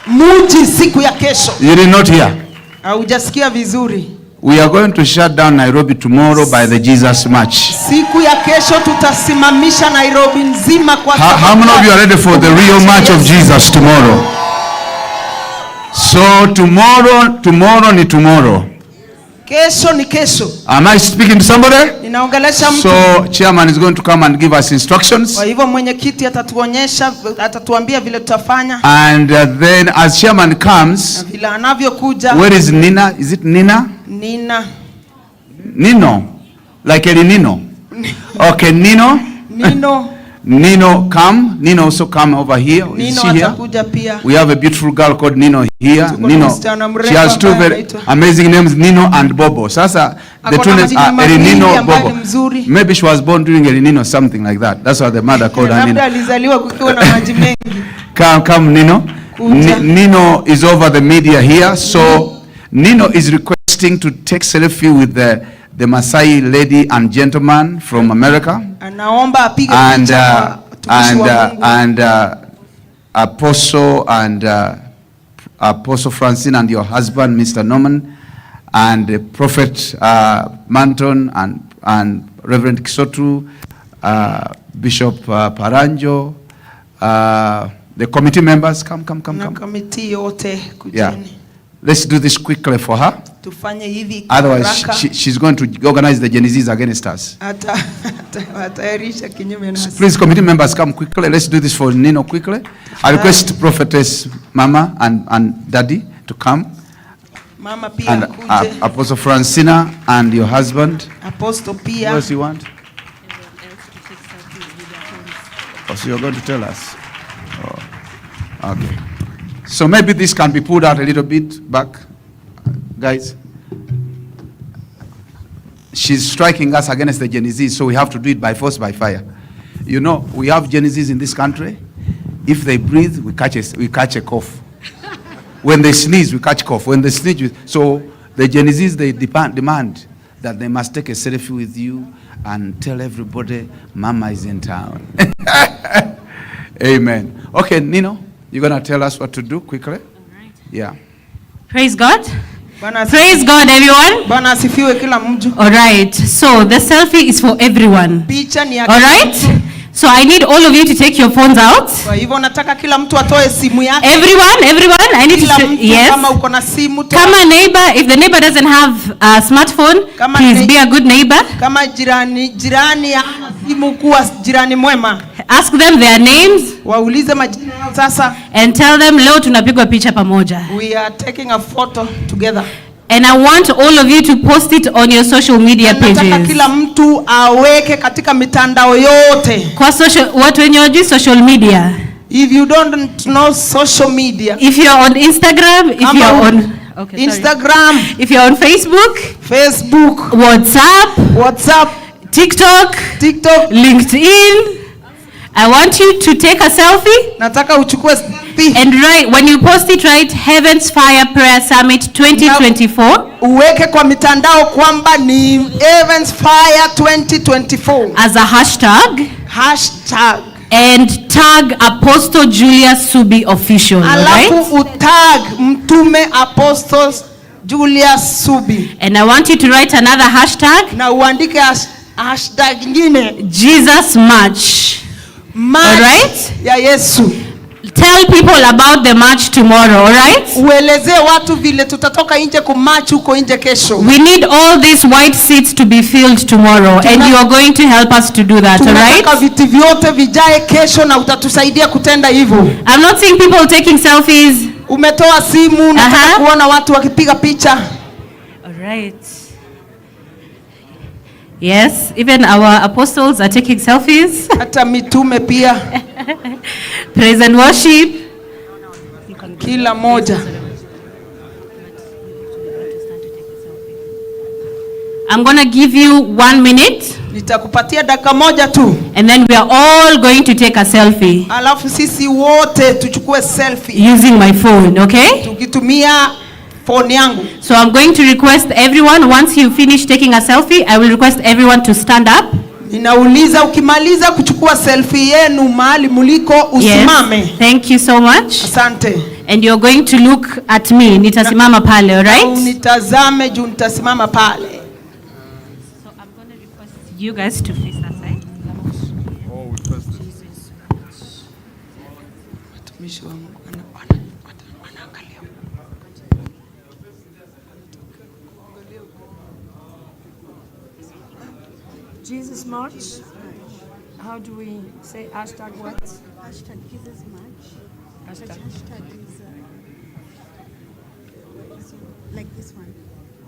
muji siku ya kesho. You did not hear. Haujasikia vizuri. We are going to shut down Nairobi tomorrow by the Jesus March. Siku ya kesho tutasimamisha Nairobi nzima kwa How many of you are ready for the real march of Jesus tomorrow? So tomorrow, tomorrow ni tomorrow. Kesho ni kesho. Am I speaking to somebody? Ninaongelesha mtu. So chairman is going to come and give us instructions. Kwa hivyo mwenyekiti atatuonyesha, atatuambia vile tutafanya. And then as chairman comes, Na vile anavyokuja. Where is Nina? Is it Nina? Nina. Nino. Like El Nino. Okay, Nino. Nino. Nino, come. Nino also come over here. Is Nino she here? atakuja pia. We have a beautiful girl called Nino here. Tuko na Nino. msichana mrembo She has two ambaye very anaitwa- amazing names, Nino and Bobo. Sasa the Ako two na names majina are El mawili Nino, ambayo Bobo. ni mzuri. Maybe she was born during El Nino, something like that. That's why the mother called her Labda Nino. alizaliwa kukiwa na maji mengi. Come, come, Nino. Kuja. Nino is over the media here. So Nino is requesting to take selfie with the Masai lady and gentleman from America. Anaomba apige And, picha na watumishi wa Mungu. and Apostle and Apostle Francine and your husband, Mr. Norman, and Prophet Manton and Reverend Kisotu, Bishop Paranjo, the committee members, come, come, come, Na come. Kamiti yote Yeah. kujeni. Let's do this quickly for her. Tufanye hivi Otherwise, haraka. she's going to organize the Gen Zs against us. Atatayarisha kinyume nasi. Please, committee members, come quickly. Let's do this for Nino quickly. I request Prophetess Mama and Daddy to come. Mama pia And akuje. Apostle Francina and your husband. Apostle pia. What else you want? Oh, so you're going to tell us. Oh, okay. So maybe this can be pulled out a little bit back, guys. She's striking us against the Gen Z, so we have to do it by force, by fire. You know, we have Gen Zs in this country. If they breathe, we catch a cough. When they sneeze, we catch cough. When they sneeze, so the Gen Zs, they demand that they must take a selfie with you and tell everybody, Mama is in town. Amen. Okay, Nino, you're going to tell us what to do quickly? All right. Yeah. Praise God. Bwana asifiwe. Praise God, everyone. Bwana asifiwe kila mtu. All right. So the selfie is for everyone. Picha ni ya All kila right. mtu. So I need all of you to take your phones out. Kwa hivyo nataka kila mtu atoe simu yake. Everyone, everyone. I need to Kila mtu yes. kama uko na simu toa. Kama neighbor, if the neighbor doesn't have a smartphone, Kama please be a good neighbor. Kama jirani hana simu, kuwa jirani mwema. Ask them their names. Waulize majina yao sasa. And tell them leo tunapigwa picha pamoja. We are taking a photo together. And I want all of you to post it on your social media Nataka pages. kila mtu aweke katika mitandao yote. Kwa social, watu wenye wajui social media. If you don't know social media. If you're on Instagram, if Kama you're on, okay, sorry. Instagram, If you're on Facebook, Facebook, WhatsApp, WhatsApp, TikTok, TikTok, LinkedIn. I want you to take a selfie. Nataka uchukue selfie. And write, when you post it, write Heaven's Fire Prayer Summit 2024. Uweke kwa mitandao kwamba ni Heaven's Fire 2024. As a hashtag. Hashtag. And tag Apostle Julius Subi Official. Alafu right? utag Mtume Apostle Julius Subi. And I want you to write another hashtag. Na uandike hashtag nyingine. Jesus March. March All right? ya Yesu. Tell people about the march tomorrow, all right? Uelezee watu vile tutatoka nje kumarch huko nje kesho. We need all these white seats to be filled tomorrow, and you are going to help us to do that, all right? Tunataka viti vyote vijae kesho na utatusaidia kutenda hivyo. I'm not seeing people taking selfies. Umetoa simu, nataka kuona watu wakipiga picha. All right. Yes, even our apostles are taking selfies. Hata mitume pia. Praise and worship. Kila moja. I'm going to give you 1 minute. Nitakupatia dakika moja tu. And then we are all going to take a selfie. Alafu sisi wote tuchukue selfie. Using my phone, okay? Tukitumia phone yangu. So I'm going to request everyone, once you finish taking a selfie, I will request everyone to stand up. Ninauliza ukimaliza kuchukua selfie yenu mahali muliko usimame. Yes. Thank you so much. Asante. And you're going to look at me. Nitasimama pale, all right? Unitazame juu nitasimama pale. So I'm going to request you guys to face that side. Oh, we press this. Watumishi wa Mungu wanaangalia. Jesus March. How do we say hashtag what? Hashtag Jesus March. Hashtag. Hashtag is so like this one,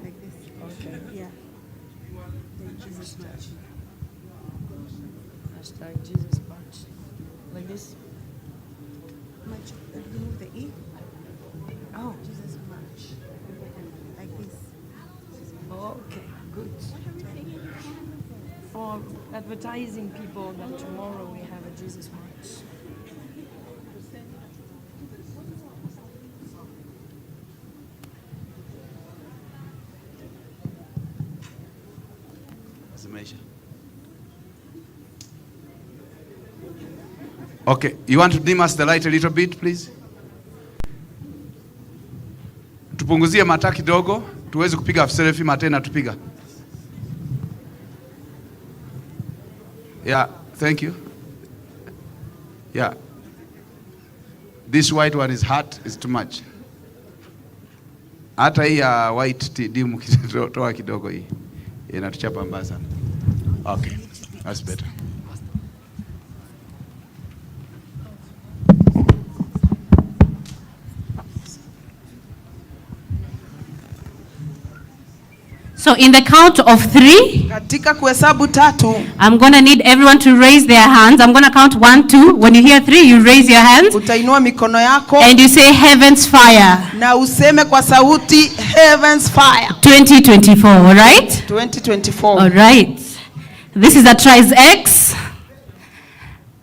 like this. Okay. Yeah. Then Jesus March. Hashtag Jesus March. Like this. March. Remove the E. Oh. Jesus March. Like this. Okay, good. For advertising people that tomorrow we have a Jesus March. Zimeisha. Okay, you want to dim us the light a little bit, please? Tupunguzie mataa kidogo, tuweze kupiga selfie mataa inatupiga. Yeah, thank you. Yeah. This white one is hot, it's too much. Hata hii ya white dimu toa kidogo hii. Inatuchapa mbaya sana. Okay, that's better. So in the count of 3, katika kuhesabu tatu, I'm going to need everyone to raise their hands. I'm going to count 1, 2. When you hear 3, you raise your hands. Utainua mikono yako. And you say heaven's fire. Na useme kwa sauti heaven's fire. 2024, all right? 2024. All right. This is a Tris X.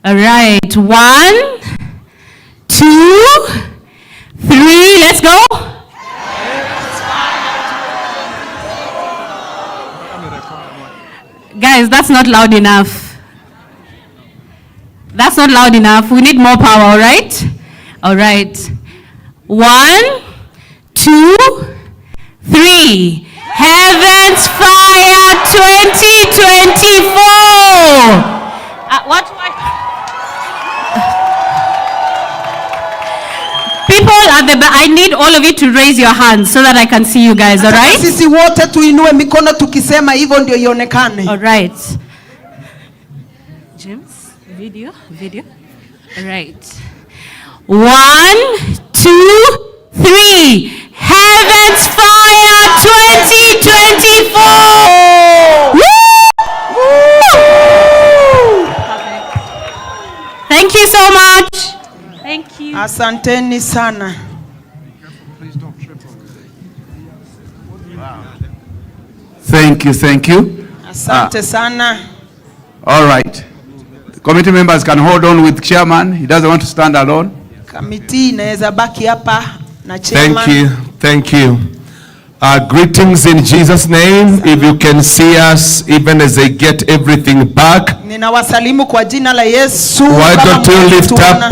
All right. 1, 2, 3. Let's go. Guys, that's not loud enough. That's not loud enough. We need more power, all right? All right. 1, 2, Three. Heaven's Fire 2024. What? People at the back, I need all of you to raise your hands so that I can see you guys, all right? Sisi wote tuinue mikono tukisema hivyo ndio ionekane. All right. James, video, video. All right. One, two, three. Heaven's Fire 2024. Woo! Thank you so much. Thank you. Asanteni sana. Thank you, thank you. Asante sana. All right. The committee members can hold on with chairman. He doesn't want to stand alone. Kamiti inaweza baki hapa na chairman. Thank you. Thank you. Greetings in Jesus' name. If you can see us, even as they get everything back, Ninawasalimu kwa jina la Yesu. Why Kama don't you lift mnatuona.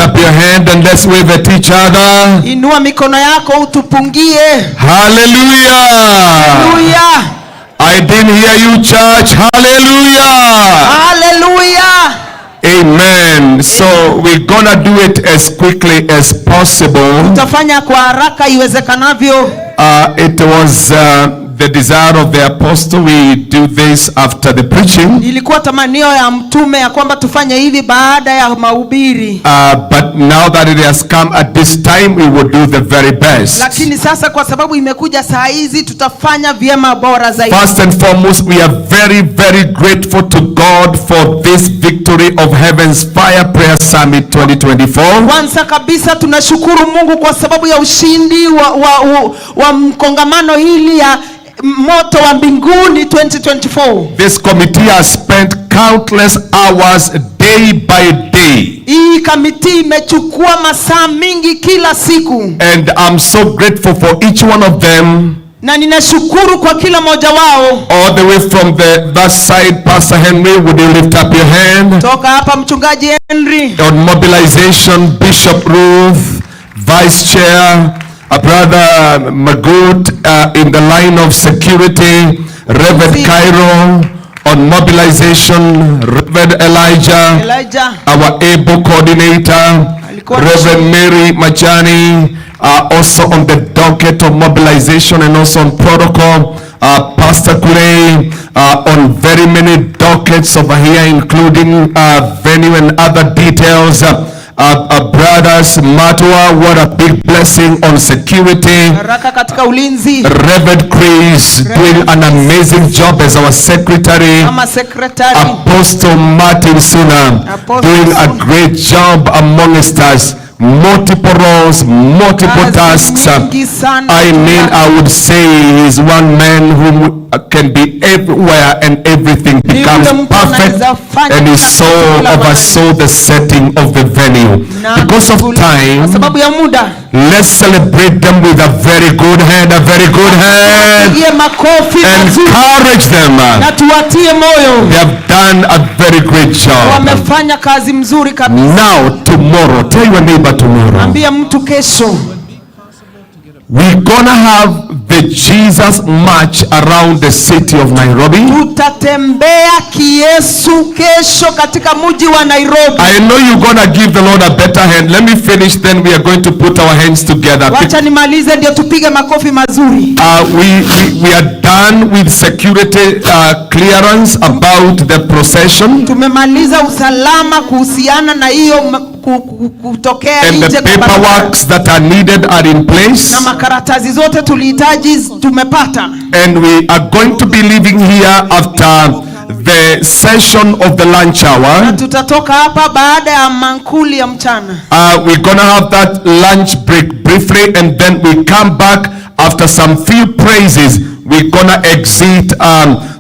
up your hand and let's wave at each other. Inua mikono yako utupungie. Hallelujah. Haleluya. I didn't hear you, church. Hallelujah. Haleluya. Amen. So we're gonna do it as quickly as possible. Tutafanya kwa haraka iwezekanavyo. It was the desire of the apostle we do this after the preaching. Ilikuwa tamanio ya mtume ya kwamba tufanye hivi baada ya mahubiri. But now that it has come at this time, we will do the very best. Lakini sasa kwa sababu imekuja saa hizi tutafanya vyema bora zaidi. First and foremost, we are very, very grateful to God for this victory of Heaven's Fire Prayer Summit 2024. Kwanza kabisa tunashukuru Mungu kwa sababu ya ushindi wa mkongamano hili ya moto wa mbinguni 2024. This committee has spent countless hours day by day. Hii kamiti imechukua masaa mingi kila siku. And I'm so grateful for each one of them. Na ninashukuru kwa kila mmoja wao. All the way from the that side, Pastor Henry, would you lift up your hand? Toka hapa mchungaji Henry. On mobilization, Bishop Ruth, Vice Chair, Brother Magut, in the line of security, Reverend Cairo, on mobilization, Reverend Elijah, our able coordinator, Reverend Mary Majani, also on the docket of mobilization and also on protocol, Pastor Kurei, on very many dockets over here, including venue and other details. Brothers Matua, what a big blessing on security. Baraka katika ulinzi. Reverend Chris doing an amazing job as our secretary. Kama secretary. Apostle Martin Suna Apostle doing a great job amongst us. Multiple roles, multiple tasks. I mean, I would say he's one man who can be everywhere and everything becomes perfect, and he oversaw the setting of the venue. Because of time, let's celebrate them with a very good hand, a very good hand. Encourage them. They have done a very great job. Now, tomorrow, tell your neighbor tomorrow. We're gonna have the Jesus March around the city of Nairobi. Tutatembea kiyesu kesho katika mji wa Nairobi. I know you're gonna give the Lord a better hand. Let me finish, then we are going to put our hands together. Wacha nimalize ndio tupige makofi mazuri. We are done with security clearance about the procession. Tumemaliza usalama kuhusiana na hiyo kutokea nje. And the paperwork that are needed are in place. Na makaratasi zote tulihitaji tumepata. And we are going to be leaving here after the session of the lunch hour. Na tutatoka hapa baada ya mankuli ya mchana. We're gonna have that lunch break briefly, and then we come back after some few praises. We're gonna exit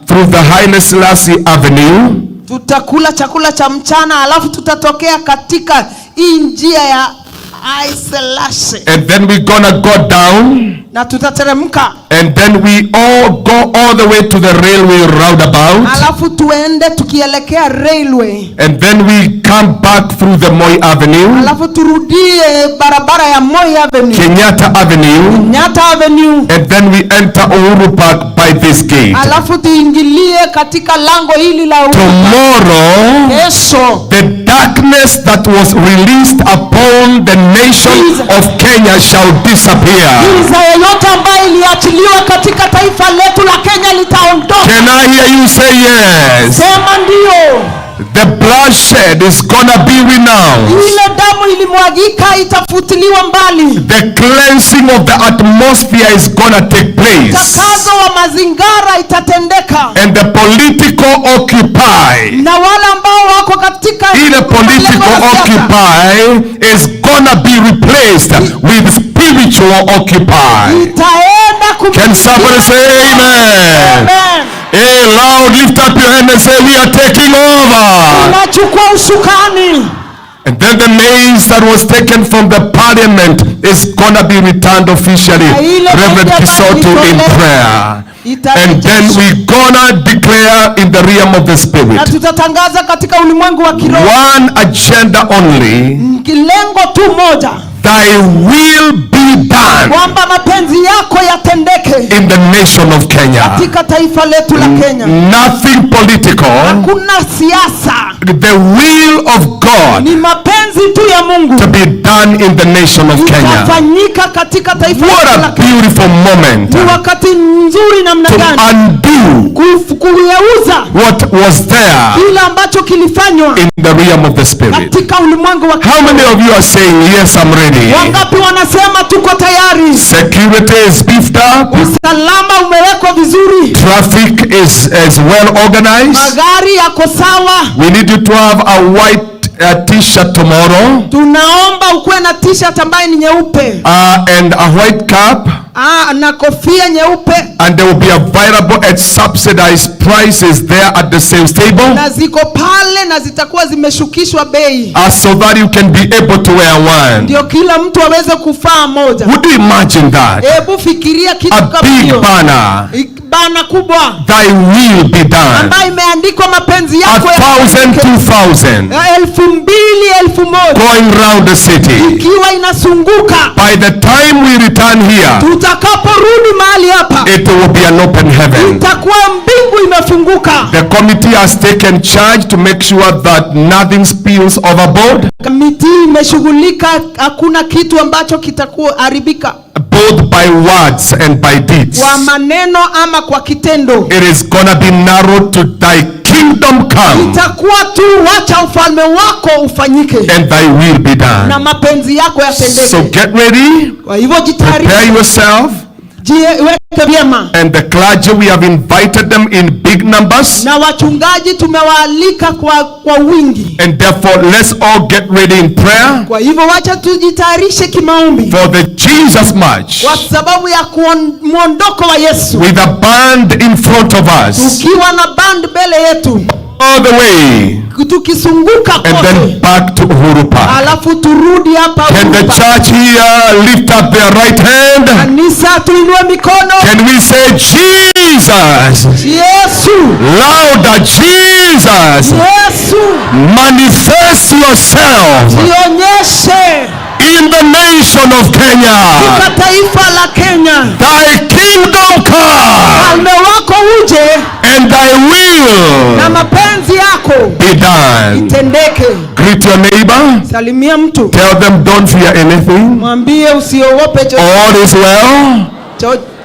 through the Haile Selassie Avenue. Tutakula chakula cha mchana alafu tutatokea katika hii njia ya Haile Selassie. And then we're gonna go down. Na tutateremka. And then we all go all the way to the railway roundabout. Alafu tuende tukielekea railway. And then we come back through the Moi Avenue, Alafu turudie barabara ya Moi Avenue, Kenyatta Avenue, Kenyatta Avenue. And then we enter Uhuru Park by this gate. Alafu tuingilie katika lango hili la Uhuru. Tomorrow, Kesho the darkness that was released upon the nation of Kenya shall disappear. Giza yoyote ambayo iliachiliwa katika taifa letu la Kenya litaondoka. Can I hear you say yes? Sema ndio. The bloodshed is gonna be renounced. Ile damu ilimwagika itafutiliwa mbali. The cleansing of the atmosphere is gonna take place. Mtakazo wa mazingara itatendeka. And the political occupy, Na wale ambao wako katika ile political malengo ya siasa, occupy is gonna be replaced with spiritual occupy. Itaenda. Can somebody say amen? Amen. Hey, loud, lift up your hand and say, we are taking over. Tunachukua usukani. And then the mace that was taken from the parliament is gonna be returned officially. Reverend Kisotu in prayer. And then we gonna declare in the realm of the Na spirit. tutatangaza katika ulimwengu wa kiroho. One agenda only. Kilengo tu moja. Thy will be done Kwamba mapenzi yako yatendeke in the nation of Kenya. Katika taifa letu la Kenya. Nothing political. Hakuna siasa. The will of God Ni mapenzi tu ya Mungu to be done in the nation of Kenya. Itafanyika katika taifa What letu la a Kenya. beautiful moment Ni wakati nzuri namna to gani undo kugeuza what was there kile ambacho kilifanywa in the realm of the spirit. katika ulimwengu wa How many of you are saying, yes, I'm ready? Wangapi wanasema tuko tayari? Security is beefed up. Usalama umewekwa vizuri. Traffic is well organized. Magari yako sawa. We need you to have a white t-shirt tomorrow. Tunaomba ukuwe na t-shirt ambayo ni nyeupe. And a white cap. Na kofia nyeupe. And they will be available at subsidized prices there at the sales table. Na ziko pale na zitakuwa zimeshukishwa bei. So that you can be able to wear one. Ndio kila mtu aweze kufaa moja. Would you imagine that? Hebu fikiria kitu A kama big hiyo. banner. Bana kubwa. Thy will be done. Ambayo imeandikwa mapenzi yako 1,000, 2,000. 2,000, 1,000. Going round the city. Ikiwa inasunguka. By the time we return here, tutakaporudi mahali hapa, it will be an open heaven. Itakuwa mbingu imefunguka. The committee has taken charge to make sure that nothing spills overboard. Kamiti imeshughulika, hakuna kitu ambacho kitakuwa haribika. Both by words and by deeds. Kwa maneno ama kwa kitendo. It is gonna be narrowed to thy kingdom come. Itakuwa tu wacha ufalme wako ufanyike. And thy will be done. Na mapenzi yako yatendeke. So get ready. Kwa hivyo jitayarishe. Prepare yourself. Jiweke vyema. And the clergy, we have invited them in big numbers. Na wachungaji tumewaalika kwa wingi. And therefore let's all get ready in prayer. Kwa hivyo wacha tujitayarishe kimaombi. For the Jesus March. Kwa sababu ya muondoko wa Yesu. With a band in front of us. Tukiwa na band mbele yetu. All the way. Tukisunguka kote. And then back to Uhuru Park. Alafu turudi hapa Can Uhuru the Park. church here lift up their right hand? Kanisa tuinue mikono. Can we say Jesus? Yesu. Louder, Jesus. Yesu. Manifest yourself. Jionyeshe. In the nation of Kenya. Katika taifa la Kenya. Thy kingdom come. Ufalme wako uje. And thy will na mapenzi yako be done. Itendeke. Greet your neighbor. Salimia mtu. Tell them don't fear anything. Mwambie usiogope chochote. All is well.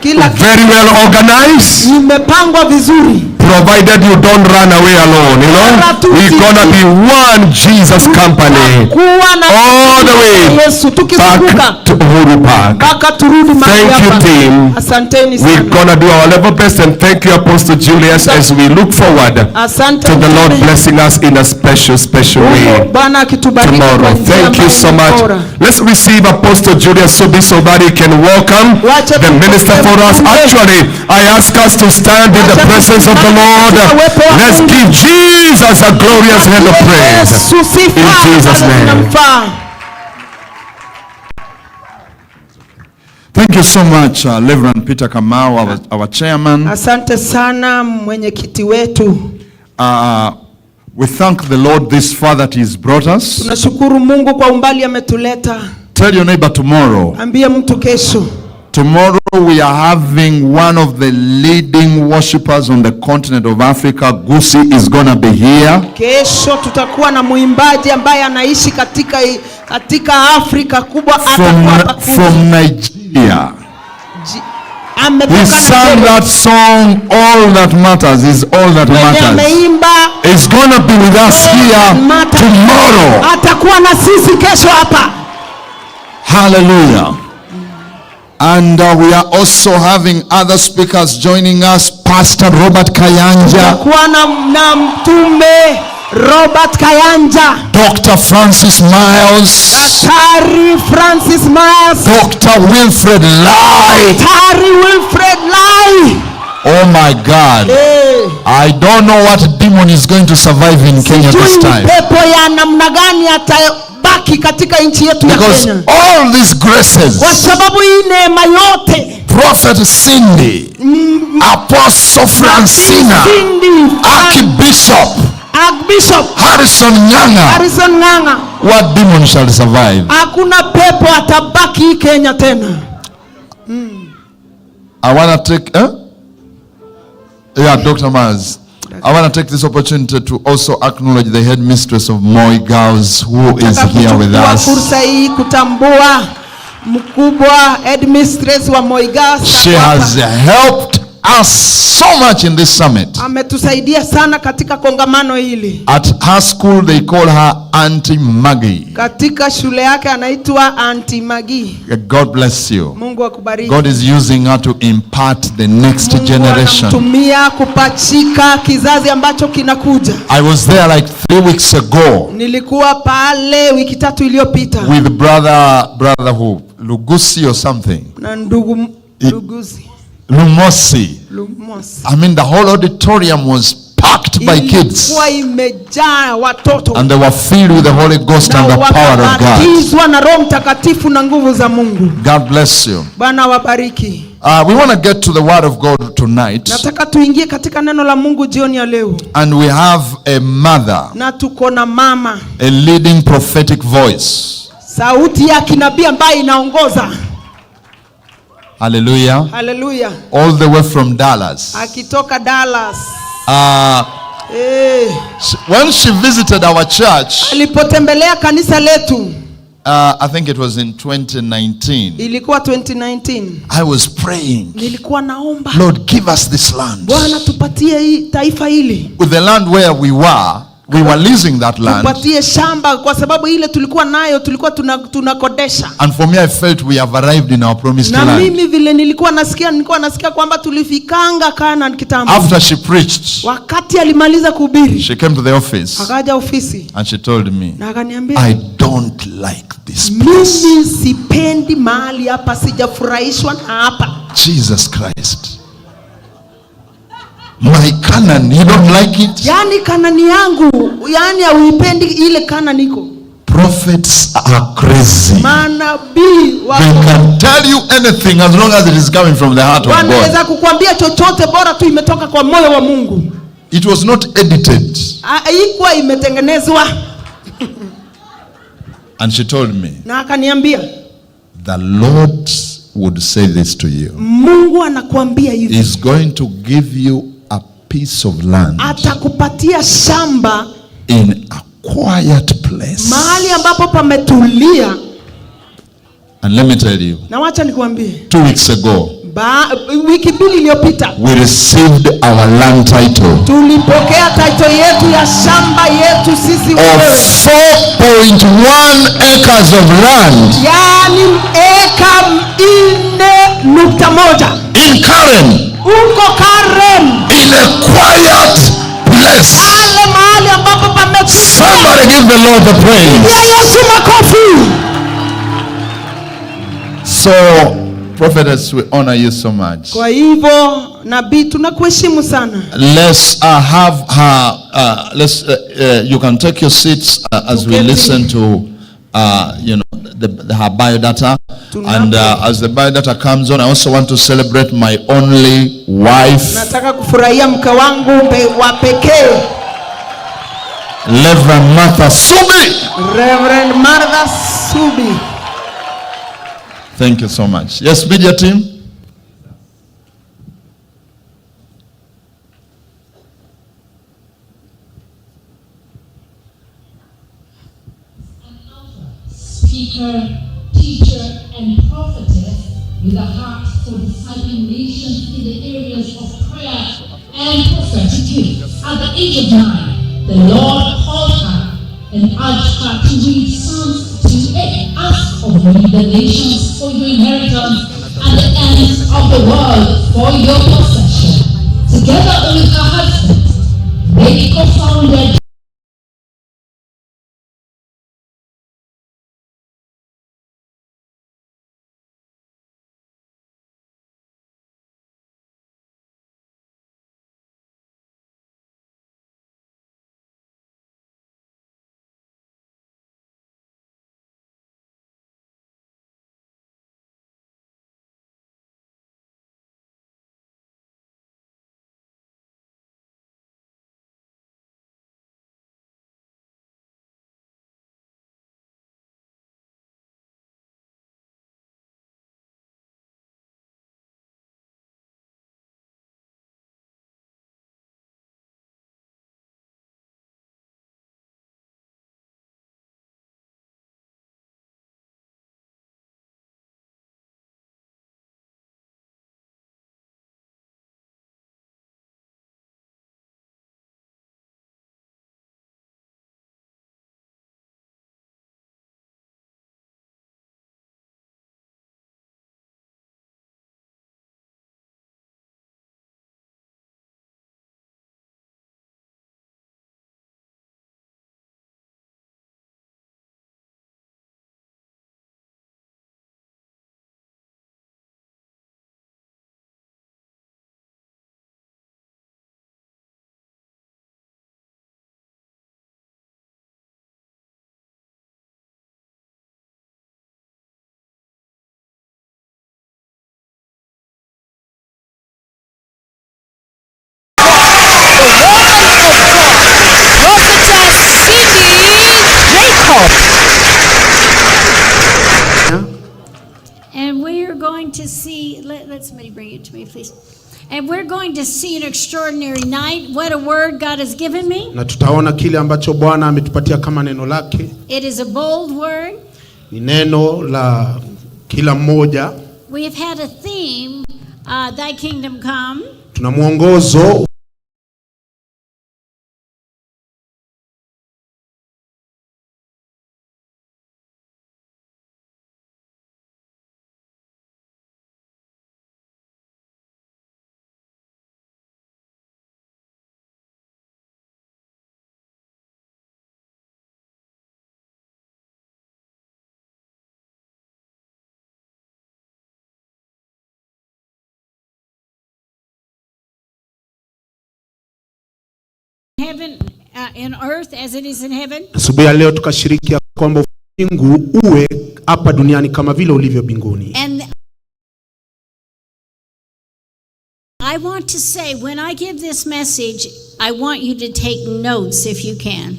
Kila very well organized. Imepangwa vizuri. Provided you don't run away alone, you know. We're gonna be one Jesus company all the way back to Uhuru Park. Thank you, team. We're gonna do our level best, and thank you, Apostle Julius, as we look forward to the Lord blessing us in a special, special way tomorrow. Thank you so much. Let's receive Apostle Julius Subi so that he can welcome the minister for us. Actually, I ask us to stand in the presence of the Lord. Let's give Jesus a glorious hand of praise. In Jesus' name. Thank you so much, Reverend Peter Kamau, our chairman. Asante sana, mwenyekiti wetu. We thank the Lord this far that He's brought us. Tunashukuru Mungu kwa umbali ametuleta. Tell your neighbor tomorrow. Ambie mtu kesho. Tomorrow we are having one of the leading worshippers on the continent of Africa. Gusi is going to be here. Kesho tutakuwa na mwimbaji ambaye anaishi katika Afrika kubwa, atakuwa hapa Gusi. From Nigeria. Ametoka He sang Nigeria. That song, "All That Matters Is All That Mwenye Matters." ameimba Is going to be with us here Matters. Tomorrow. Atakuwa na sisi kesho hapa. Hallelujah. And we are also having other speakers joining us. Pastor Robert Kayanja, Tutakuwa na mtume Robert Kayanja, Dr. Francis Miles, Daktari Francis Miles, Dr. Wilfred Lai. Daktari Wilfred Lai. Oh my God. Hey. I don't know what demon is going to survive in Kenya this Sijui ni time. Pepo ya namna gani atabaki katika nchi yetu ya Because Kenya. All these graces, Kwa sababu hii neema yote, Prophet Cindy, Apostle Francina, Cindy, Archbishop Archbishop Harrison Ng'ang'a, Harrison Ng'ang'a, what demon shall survive? Hakuna pepo atabaki hii Kenya tena. I want to take, eh? Yeah, Dr. Maz. I want to take this opportunity to also acknowledge the headmistress of Moi Girls who is Nataka here with kuchukua us. Fursa hii kutambua mkubwa headmistress wa Moi Girls She ako hapa. has helped us so much in this summit. Ametusaidia sana katika kongamano hili. At her school they call her Auntie Maggie. Katika shule yake anaitwa Auntie Maggie. God bless you. Mungu akubariki. God is using her to impart the next Mungu generation. anamtumia kupachika kizazi ambacho kinakuja. I was there like 3 weeks ago Nilikuwa pale wiki 3 iliyopita with brother who? Lugusi or something. Na ndugu Lugusi. Lumosi. Lumosi. I mean, the whole auditorium was packed by kids. Ilikuwa imejaa watoto And they were filled with the Holy Ghost na and the power of God. wakabatizwa na Roho Mtakatifu na nguvu za Mungu. God bless you. Bwana wabariki. We want to get to the Word of God tonight. Nataka tuingie katika neno la Mungu jioni ya leo, And we have a mother, na tuko na mama, a leading prophetic voice. Sauti ya kinabii ambayo inaongoza. Hallelujah. Haleluya! All the way from Dallas. Akitoka Dallas. Eh. When she visited our church, Alipotembelea kanisa letu, I think it was in 2019, ilikuwa 2019, I was praying, nilikuwa naomba, "Lord, give us this land." Bwana, tupatie hii taifa hili, With the land where we were leasing that land. Tupatie shamba, kwa sababu ile tulikuwa nayo tulikuwa tunakodesha. And for me, I felt we have arrived in our promised Na land. Mimi vile nilikuwa nasikia kwamba tulifikanga Canaan kitambo. After she preached, Wakati alimaliza kuhubiri, she came to the office akaja ofisi and she told me, na akaniambia, "I don't like this place." "Mimi sipendi mahali hapa, sijafurahishwa na hapa." Jesus Christ. My Canaan, you don't like it? Yaani Kanani yangu, yaani hauipendi ile Kanani iko. Prophets are crazy. Manabii They wako can tell you anything as long as it is coming from the heart of wanaweza God. kukwambia chochote bora tu imetoka kwa moyo wa Mungu. It was not edited. Haikuwa imetengenezwa. And she told me, Na akaniambia, "The Lord would say this to you. Mungu anakuambia hivi, He's going to give you a piece of land atakupatia shamba in a quiet place." Mahali ambapo pametulia. And let me tell you, Na wacha nikuambie, 2 weeks ago, wiki 2 iliyopita we received our land title tulipokea title yetu ya shamba yetu sisi of wenyewe, 4.1 acres of land yaani eka 4.1 in Karen, huko Karen, in a quiet place. Pale mahali ambapo pametulia. Somebody give the Lord the praise. Pigia Yesu makofi. So, prophetess, we honor you so much. Kwa hivyo nabii, tunakuheshimu sana. Let's have her. Let's. You can take your seats as we Tuketi. Listen to her biodata. And as the biodata comes on, I also want to celebrate my only wife, Nataka kufurahia mke wangu wa pekee, Reverend Martha Subi. Reverend Martha Subi. Thank you so much. Yes, media team. Speaker, teacher, and prophetess with a heart for discipling nations in the areas of prayer and prophetic gifts. At the age of 9, the Lord called her and urged her to read Psalms 28. Ask of me the nations for your inheritance and the ends of the world for your possession. Together with her husband, they co-founded And we are going to see, let somebody bring it to me, please. And we're going to see an extraordinary night. What a word God has given me. Na tutaona kile ambacho Bwana ametupatia kama neno lake. It is a bold word. Ni neno la kila mmoja. We have had a theme, Thy Kingdom Come. Tuna mwongozo Heaven, in earth as it is in heaven. Asubuhi ya leo tukashiriki kwamba mbingu uwe hapa duniani kama vile ulivyo mbinguni. And I want to say, when I give this message, I want you to take notes if you can.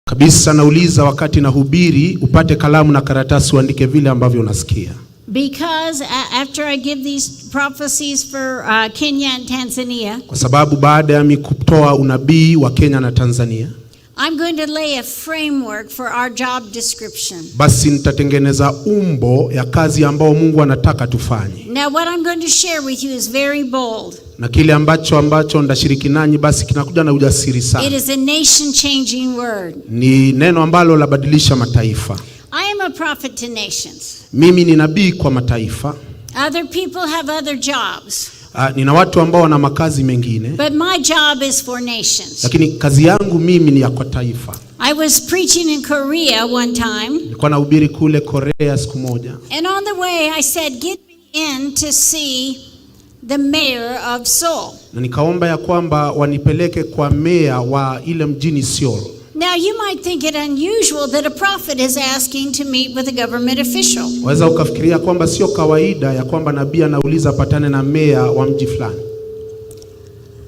Kabisa nauliza wakati nahubiri upate kalamu na karatasi uandike vile ambavyo unasikia. Because after I give these prophecies for Kenya and Tanzania, Kwa sababu baada ya mimi kutoa unabii wa Kenya na Tanzania, I'm going to lay a framework for our job description. Basi nitatengeneza umbo ya kazi ambao Mungu anataka tufanye. Now, what I'm going to share with you is very bold. Na kile ambacho ndashiriki nanyi basi kinakuja na ujasiri It sana. is a nation-changing word. Ni neno ambalo labadilisha mataifa. I am a prophet to nations. Mimi ni nabii kwa mataifa. Other people have other jobs, Nina watu ambao wana makazi mengine, but my job is for nations. Lakini kazi yangu mimi ni ya kwa taifa. I was preaching in Korea one time, Nilikuwa nahubiri kule Korea siku moja, and on the way I said, "Get me in to see the mayor of Seoul." Na nikaomba ya kwamba wanipeleke kwa meya wa ile mjini Seoul. Now, you might think it unusual that a prophet is asking to meet with a government official. Waweza ukafikiria kwamba sio kawaida ya kwamba nabii anauliza patane na meya wa mji fulani.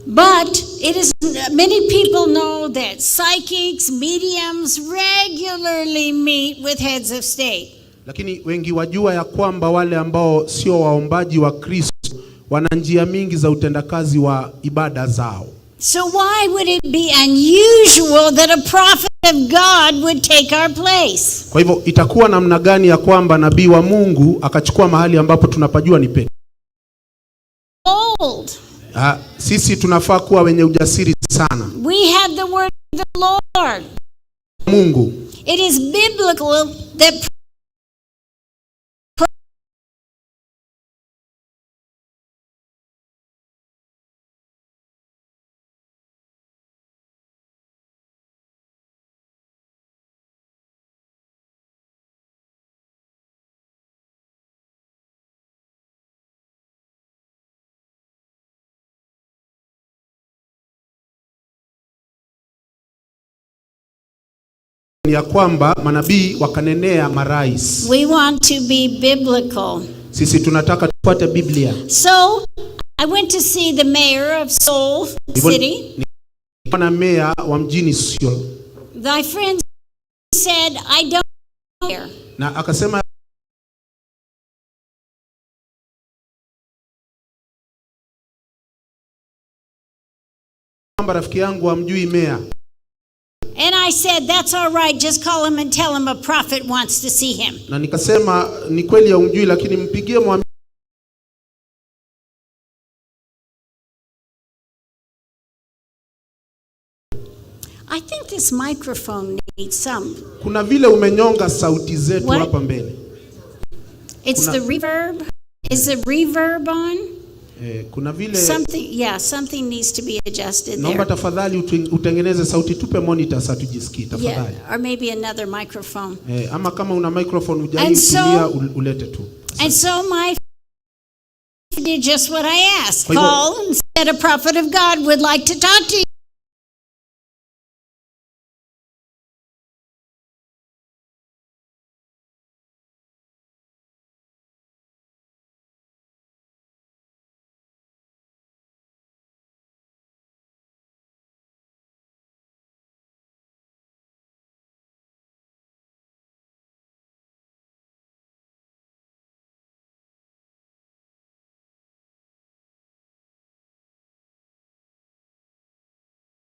But it is many people know that psychics, mediums regularly meet with heads of state. Lakini wengi wajua ya kwamba wale ambao sio waombaji wa Kristo wana njia mingi za utendakazi wa ibada zao. So why would it be unusual that a prophet of God would take our place? Kwa hivyo itakuwa namna gani ya kwamba nabii wa Mungu akachukua mahali ambapo tunapajua ni petu? Bold. Ah, sisi tunafaa kuwa wenye ujasiri sana. We have the word of the Lord. Mungu. It is biblical that ni ya kwamba manabii wakanenea marais. we want to be biblical. Sisi tunataka tufuate Biblia. So I went to see the mayor of Seoul Hivyo City. ni na meya wa mjini Seoul My friend said, "I don't care." Na akasema kwamba rafiki yangu hamjui meya. And I said, "That's all right. Just call him and tell him a prophet wants to see him." Na nikasema ni kweli haumjui, lakini mpigie mwambie I think this microphone needs some. Kuna vile umenyonga sauti zetu What? hapa mbele. It's the reverb. Is the reverb on? Eh, kuna vile Something, yeah, something needs to be adjusted naomba there. Tafadhali utengeneze sauti, tupe monitor sasa tujisikii tafadhali. Yeah, or maybe another microphone. Eh, ama kama una microphone And so- hujaitumia ulete tu. And so my did just what I asked. Kwa hivyo- Call and said a prophet of God would like to talk to you.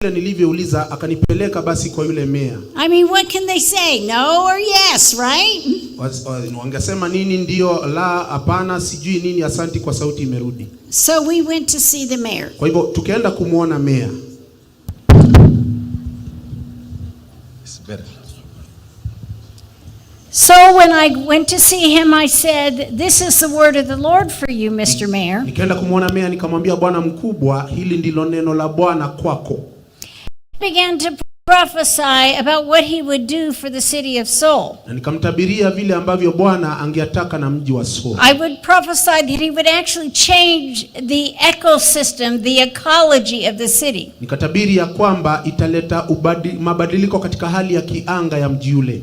Vile nilivyouliza akanipeleka basi kwa yule meya. I mean, what can they say? No or yes, right? Wangesema nini? Ndio, la, hapana, sijui nini. Asanti kwa sauti imerudi. So we went to see the mayor. Kwa hivyo tukaenda kumwona meya. It's better. So when I went to see him, I said, "This is the word of the Lord for you, Mr. Mayor." Nikaenda kumwona meya nikamwambia, bwana mkubwa, hili ndilo neno la Bwana kwako. Began to prophesy about what he would do for the city of Seoul. Na nikamtabiria vile ambavyo Bwana angeataka na mji wa Seoul. I would prophesy that he would actually change the ecosystem, the ecology of the city. Nikatabiri ya kwamba italeta mabadiliko katika hali ya kianga ya mji ule.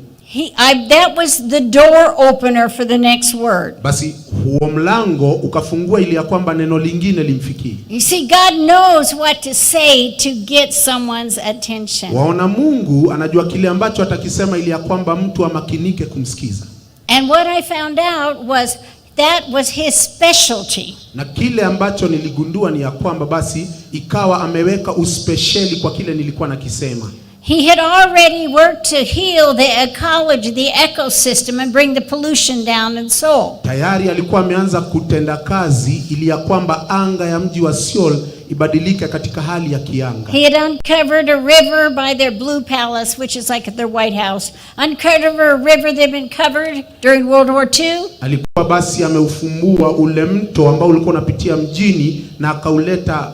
That was the door opener for the next word. Basi huo mlango ukafungua ili ya kwamba neno lingine limfikie. You see, God knows what to say to get someone's attention. Waona, Mungu anajua kile ambacho atakisema ili ya kwamba mtu amakinike kumsikiza. And what I found out was that was his specialty. Na kile ambacho niligundua ni ya kwamba basi ikawa ameweka uspesheli kwa kile nilikuwa nakisema. He had already worked to heal the ecology, the ecosystem, and bring the pollution down in Seoul. Tayari alikuwa ameanza kutenda kazi ili ya kwamba anga ya mji wa Seoul ibadilike katika hali ya kianga. He had uncovered a river by their Blue Palace, which is like their White House. Uncovered a river that had been covered during World War II. Alikuwa basi ameufumbua ule mto ambao ulikuwa unapitia mjini na akauleta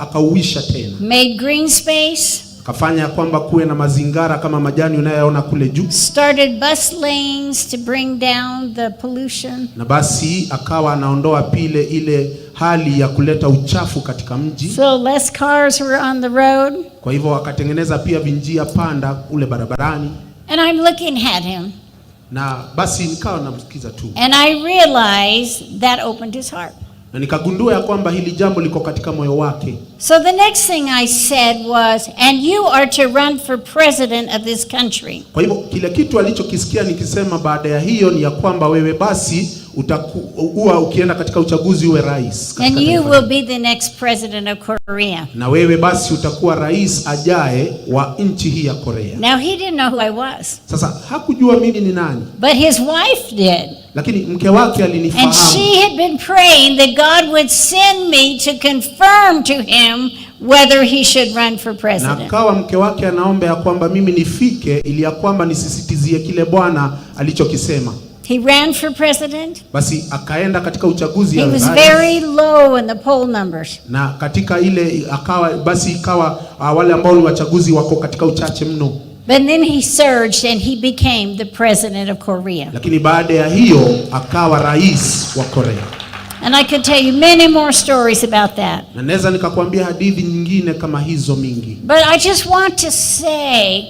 akauisha tena. Made green space. Akafanya kwamba kuwe na mazingara kama majani unayoona kule juu. Started bus lanes to bring down the pollution. Na basi akawa anaondoa pile ile hali ya kuleta uchafu katika mji. So less cars were on the road. Kwa hivyo wakatengeneza pia vinjia panda kule barabarani, And I'm looking at him, na basi nikawa namsikiza tu, and I realized that opened his heart. Na nikagundua ya kwamba hili jambo liko katika moyo wake. So the next thing I said was, "And you are to run for president of this country." Kwa hivyo kile kitu alichokisikia nikisema baada ya hiyo ni ya kwamba wewe basi utakuwa ukienda katika uchaguzi uwe rais katika And you taifa will be the next president of Korea. Na wewe basi utakuwa rais ajaye wa nchi hii ya Korea. Now, he didn't know who I was, Sasa hakujua mimi ni nani, but his wife did. Lakini mke wake And alinifahamu. she had been praying that God would send me to confirm to him whether he should run for Na president. akawa mke wake anaomba ya kwamba mimi nifike ili ya kwamba nisisitizie kile Bwana alichokisema. He ran for president. Basi akaenda katika uchaguzi He ya was rais, very low in the poll numbers. Na katika ile akawa basi ikawa wale ambao ni wachaguzi wako katika uchache mno. But then he surged and he became the president of Korea. Lakini baada ya hiyo akawa rais wa Korea. And I could tell you many more stories about that. Na naweza nikakwambia hadithi nyingine kama hizo mingi. But I just want to say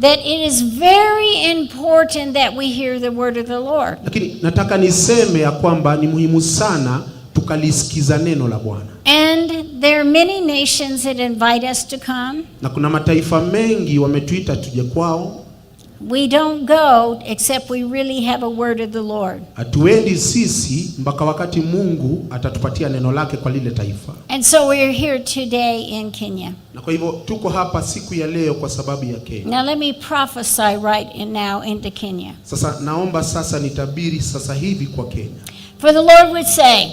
that it is very important that we hear the word of the Lord. Lakini nataka niseme ya kwamba ni muhimu sana tukalisikiza neno la Bwana. And there are many nations that invite us to come. Na kuna mataifa mengi wametuita tuje kwao. We don't go except we really have a word of the Lord. Hatuendi sisi mpaka wakati Mungu atatupatia neno lake kwa lile taifa. And so we're here today in Kenya. Na kwa hivyo tuko hapa siku ya leo kwa sababu ya Kenya. Now let me prophesy right in now into Kenya. Sasa naomba sasa nitabiri sasa hivi kwa Kenya. For the Lord would say,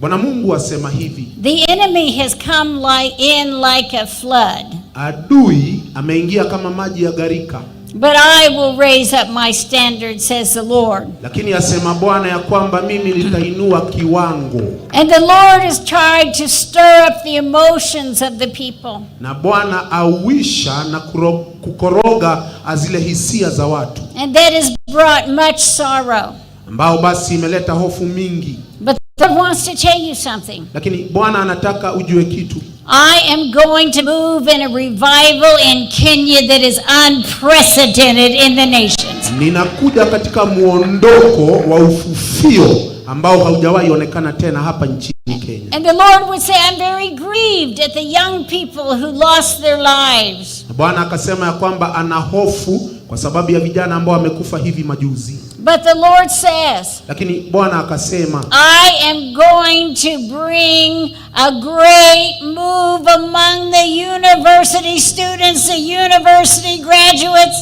Bwana Mungu asema hivi, the enemy has come like a flood, adui ameingia kama maji ya gharika, but I will raise up my standard, says the Lord. Lakini asema Bwana ya kwamba mimi nitainua kiwango. And the Lord has tried to stir up the emotions of the people. Na Bwana awisha na kukoroga zile hisia za watu, And that has brought much sorrow. Ambao basi imeleta hofu mingi. But the Lord wants to tell you something. Lakini Bwana anataka ujue kitu. I am going to move in a revival in Kenya that is unprecedented in the nations. Ninakuja katika muondoko wa ufufio ambao haujawahi onekana tena hapa nchini Kenya. And the Lord would say, I'm very grieved at the young people who lost their lives. Na Bwana akasema ya kwamba ana hofu kwa sababu ya vijana ambao wamekufa hivi majuzi. But the Lord says, Lakini Bwana akasema, I am going to bring a great move among the university students, the university graduates.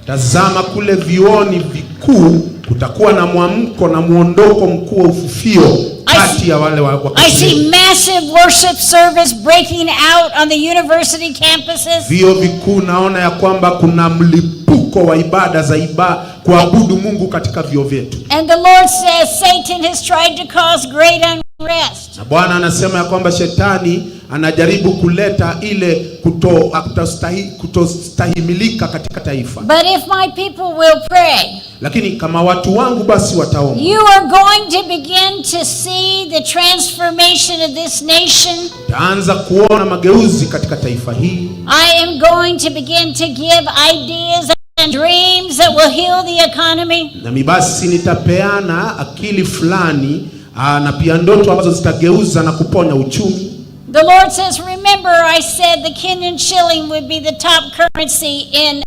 Tazama kule vyuoni vikuu kutakuwa na mwamko na muondoko mkuu wa ufufio kati ya wale wa I see massive worship service breaking out on the university campuses. Vyuo vikuu naona ya kwamba kuna mlipuko wa ibada za kuabudu Mungu katika vyuo vyetu. And the Lord says Satan has tried to cause great unrest. Na Bwana anasema ya kwamba shetani anajaribu kuleta ile kutostahimilika katika taifa. But if my people will pray, Lakini kama watu wangu basi wataomba, you are going to begin to see the transformation of this nation. Taanza kuona mageuzi katika taifa hii. I am going to begin to give ideas and dreams that will heal the economy. Nami basi nitapeana akili fulani na pia ndoto ambazo zitageuza na kuponya uchumi. The Lord says, remember I said the Kenyan shilling would be the top currency in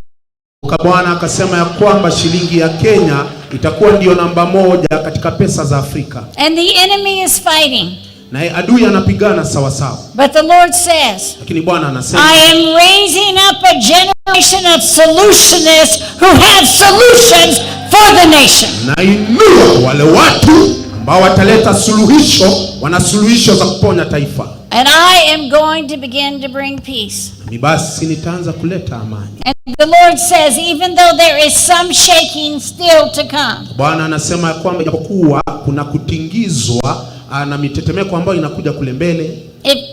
Bwana akasema ya kwamba shilingi ya Kenya itakuwa ndiyo namba 1 katika pesa za Afrika. And the enemy is fighting. Na adui anapigana sawa sawa. But the Lord says, Lakini Bwana anasema, I am raising up a generation of solutionists who have solutions for the nation. Nainua wale watu ambao wataleta suluhisho, wana suluhisho za kuponya taifa. And I am going to begin to bring peace. Ni basi nitaanza kuleta amani. And the Lord says, even though there is some shaking still to come, Bwana anasema kwamba japokuwa kuna kutingizwa na mitetemeko ambayo inakuja kule mbele,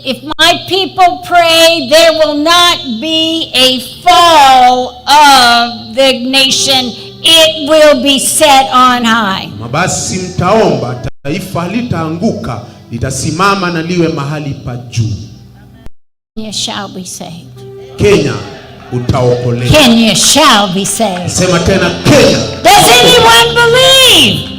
if my people pray, there will not be a fall of the nation. It will be set on high. Mabasi mtaomba, taifa halitaanguka, Litasimama na liwe mahali pa juu. Kenya shall be saved. Kenya utaokolewa. Kenya shall be saved. Sema tena, Kenya. Does anyone believe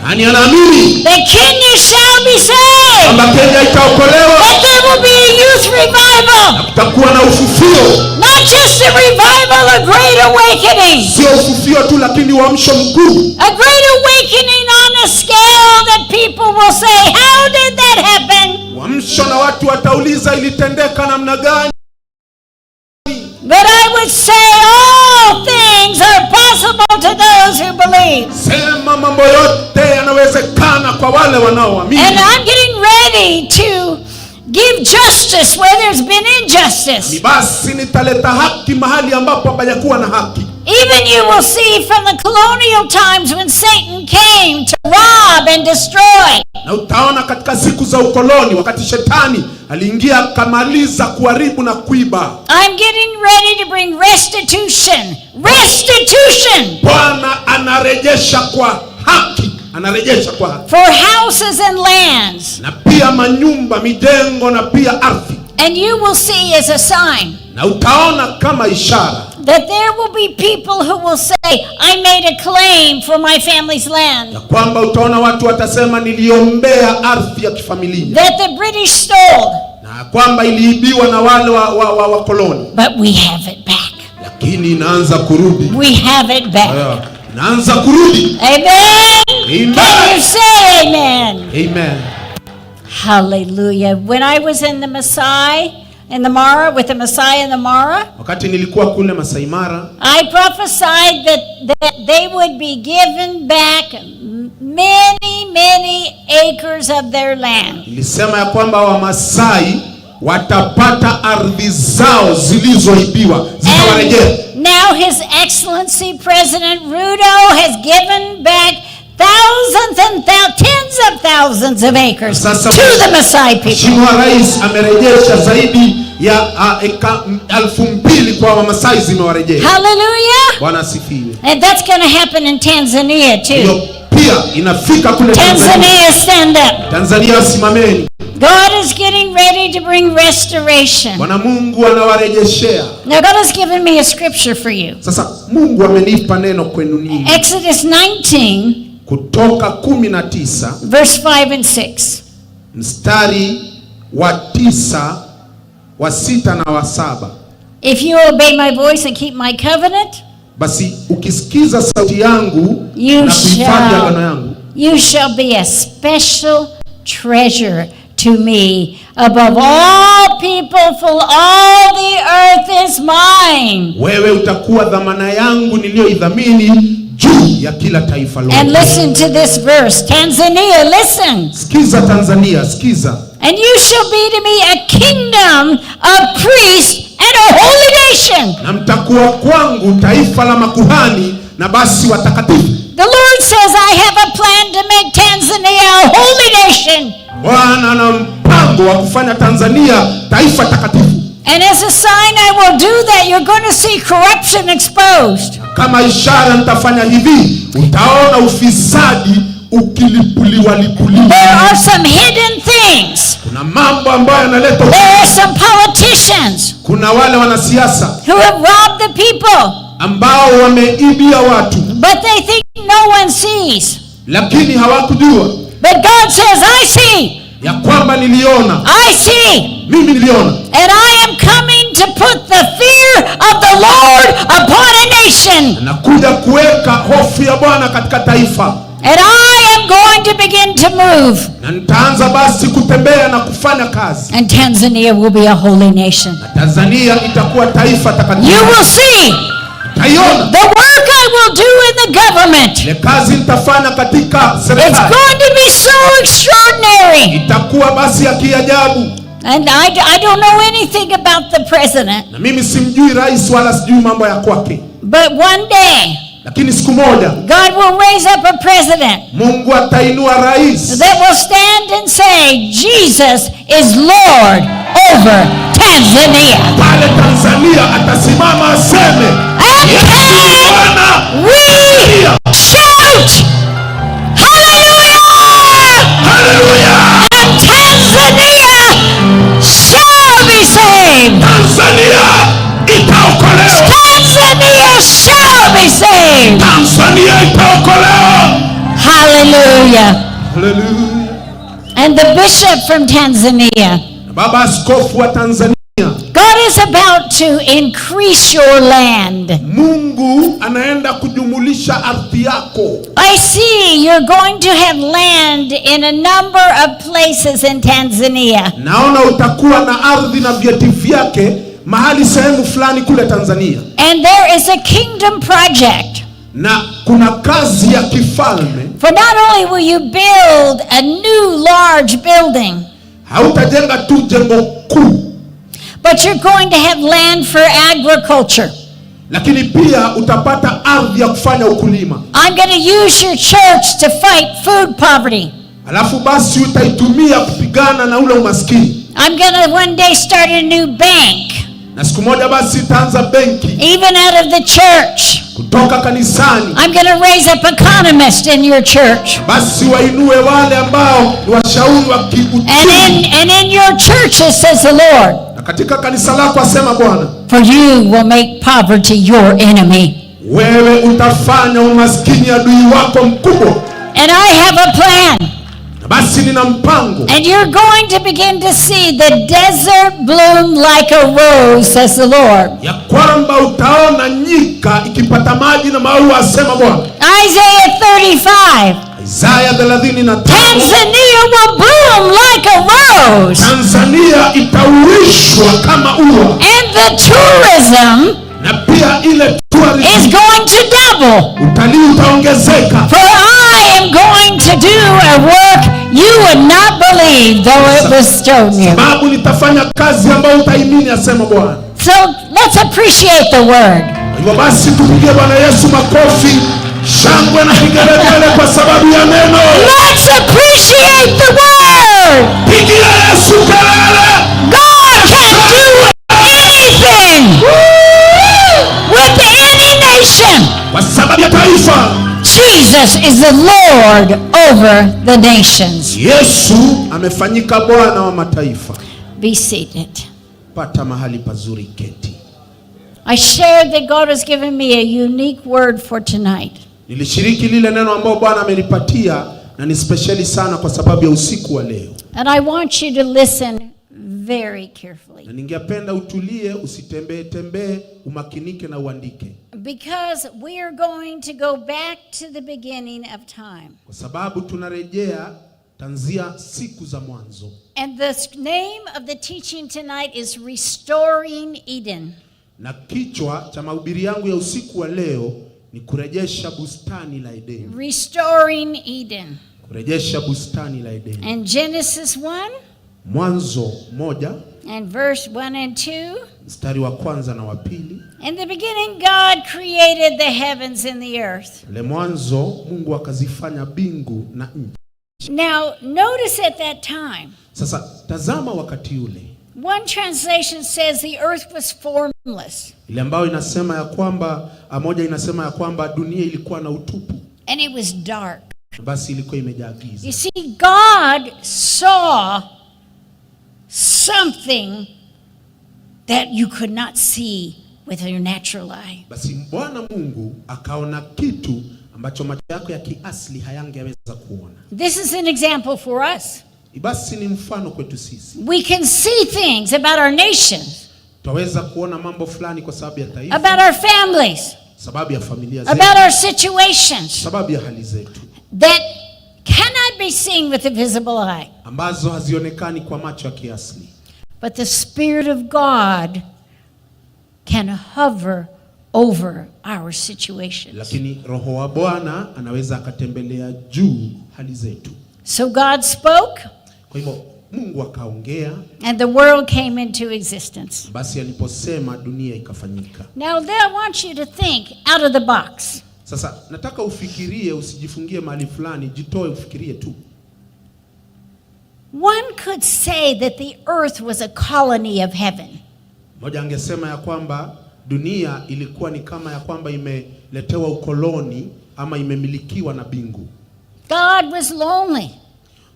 Nani anaamini that Kenya shall be saved? kwamba Kenya itaokolewa? That there will be a youth revival. Kutakuwa na ufufuo, Not just a revival, a great awakening. sio ufufuo tu, lakini uamsho mkuu, A great awakening on a scale that people will say, "How did that happen?" uamsho, na watu watauliza ilitendeka namna gani? But I would say all things are possible to those who believe. Sema mambo yote yanawezekana kwa wale wanaoamini. And I'm getting ready to give justice where there's been injustice. Ni basi nitaleta haki mahali ambapo hapajakuwa na haki. Even you will see from the colonial times when Satan came to rob and destroy. Na utaona katika siku za ukoloni, wakati shetani aliingia akamaliza kuharibu na kuiba. I'm getting ready to bring restitution. Restitution Bwana anarejesha kwa haki, anarejesha kwa haki, for houses and lands. na pia manyumba, mijengo na pia ardhi. And you will see as a sign Na utaona kama ishara that there will be people who will say, "I made a claim for my family's land ya kwamba utaona watu watasema niliombea ardhi ya kifamilia, that the British stole, na kwamba iliibiwa na wale wa wakoloni, but we have it back." lakini inaanza kurudi. We have it back. Yeah, inaanza kurudi. Amen. Amen. Can you say amen? Amen. Hallelujah. When I was in the Maasai, in the Mara, with the Maasai and the Mara, Wakati nilikuwa kule Masai Mara, I prophesied that they would be given back many, many acres of their land. nilisema ya kwamba Wamasai watapata ardhi zao zilizoibiwa zitawarejea. Now His Excellency President Ruto has given back thousands and tens of thousands of acres Sasa to the Maasai people. Mheshimiwa Rais amerejesha zaidi ya eka 2,000 kwa Wamasai zimewarejea. Hallelujah. Bwana asifiwe. And that's going to happen in Tanzania too. Hiyo pia inafika kule Tanzania. Tanzania, stand up. Tanzania simameni. God is getting ready to bring restoration. Bwana Mungu anawarejeshea. Now, God has given me a scripture for you. Sasa Mungu amenipa neno kwenu ninyi Exodus 19, Kutoka 19 verse 5 and 6. mstari wa 9, wa 6 na wa 7. If you obey my voice and keep my covenant, Basi ukisikiza sauti yangu you na kuhifadhi agano shall, yangu, you shall be a special treasure to me above all people, for all the earth is mine. wewe utakuwa dhamana yangu niliyoidhamini juu ya kila taifa lote. And listen to this verse, Tanzania, listen. Sikiza Tanzania, sikiza. And you shall be to me a kingdom of priests and a holy nation. Na mtakuwa kwangu taifa la makuhani na basi watakatifu. The Lord says, "I have a plan to make Tanzania a holy nation." Bwana ana mpango wa kufanya Tanzania taifa takatifu. And as a sign I will do that, you're going to see corruption exposed. Kama ishara nitafanya hivi, utaona ufisadi ukilipuliwa lipuliwa. There are some hidden things. Kuna mambo ambayo yanaleta There are some politicians kuna wale wanasiasa who have robbed the people, ambao wameibia watu, but they think no one sees. lakini hawakujua But God says, "I see." ya kwamba niliona, I see. mimi niliona, And I am coming to put the fear of the Lord upon a nation. nakuja kuweka hofu ya Bwana katika taifa, And I am going to begin to move. na nitaanza basi kutembea na kufanya kazi. And Tanzania will be a holy nation. Tanzania itakuwa taifa takatifu. You will see Utaiona the work I will do in the government. ile kazi nitafanya katika It's serikali going to be so extraordinary. itakuwa basi ya kiajabu. And I don't know anything about the president. Na mimi simjui rais wala sijui mambo ya kwake, But one day, lakini siku moja God will raise up a president Mungu atainua rais that will stand and say, "Jesus is Lord over Tanzania." pale Tanzania, atasimama aseme And Yesu ni then Bwana. we shout, "Hallelujah!" Haleluya! And Tanzania shall be saved. Tanzania itaokolewa. Tanzania shall be saved. Tanzania itaokolewa. Hallelujah. Hallelujah. And the bishop from Tanzania. Na baba askofu wa Tanzania, God is about to increase your land. Mungu anaenda kujumulisha ardhi yako. I see you're going to have land in a number of places in Tanzania. Naona utakuwa na ardhi na vyeti vyake mahali sehemu fulani kule Tanzania, And there is a kingdom project. Na kuna kazi ya kifalme. For not only will you build a new large building, Hautajenga tu jengo kuu, but you're going to have land for agriculture. Lakini pia utapata ardhi ya kufanya ukulima. I'm going to use your church to fight food poverty. Alafu basi utaitumia kupigana na ule umaskini, I'm going to one day start a new bank, na siku moja basi itaanza benki even out of the church. Kutoka kanisani. I'm going to raise up economists in your church. Basi wainue wale ambao ni washauri wa kiuchumi. And in your churches, says the Lord. Na katika kanisa lako asema Bwana, For you will make poverty your enemy. Wewe utafanya umaskini adui wako mkubwa. And I have a plan. Na basi nina mpango. And you're going to begin to see the desert bloom like a rose, says the Lord. Ya kwamba utaona nyika ikipata maji na maua, asema Bwana. Isaiah 35. Isaya 35. Tanzania will bloom like a rose. Tanzania itauishwa kama ua. And the tourism Na pia ile tourism is going to double. Utalii utaongezeka. For I am going to do a work you would not believe though it was shown you. Sababu nitafanya kazi ambayo utaimini, asema Bwana. So let's appreciate the word. Hivyo basi tupigie Bwana Yesu makofi, shangwe na vigelegele kwa sababu ya neno. Let's appreciate the word. Pigia Yesu kelele. God can do anything with any nation. Kwa sababu ya taifa. Jesus is the Lord over the nations. Yesu amefanyika Bwana wa mataifa. Be seated. Pata mahali pazuri, keti. I shared that God has given me a unique word for tonight. Nilishiriki lile neno ambalo Bwana amenipatia na ni speciali sana kwa sababu ya usiku wa leo. And I want you to listen very carefully. Na ningependa utulie, usitembee tembee, umakinike na uandike. Because we are going to go back to the beginning of time. Kwa sababu tunarejea tanzia siku za mwanzo. And the name of the teaching tonight is Restoring Eden. Na kichwa cha mahubiri yangu ya usiku wa leo ni kurejesha bustani la Edeni. Restoring Eden. Kurejesha bustani la Edeni. And Genesis 1 Mwanzo 1 and verse 1 and 2. Mstari wa kwanza na wa pili. In the beginning God created the heavens and the earth. Le mwanzo Mungu akazifanya mbingu na nchi. Now notice at that time. Sasa tazama wakati ule. One translation says the earth was formless. Ile ambayo inasema ya kwamba moja inasema ya kwamba dunia ilikuwa na utupu. And it was dark. Basi ilikuwa imejaa giza. You see, God saw something that you could not see with your natural eye. Basi Bwana Mungu akaona kitu ambacho macho yako ya kiasili hayangeweza kuona. This is an example for us. Basi ni mfano kwetu sisi. We can see things about our nation. Twaweza kuona mambo fulani kwa sababu ya taifa. About our families. Sababu ya familia zetu. About our situations. Sababu ya hali zetu. That cannot be seen with the visible eye. Ambazo hazionekani kwa macho ya kiasili. But the Spirit of God can hover over our situations. Lakini Roho wa Bwana anaweza akatembelea juu hali zetu. So God spoke. Kwa hivyo Mungu akaongea. And the world came into existence. Basi aliposema dunia ikafanyika. Now I want you to think out of the box. Sasa nataka ufikirie, usijifungie mahali fulani, jitoe ufikirie tu. One could say that the earth was a colony of heaven. Mmoja angesema ya kwamba dunia ilikuwa ni kama ya kwamba imeletewa ukoloni ama imemilikiwa na bingu. God was lonely.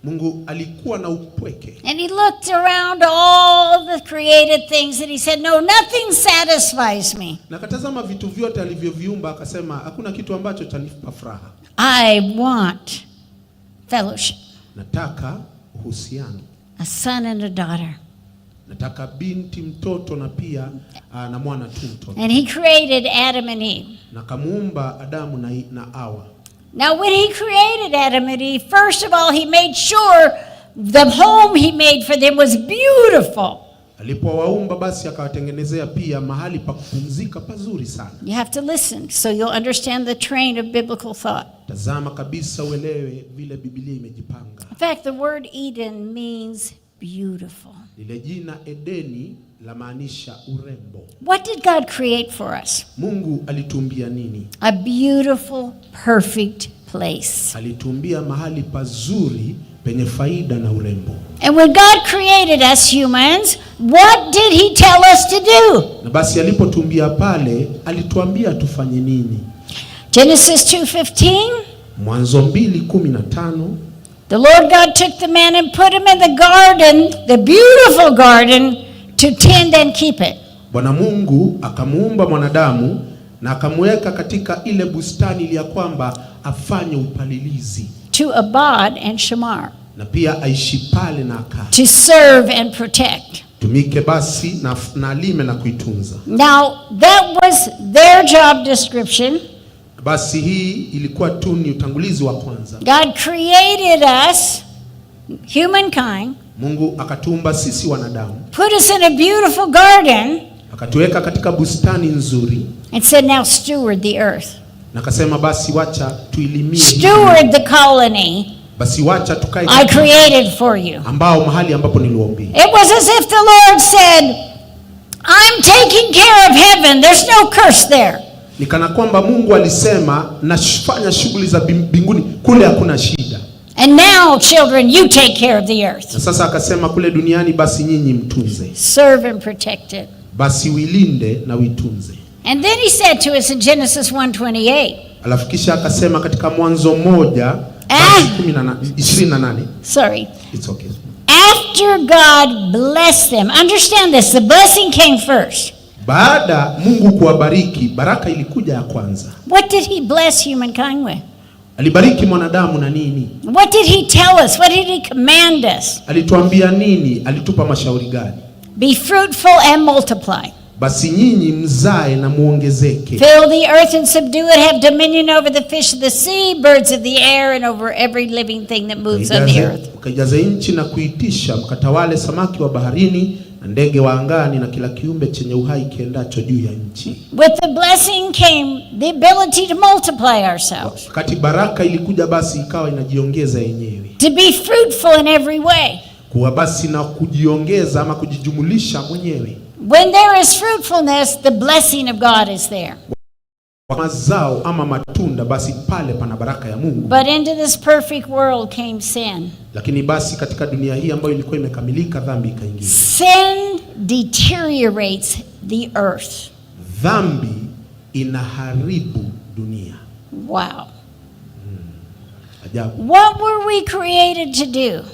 Mungu alikuwa na upweke. And he looked around all the created things and he said, "No, nothing satisfies me. Na akatazama vitu vyote alivyoviumba akasema hakuna kitu ambacho chanipa furaha. I want fellowship, Nataka uhusiano. A son and a daughter." Nataka binti mtoto na pia na mwana tu mtoto. And he created Adam and Eve. Na kamuumba Adamu na Hawa. Now, when he created Adam and Eve, first of all, he made sure the home he made for them was beautiful. Alipowaumba basi akawatengenezea pia mahali pa kupumzika pazuri sana. You have to listen so you'll understand the train of biblical thought. Tazama kabisa uelewe vile Biblia imejipanga. In fact, the word Eden means beautiful. Lile jina Edeni lamaanisha urembo. What did God create for us? Mungu alituumbia nini? A beautiful, perfect place. Alituumbia mahali pazuri penye faida na urembo. And when God created us humans, what did he tell us to do? Na basi alipotuumbia pale alituambia tufanye nini? Genesis 2:15. Mwanzo 2:15. The Lord God took the man and put him in the garden, the beautiful garden, to tend and keep it. Bwana Mungu akamuumba mwanadamu na akamweka katika ile bustani ili ya kwamba afanye upalilizi. To abad and shamar. Na pia aishi pale na akae. To serve and protect. Tumike basi na alime na kuitunza. Now that was their job description. Basi hii ilikuwa tu ni utangulizi wa kwanza. God created us, humankind. Mungu akatuumba sisi wanadamu. Put us in a beautiful garden. Akatuweka katika bustani nzuri. And said, now steward the earth. Na akasema basi wacha tuilimie. Steward the colony. Basi wacha tukae. I created for you. Ambao mahali ambapo niliwaambia. It was as if the Lord said, I'm taking care of heaven. There's no curse there. Ni kana kwamba Mungu alisema nafanya shughuli za mbinguni kule hakuna shida. And now, children, you take care of the earth. Na sasa akasema kule duniani basi nyinyi mtunze. Serve and protect it. Basi uilinde na uitunze. And then he said to us in Genesis 1:28. Alafu kisha akasema katika Mwanzo 1:28. Sorry. It's okay. After God blessed them. Understand this, the blessing came first. Baada Mungu kuwabariki, baraka ilikuja ya kwanza. What did he bless humankind with? Alibariki mwanadamu na nini? What did he tell us? What did he command us? Alituambia nini? Alitupa mashauri gani? Be fruitful and multiply. Basi nyinyi mzae na muongezeke. Fill the earth and subdue it, have dominion over the fish of the sea, birds of the air, and over every living thing that moves on the earth. Ukaijaze nchi na kuitisha, mkatawale samaki wa baharini na ndege wa angani na kila kiumbe chenye uhai kiendacho juu ya nchi. With the blessing came the ability to multiply ourselves. Wakati baraka ilikuja basi ikawa inajiongeza yenyewe. To be fruitful in every way. Kuwa basi na kujiongeza ama kujijumulisha mwenyewe. When there is fruitfulness, the blessing of God is there. Mazao ama matunda basi pale pana baraka ya Mungu. But into this perfect world came sin. Lakini basi katika dunia hii ambayo ilikuwa imekamilika dhambi ikaingia. Sin deteriorates the earth. Dhambi inaharibu dunia. Wow. Ajabu. What were we created to do?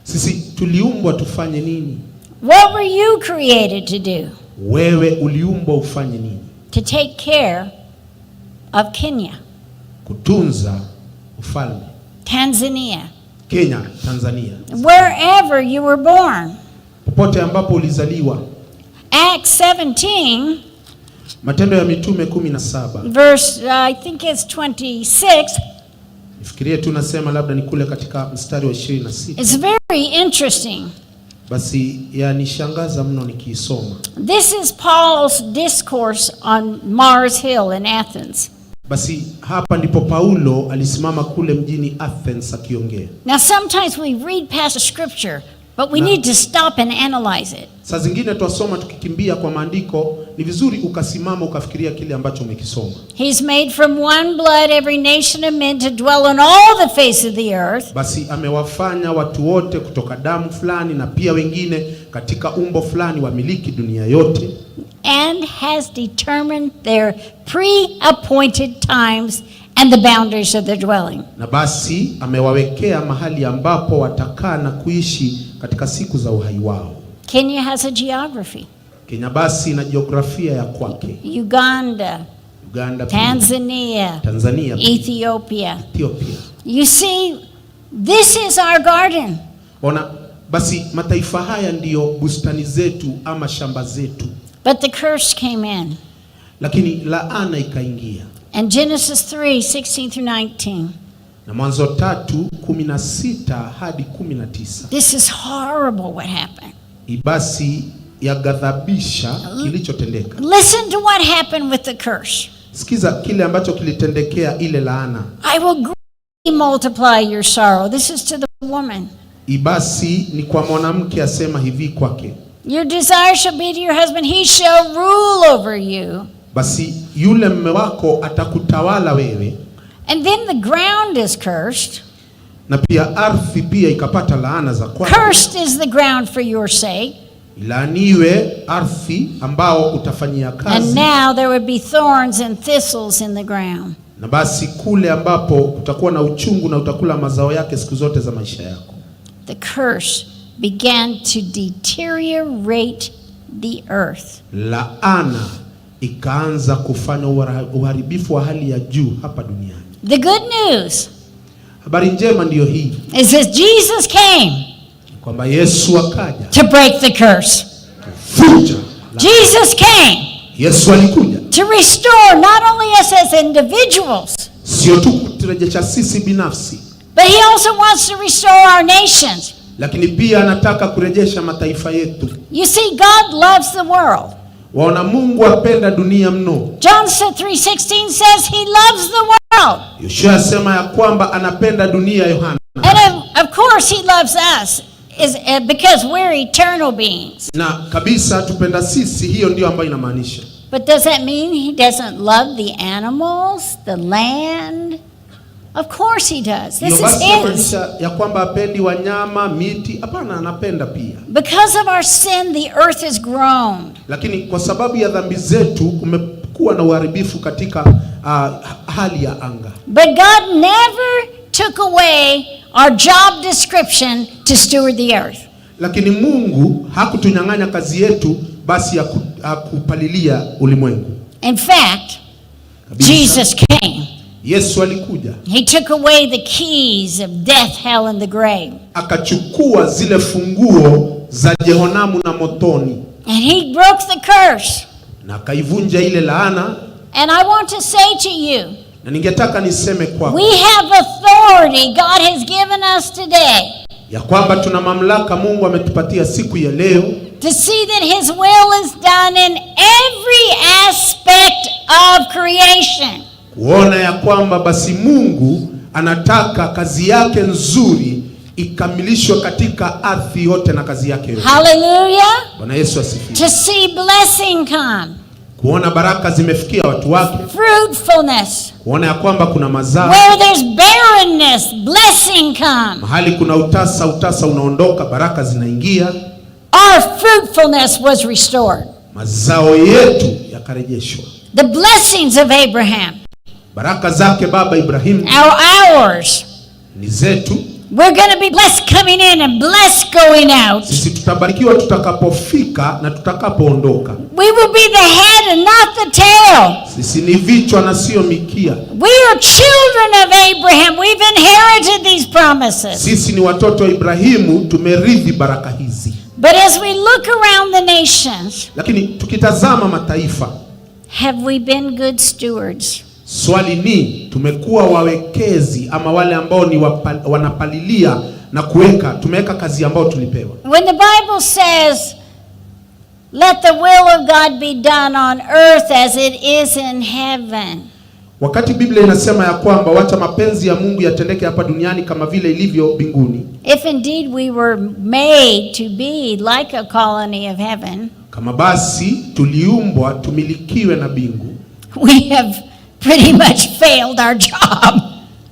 Sisi tuliumbwa tufanye nini? What were you created to do? Wewe uliumbwa ufanye nini? To take care of Kenya. Kutunza ufalme. Tanzania. Kenya, Tanzania. Wherever you were born. Popote ambapo ulizaliwa. Acts 17. Matendo ya Mitume 17. Verse I think it's 26. Nifikirie tu nasema labda ni kule katika mstari wa 26. It's very interesting. Basi yanishangaza mno nikiisoma. This is Paul's discourse on Mars Hill in Athens. Basi hapa ndipo Paulo alisimama kule mjini Athens akiongea. Now sometimes we read past scripture, but we need to stop and analyze it. Saa zingine twasoma tukikimbia kwa maandiko, ni vizuri ukasimama ukafikiria kile ambacho umekisoma. He's made from one blood every nation of men to dwell on all the face of the earth. Basi amewafanya watu wote kutoka damu fulani na pia wengine katika umbo fulani wamiliki dunia yote. And has determined their pre-appointed times and the boundaries of their dwelling. Na basi amewawekea mahali ambapo watakaa na kuishi katika siku za uhai wao. Kenya has a geography. Kenya basi ina jiografia ya kwake. Uganda, Uganda pia, Tanzania, Tanzania pia, Ethiopia. Ethiopia. You see, this is our garden. Ona basi mataifa haya ndiyo bustani zetu ama shamba zetu, But the curse came in. Lakini laana ikaingia. And Genesis 3:16 through 19. Na Mwanzo 3:16 hadi 19. This is horrible what happened. Basi yaghadhabisha kilichotendeka. Listen to what happened with the curse. Sikiza kile ambacho kilitendekea ile laana. I will greatly multiply your sorrow. This is to the woman. Ibasi ni kwa mwanamke asema hivi kwake. Your desire shall be to your husband, he shall rule over you. Basi yule mme wako atakutawala wewe. And then the ground is cursed. Na pia ardhi pia ikapata laana za kwake. Cursed is the ground for your sake. Ilaaniwe ardhi ambao utafanyia And kazi. now there would be thorns and thistles in the ground. Na basi kule ambapo kutakuwa na uchungu na utakula mazao yake siku zote za maisha yako. The curse began to deteriorate the earth. Laana ikaanza kufanya uharibifu wa hali ya juu hapa duniani. The good news Habari njema ndiyo hii is that Jesus came kwamba Yesu akaja to break the curse. Fuja. Jesus came Yesu alikuja to restore not only us as individuals, sio tu kuturejesha sisi binafsi, but he also wants to restore our nations. Lakini pia anataka kurejesha mataifa yetu. You see, God loves the world. Waona, Mungu apenda dunia mno. John 3:16 says he loves the world. Yoshua asema ya kwamba anapenda dunia, Yohana. And of course he loves us is because we're eternal beings. Na kabisa tupenda sisi, hiyo ndio ambayo inamaanisha. But does that mean he doesn't love the animals, the land? Of course he does. This is his. Ya kwamba apendi wanyama, miti, hapana, anapenda pia. Because of our sin, the earth has grown. Lakini kwa sababu ya dhambi zetu kumekuwa na uharibifu katika hali ya anga. But God never took away our job description to steward the earth. Lakini Mungu hakutunyang'anya kazi yetu basi ya kupalilia ulimwengu. In fact, kabisa, Jesus came. Yesu alikuja. He took away the keys of death, hell and the grave. Akachukua zile funguo za Jehonamu na motoni. And he broke the curse. Na akaivunja ile laana. And I want to say to you, na ningetaka niseme kwako, we have authority God has given us today. Ya kwamba tuna mamlaka Mungu ametupatia siku ya leo. To see that his will is done in every aspect of creation. Kuona ya kwamba basi Mungu anataka kazi yake nzuri ikamilishwe katika ardhi yote na kazi yake yote. Hallelujah. Bwana Yesu asifiwe. To see blessing come. Kuona baraka zimefikia watu wake. Fruitfulness. Kuona ya kwamba kuna mazao. Where there's barrenness, blessing come. Mahali kuna utasa, utasa unaondoka, baraka zinaingia. Our fruitfulness was restored. Mazao yetu yakarejeshwa. The blessings of Abraham. Baraka zake baba Ibrahim. Ours. Ni zetu. We're going to be blessed coming in and blessed going out. Sisi tutabarikiwa tutakapofika na tutakapoondoka. We will be the head and not the tail. Sisi ni vichwa na sio mikia. We are children of Abraham. We've inherited these promises. Sisi ni watoto wa Ibrahimu, tumerithi baraka hizi. But as we look around the nations, lakini tukitazama mataifa, have we been good stewards? Swali ni tumekuwa wawekezi ama wale ambao ni wanapalilia na kuweka, tumeweka kazi ambayo tulipewa. When the Bible says let the will of God be done on earth as it is in heaven. Wakati Biblia inasema ya kwamba wacha mapenzi ya Mungu yatendeke hapa duniani kama vile ilivyo mbinguni. If indeed we were made to be like a colony of heaven. Kama basi tuliumbwa tumilikiwe na mbingu. We have pretty much failed our job.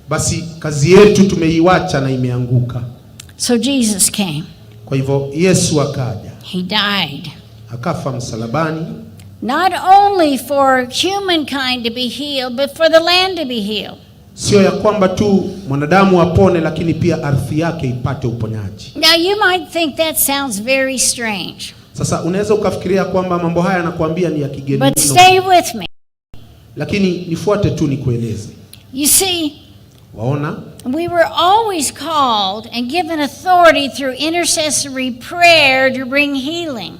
Basi kazi yetu tumeiacha na imeanguka. So Jesus came. Kwa hivyo Yesu akaja. He died. Akafa msalabani. Not only for humankind to be healed, but for the land to be healed. Sio ya kwamba tu mwanadamu apone, lakini pia ardhi yake ipate uponyaji. Now, you might think that sounds very strange, Sasa unaweza ukafikiria kwamba mambo haya nakuambia ni ya kigeni but mno, stay with me. lakini nifuate tu nikueleze. You see, Waona, we were always called and given authority through intercessory prayer to bring healing.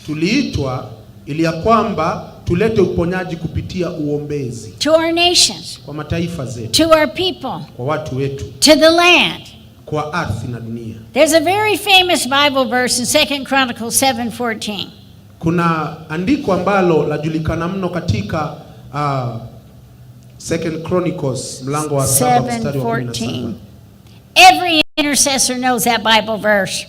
Tuliitwa ili ya kwamba tulete uponyaji kupitia uombezi to our nations, kwa mataifa zetu, to our people, kwa watu wetu, to the land. Kwa ardhi na dunia. There's a very famous Bible verse in 2 Chronicles 7:14. Kuna andiko ambalo lajulikana mno katika Second Chronicles mlango wa 7 mstari wa 17. 7:14. Every intercessor knows that Bible verse.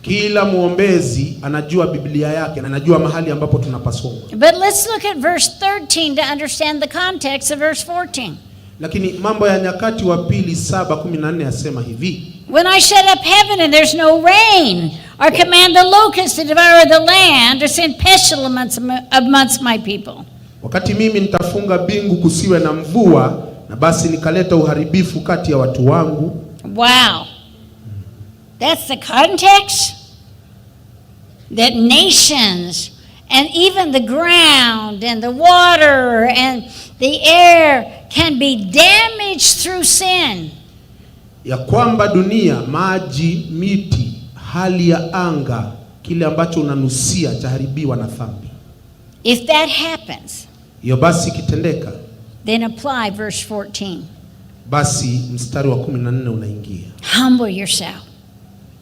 Kila mwombezi anajua Biblia yake na anajua mahali ambapo tunapasoma. But let's look at verse 13 to understand the context of verse 14. Lakini Mambo ya Nyakati wa Pili 7:14 yasema hivi: When I shut up heaven and there's no rain, or command the locusts to devour the land, or send pestilence amongst my people. Wakati mimi nitafunga mbingu kusiwe na mvua, na basi nikaleta uharibifu kati ya watu wangu. Wow. That's the context? That nations and even the ground and the water and the air can be damaged through sin. Ya kwamba dunia, maji, miti, hali ya anga, kile ambacho unanusia chaharibiwa na dhambi. If that happens, Hiyo basi ikitendeka, then apply verse 14. Basi mstari wa 14 unaingia. Humble yourself.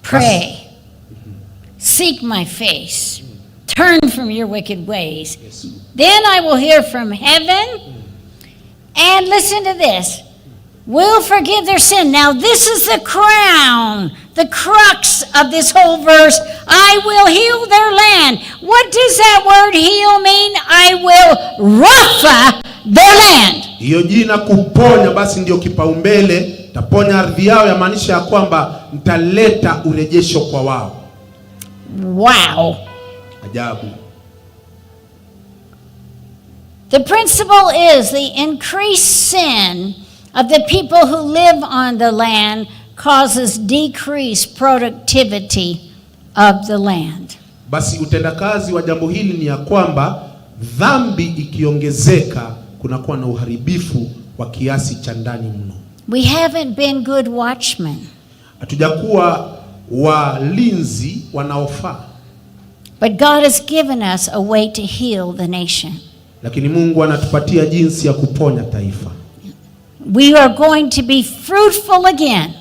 Pray. Seek my face. Turn from your wicked ways. Then I will hear from heaven. And listen to this. Will forgive their sin. Now this is the crown, the crux of this whole verse. I will heal their land. What does that word heal mean? I will rapha their land. Hiyo jina kuponya basi ndio kipaumbele. Taponya ardhi yao, yamaanisha ya kwamba nitaleta urejesho kwa wao. Wow. Ajabu. The principle is the increased sin of the people who live on the land causes decreased productivity of the land. Basi utendakazi wa jambo hili ni ya kwamba dhambi ikiongezeka kunakuwa na uharibifu wa kiasi cha ndani mno. We haven't been good watchmen. Hatujakuwa walinzi wanaofaa. But God has given us a way to heal the nation. Lakini Mungu anatupatia jinsi ya kuponya taifa. We are going to be fruitful again.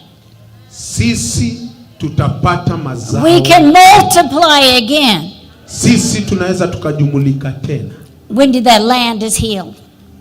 Sisi tutapata mazao. We can multiply again. Sisi tunaweza tukajumulika tena. When that land is healed.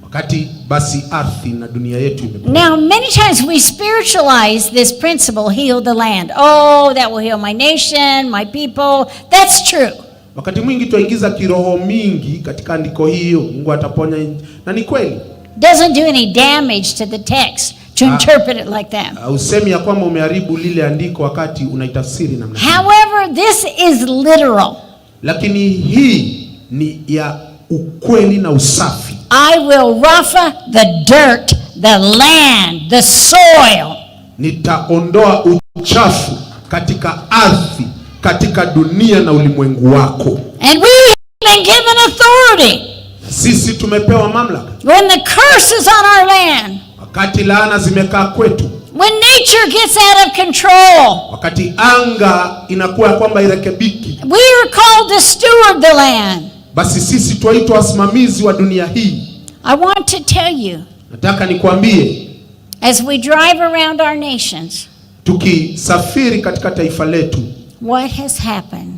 Wakati basi ardhi na dunia yetu imepona. Now, many times we spiritualize this principle, heal the land. Oh, that will heal my nation, my people. That's true. Wakati mwingi twaingiza kiroho mingi katika andiko hiyo, Mungu ataponya nchi. Na ni kweli. Doesn't do any damage to the text to interpret it like that. Usemi ya kwamba umeharibu lile andiko wakati unaitafsiri namna hiyo. However, this is literal. Lakini hii ni ya ukweli na usafi. I will rapha the dirt, the land, the soil. Nitaondoa uchafu katika ardhi, katika dunia na ulimwengu wako. And we have been given authority. Sisi tumepewa mamlaka. When the curse is on our land. Wakati laana zimekaa kwetu. When nature gets out of control. Wakati anga inakuwa kwamba irekebiki. We are called to steward the land. Basi sisi twaitwa wasimamizi wa dunia hii. I want to tell you. Nataka nikwambie. As we drive around our nations. Tukisafiri katika taifa letu. What has happened?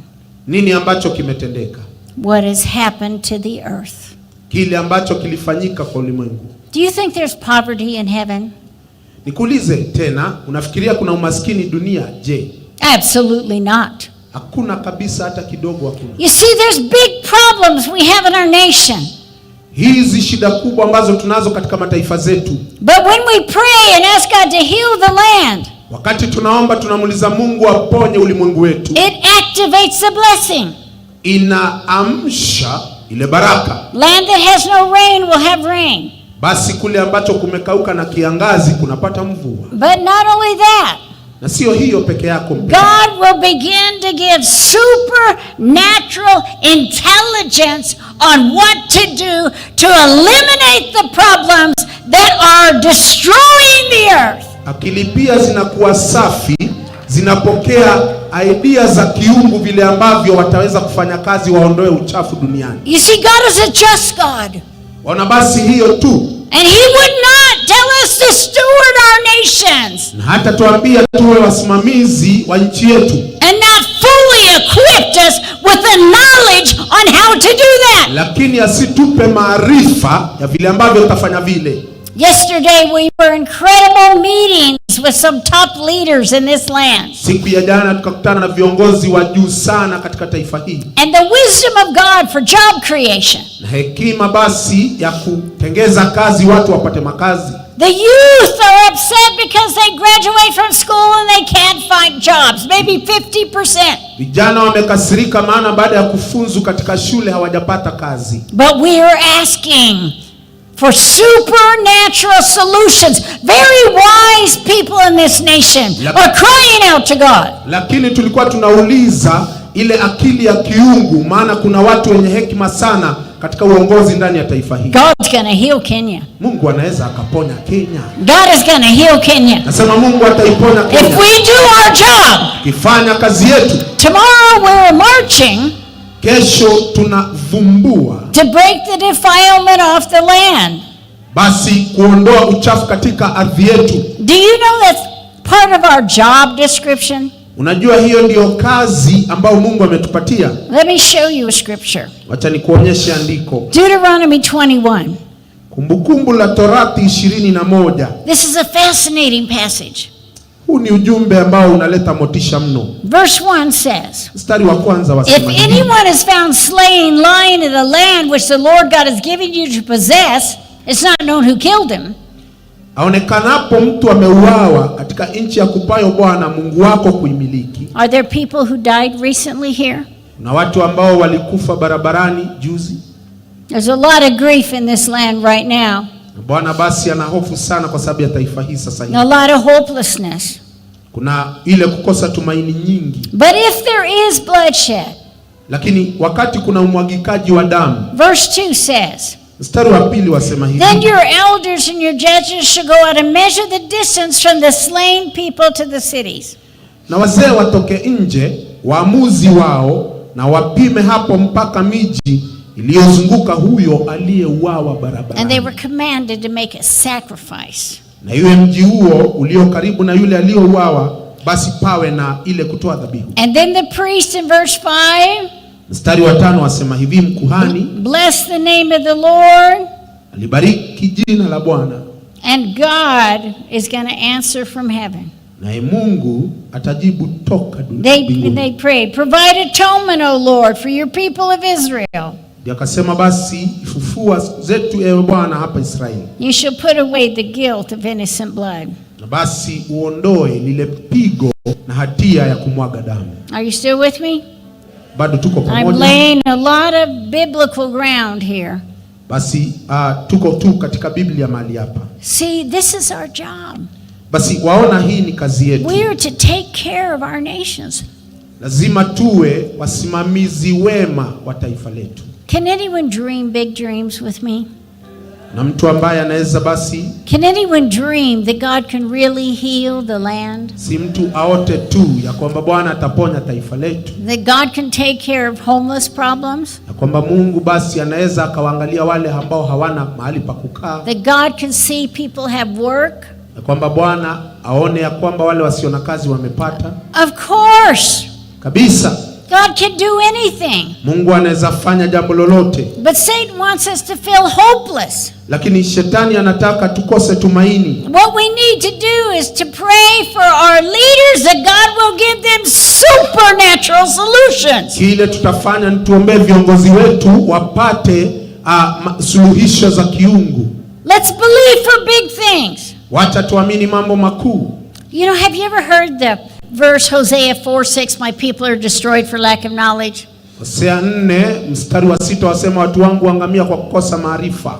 Nini ambacho kimetendeka? What has happened to the earth? Kile ambacho kilifanyika kwa ulimwengu. Do you think there's poverty in heaven? Nikuulize tena, unafikiria kuna umaskini dunia? Je? Absolutely not. Hakuna kabisa, hata kidogo hakuna. You see, there's big problems we have in our nation. Hizi shida kubwa ambazo tunazo katika mataifa zetu. But when we pray and ask God to heal the land, wakati tunaomba tunamuuliza Mungu aponye ulimwengu wetu, it activates the blessing. Inaamsha ile baraka. Land that has no rain will have rain. Basi kule ambacho kumekauka na kiangazi kunapata mvua. But not only that, Na sio hiyo peke yako mpendwa. God will begin to give supernatural intelligence on what to do to eliminate the problems that are destroying the earth. Akili pia zinakuwa safi, zinapokea idea za kiungu vile ambavyo wataweza kufanya kazi waondoe uchafu duniani. You see, God is a just God. Waona, basi hiyo tu, And He would not tell us to steward our nations na hata tuambia tuwe wasimamizi wa nchi yetu, and not fully equipped us with the knowledge on how to do that. lakini asitupe maarifa ya vile ambavyo tutafanya vile. Yesterday, we were incredible meetings with some top leaders in this land. Siku ya jana tukakutana na viongozi wa juu sana katika taifa hili, And the wisdom of God for job creation. na hekima basi ya kutengeza kazi, watu wapate makazi. The youth are upset because they graduate from school and they can't find jobs, maybe 50%. Vijana wamekasirika, maana baada ya kufunzu katika shule hawajapata kazi. But we are asking for supernatural solutions. Very wise people in this nation are crying out to God. Lakini tulikuwa tunauliza ile akili ya kiungu, maana kuna watu wenye hekima sana katika uongozi ndani ya taifa hili. God's going to heal Kenya. Mungu anaweza akaponya Kenya. God is going to heal Kenya. Nasema Mungu ataiponya If Kenya we do our job, kifanya kazi yetu. tomorrow we're marching Kesho tunavumbua to break the defilement off the land. basi kuondoa uchafu katika ardhi yetu. Do you know that's part of our job description? Unajua, hiyo ndiyo kazi ambayo Mungu ametupatia. Let me show you a scripture. Wacha nikuonyeshe andiko, Deuteronomy 21. Kumbukumbu la Torati 21. This is a fascinating passage. Huu ni ujumbe ambao unaleta motisha mno. Verse 1 says, Mstari wa kwanza If wasema hivi: anyone is found slain lying in the land which the Lord God has given you to possess, it's not known who killed him. Aonekanapo mtu ameuawa katika nchi ya kupayo Bwana Mungu wako kuimiliki. Are there people who died recently here? Kuna watu ambao walikufa barabarani juzi, There's a lot of grief in this land right now, na Bwana basi ana hofu sana kwa sababu ya taifa hii sasa and a hivi. lot of hopelessness. Kuna ile kukosa tumaini nyingi, But if there is bloodshed, lakini wakati kuna umwagikaji wa damu, verse 2 says, mstari wa pili wasema Then hivi: your elders and your judges shall go out and measure the distance from the slain people to the cities. Na wazee watoke nje, waamuzi wao, na wapime hapo mpaka miji iliyozunguka huyo aliyeuawa And they barabarani, were commanded to make a sacrifice. na iwe mji huo ulio karibu na yule aliyeuawa, basi pawe na ile kutoa dhabihu. And then the priest in verse 5 Mstari wa 5 wasema hivi: mkuhani bless the name of the Lord, alibariki jina la Bwana, and God is going to answer from heaven. naye Mungu atajibu toka They, mbinguni. they prayed, Provide atonement, O Lord, for your people of Israel. Ndio akasema basi, fufua siku zetu, ewe Bwana, hapa Israeli, You shall put away the guilt of innocent blood. na basi uondoe lile pigo na hatia ya kumwaga damu. Are you still with me? Bado tuko I'm pamoja. laying a lot of biblical ground here. Basi tuko tu katika Biblia mahali hapa. See, this is our job. Basi waona, hii ni kazi yetu. We are to take care of our nations. Lazima tuwe wasimamizi wema wa taifa letu, Can anyone dream big dreams with me? na mtu ambaye anaweza basi, Can anyone dream that God can really heal the land? si mtu aote tu ya kwamba Bwana ataponya taifa letu, That God can take care of homeless problems? na kwamba Mungu basi anaweza akawaangalia wale ambao hawana mahali pa kukaa, That God can see people have work? na kwamba Bwana aone ya kwamba wale wasio na kazi wamepata Of course, kabisa. God can do anything. Mungu anaweza fanya jambo lolote, But Satan wants us to feel hopeless. lakini shetani anataka tukose tumaini. What we need to do is to pray for our leaders that God will give them supernatural solutions. Kile tutafanya ni tuombee viongozi wetu wapate suluhisho za kiungu. Let's believe for big things. Wacha tuamini mambo makuu. You know, have you ever heard the verse Hosea 4:6, my people are destroyed for lack of knowledge? Hosea 4 mstari wa 6 wasema watu wangu wangamia kwa kukosa maarifa.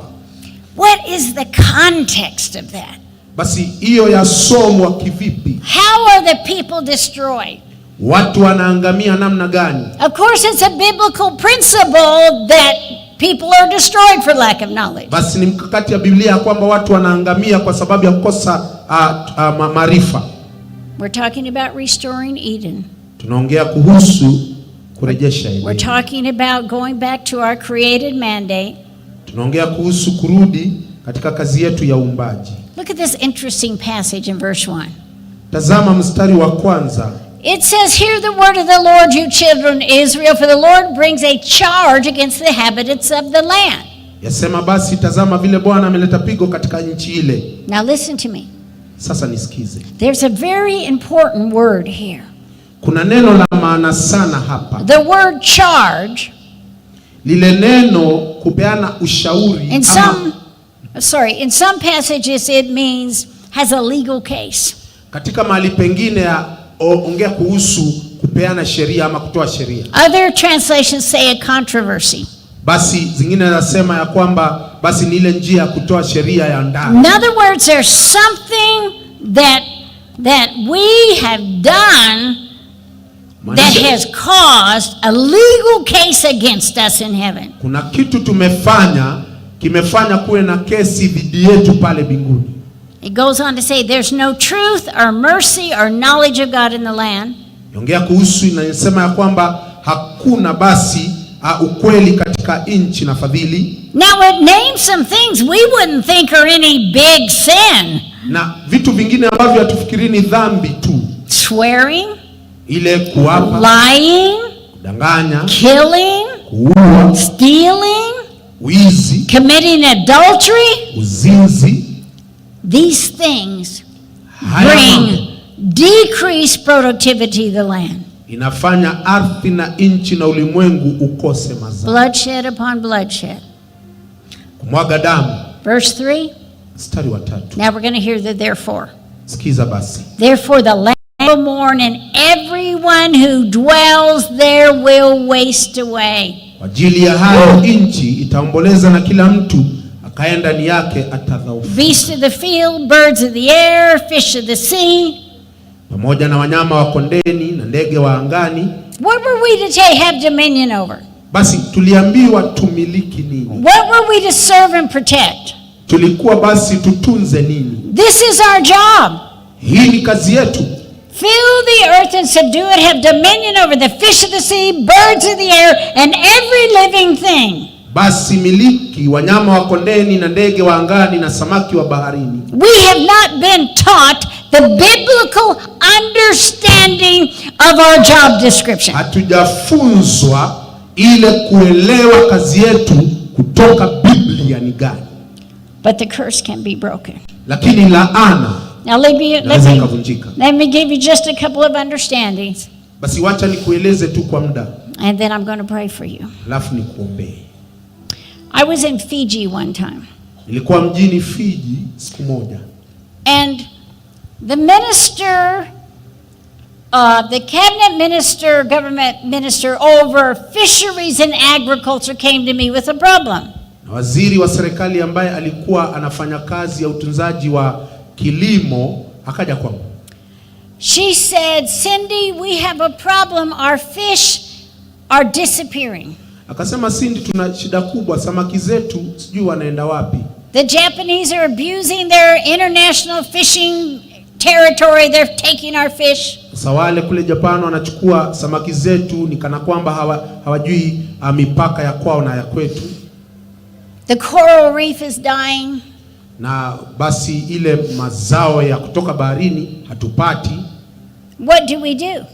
What is the context of that? Basi hiyo yasomwa kivipi? How are the people destroyed? Watu wanaangamia namna gani? Of course, it's a biblical principle that people are destroyed for lack of knowledge. Basi ni mkakati ya Biblia ya kwamba watu wanaangamia kwa sababu ya kukosa maarifa. We're talking about restoring Eden. Tunaongea kuhusu kurejesha We're Edeni. talking about going back to our created mandate. Tunaongea kuhusu kurudi katika kazi yetu ya uumbaji. Look at this interesting passage in verse 1. Tazama mstari wa kwanza. It says, "Hear the word of the Lord, you children of Israel, for the Lord brings a charge against the inhabitants of the land." Yasema basi, tazama vile Bwana ameleta pigo katika nchi ile. Now listen to me. Sasa nisikize. There's a very important word here. Kuna neno la maana sana hapa. The word charge, Lile neno kupeana ushauri in ama some sorry, in some passages it means has a legal case. Katika mahali pengine ya ongea kuhusu kupeana sheria ama kutoa sheria. Other translations say a controversy. Basi zingine nasema ya kwamba basi ni ile njia ya kutoa sheria ya ndani. In other words, there's something that we have done that Maanisha- has caused a legal case against us in heaven. Kuna kitu tumefanya kimefanya kuwe na kesi dhidi yetu pale mbinguni. It goes on to say there's no truth or mercy or knowledge of God in the land. Ongea kuhusu inasema ya kwamba hakuna basi ukweli katika nchi na fadhili. Now it names some things we wouldn't think are any big sin. Na vitu vingine ambavyo hatufikiri ni dhambi tu. Swearing, ile kuapa, lying, kudanganya, killing, kuua, stealing, wizi, committing adultery. Uzinzi. These things Haya bring mambo decreased productivity of the land. Inafanya ardhi na nchi na ulimwengu ukose mazao. Bloodshed upon bloodshed. Kumwaga damu. Verse 3. Mstari wa 3. Now we're going to hear the therefore. Sikiza basi. Therefore the land will mourn, and everyone who dwells there will waste away. Kwa ajili ya hayo nchi itaomboleza na kila mtu akae ndani yake atadhaufu. Beasts of the field, birds of the air, fish of the sea. Pamoja na wanyama wa kondeni na ndege wa angani. What were we to have dominion over? Basi tuliambiwa tumiliki nini? What were we to serve and protect? Tulikuwa basi tutunze nini? This is our job. Hii ni kazi yetu. Fill the earth and subdue it, have dominion over the fish of the sea, birds of the air, and every living thing. Basi miliki wanyama wa kondeni na ndege wa angani na samaki wa baharini. We have not been taught the biblical understanding of our job description. Hatujafunzwa ile kuelewa kazi yetu kutoka Biblia ni gani. But the curse can be broken. Lakini laana Now let me inaweza ikavunjika. let me give you just a couple of understandings, Basi wacha nikueleze tu kwa muda, and then I'm going to pray for you. alafu nikuombee. I was in Fiji one time, Nilikuwa mjini Fiji siku moja, and the minister, the cabinet minister, government minister over fisheries and agriculture came to me with a problem. na waziri wa serikali ambaye alikuwa anafanya kazi ya utunzaji wa kilimo akaja kwangu. She said, "Cindy, we have a problem. Our fish are disappearing." Akasema, Cindy, tuna shida kubwa, samaki zetu sijui wanaenda wapi. The Japanese are abusing their international fishing territory. They're taking our fish. Sasa wale kule Japan wanachukua samaki zetu ni kana kwamba hawajui mipaka ya kwao na ya kwetu. The coral reef is dying. Na basi ile mazao ya kutoka baharini hatupati. What do we do?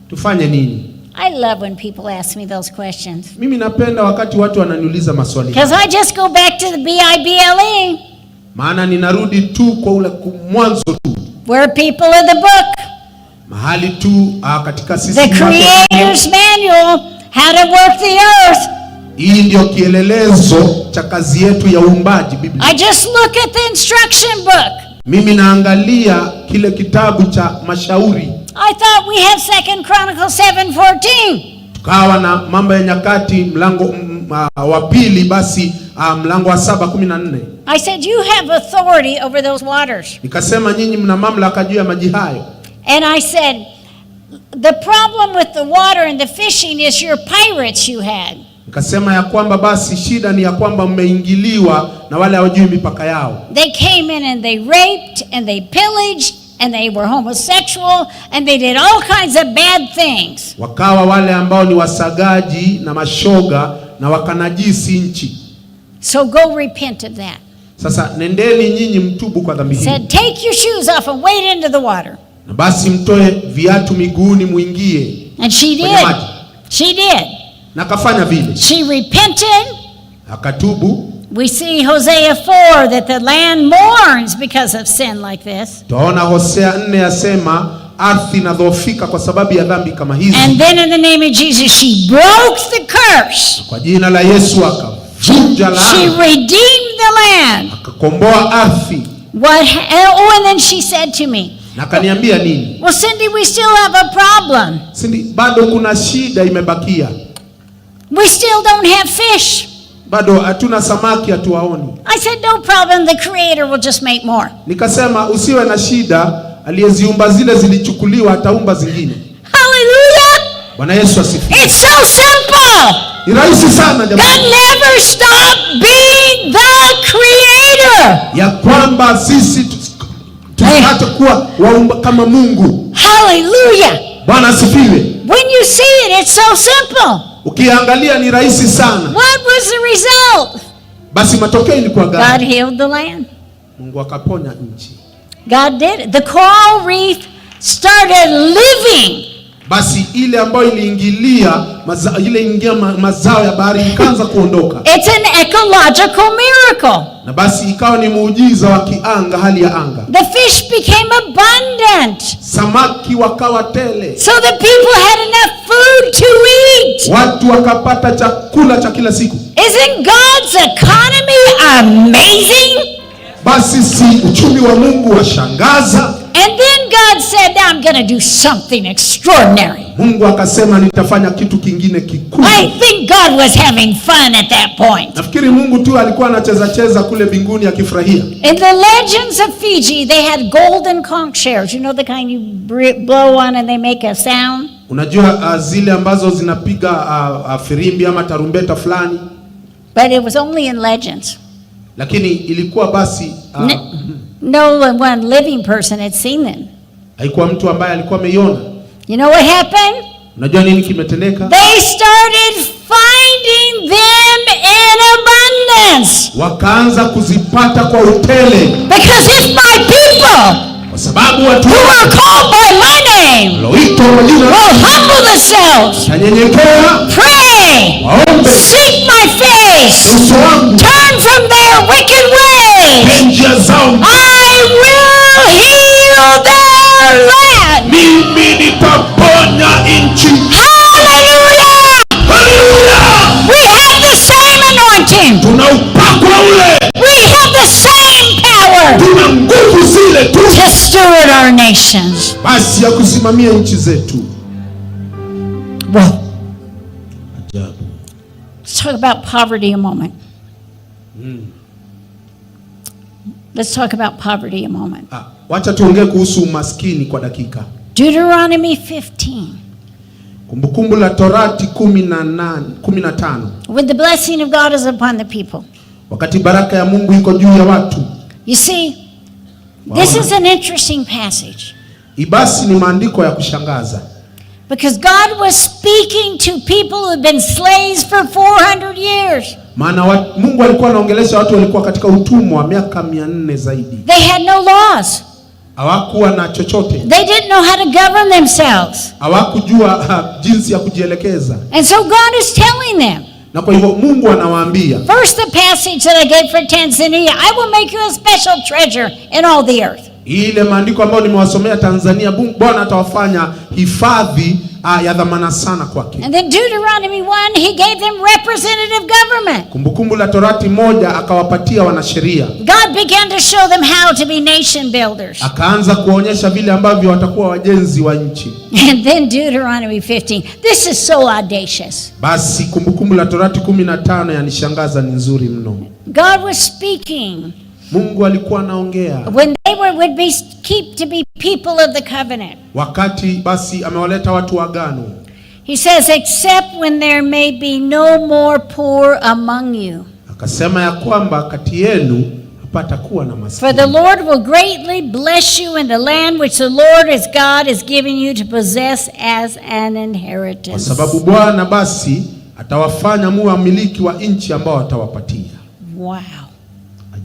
Tufanye nini? I love when people ask me those questions. Mimi napenda wakati watu wananiuliza maswali. Because I just go back to the Bible. Maana ninarudi tu kwa ule mwanzo tu. We're people of the book. Mahali tu katika sisi The Creator's Manual, how to work the earth. Hii ndio kielelezo cha kazi yetu ya uumbaji, Biblia. I just look at the instruction book. Mimi naangalia kile kitabu cha mashauri. I thought we have 2 Chronicles 7:14. Tukawa na Mambo ya Nyakati mlango wa pili basi mlango wa 7:14. I said, "You have authority over those waters." Nikasema nyinyi mna mamlaka juu ya maji hayo. And I said, "The problem with the water and the fishing is your pirates you had." Nikasema ya kwamba basi shida ni ya kwamba mmeingiliwa na wale hawajui mipaka yao. They came in and they raped and they pillaged and they were homosexual and they did all kinds of bad things. Wakawa wale ambao ni wasagaji na mashoga na wakanajisi nchi. So go repent of that. Sasa nendeni nyinyi mtubu kwa dhambi hii. Said, "Take your shoes off and wade into the water." Na basi mtoe viatu miguuni muingie And she kwenye did. maji. She did. Na akafanya vile, She repented. Akatubu. We see Hosea 4 that the land mourns because of sin like this. Twaona Hosea 4 yasema ardhi inadhoofika kwa sababu ya dhambi kama hizi. And then in the name of Jesus, she broke the curse. Kwa jina la Yesu akavunja She laana, redeemed the land. Akakomboa ardhi. Oh, and then she said to me, Na akaniambia nini? "Well, Cindy, we still have a problem. Cindy, bado kuna shida imebakia. We still don't have fish." Bado hatuna samaki, hatuwaoni. I said, "No problem. The Creator will just make more." Nikasema usiwe na shida, aliyeziumba zile zilichukuliwa ataumba zingine. Hallelujah! Bwana Yesu asifiwe. It's so simple. Ni rahisi sana jamani. God never stopped being the Creator. Ya kwamba sisi tusipate kuwa waumba kama Mungu. Hallelujah. Bwana asifiwe. When you see it, it's so simple. Ukiangalia ni rahisi sana. What was the result? Basi matokeo ilikuwa God gani? healed the land. Mungu akaponya nchi. God did it. The coral reef started living. Basi ile ambayo iliingilia ile ingia mazao ya bahari ikaanza kuondoka. It's an ecological miracle. Na basi ikawa ni muujiza wa kianga, hali ya anga. The fish became abundant. Samaki wakawa tele. So the people had enough food to eat. Watu wakapata chakula cha kila siku. Isn't God's economy amazing? Basi si uchumi wa Mungu washangaza. And then God said, "Now I'm going to do something extraordinary." Mungu akasema nitafanya kitu kingine kikuu. I think God was having fun at that point. Nafikiri Mungu tu alikuwa anacheza cheza kule mbinguni akifurahia. In the legends of Fiji, they had golden conch shells. You know the kind you blow on and they make a sound? Unajua zile ambazo zinapiga firimbi ama tarumbeta fulani. But it was only in legends. Lakini ilikuwa basi no one living person had seen them. Haikuwa mtu ambaye alikuwa ameiona. You know what happened? Unajua nini kimetendeka? They started finding them in abundance. Wakaanza kuzipata kwa utele. Because if my people, kwa sababu watu who are called by my name, walioitwa kwa jina will humble themselves, wanyenyekea, pray, waombe, seek my face, uso wangu, turn from their wicked ways, njia zao, I will heal their land. Mimi nitaponya nchi. Hallelujah! Hallelujah! We have the same anointing. Tuna upako ule. We have the same power. Tuna nguvu zile tu. To steward our nations. Basi ya kusimamia nchi zetu. Well, ajabu. Let's talk about poverty a moment. Let's talk about poverty a moment. Wacha tuongee kuhusu umaskini kwa dakika. Deuteronomy 15. Kumbukumbu la Torati 15. When the blessing of God is upon the people. Wakati baraka ya Mungu iko juu ya watu. You see, this is an interesting passage. Ibasi ni maandiko ya kushangaza. Because God was speaking to people who had been slaves for 400 years. Maana Mungu alikuwa anaongelesha watu walikuwa katika utumwa miaka 400 zaidi. They had no laws. Hawakuwa na chochote. They didn't know how to govern themselves. Hawakujua jinsi ya kujielekeza. And so God is telling them. Na kwa hivyo Mungu anawaambia. First, the passage that I gave for Tanzania, I will make you a special treasure in all the earth. Ile maandiko ambayo nimewasomea Tanzania, Bwana atawafanya hifadhi Ya dhamana sana kwake. And then Deuteronomy 1, he gave them representative government. Kumbukumbu la Torati 1 akawapatia wanasheria. God began to show them how to be nation builders. Akaanza kuwaonyesha vile ambavyo watakuwa wajenzi wa nchi. And then Deuteronomy 15. This is so audacious. Basi Kumbukumbu la Torati 15 yanishangaza, ni nzuri mno. God was speaking Mungu alikuwa anaongea when they would be keep to be people of the covenant. Wakati basi amewaleta watu wa agano. He says, except when there may be no more poor among you. Akasema ya kwamba kati yenu hapatakuwa na maskini. For the Lord will greatly bless you in the land which the Lord his God is giving you to possess as an Kwa inheritance. sababu Bwana basi atawafanya muwe wamiliki wa nchi ambao atawapatia. Wow.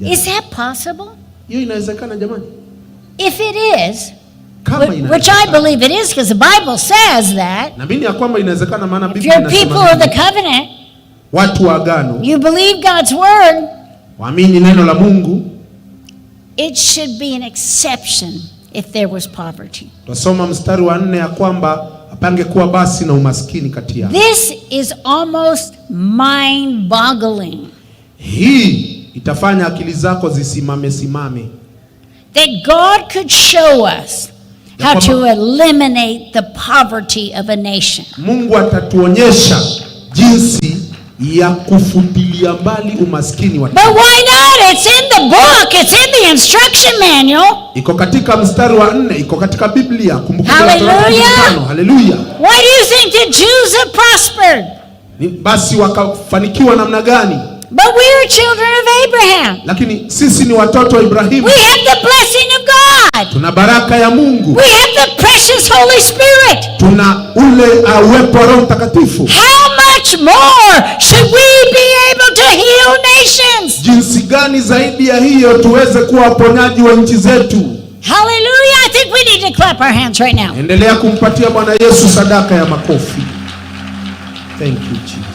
Is that possible? Hiyo inawezekana jamani? If it is, Kama which I inawezekana. believe it is because the Bible says that. Naamini ya kwamba inawezekana, maana If Biblia you're people inasema of the hivyo. covenant, Watu wa agano you believe God's word, waamini neno la Mungu. it should be an exception if there was poverty. Twasoma mstari wa 4 ya kwamba hapangekuwa basi na umaskini kati yao. This is almost mind-boggling. Hii itafanya akili zako zisimame simame. That God could show us how to eliminate the poverty of a nation. Mungu atatuonyesha jinsi ya kufutilia mbali umaskini wa But why not? It's in the book. It's in the instruction manual. Iko katika mstari wa 4, iko katika Biblia. Kumbukumbu la Torati Hallelujah. 15. Haleluya. Why do you think the Jews have prospered? Basi wakafanikiwa namna gani? But we are children of Abraham. Lakini sisi ni watoto wa Ibrahimu. We have the blessing of God. Tuna baraka ya Mungu. We have the precious Holy Spirit. Tuna ule uwepo wa Roho Mtakatifu. How much more should we be able to heal nations? Jinsi gani zaidi ya hiyo tuweze kuwa waponyaji wa nchi zetu? Hallelujah. I think we need to clap our hands right now. Endelea kumpatia Bwana Yesu sadaka ya makofi. Thank you Jesus.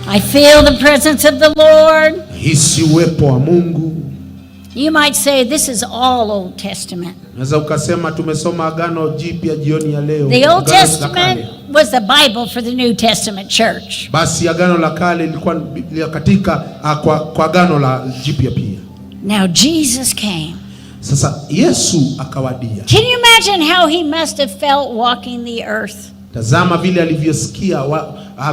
I feel the presence of the Lord. Hisi uwepo wa Mungu. You might say this is all Old Testament. Unaweza ukasema tumesoma Agano Jipya jioni ya leo. The Old Agano la Testament Kale. was the Bible for the New Testament church. Basi Agano la Kale lilikuwa Biblia katika kwa Agano la Jipya pia. Now Jesus came. Sasa Yesu akawadia. Can you imagine how he must have felt walking the earth? Tazama vile alivyosikia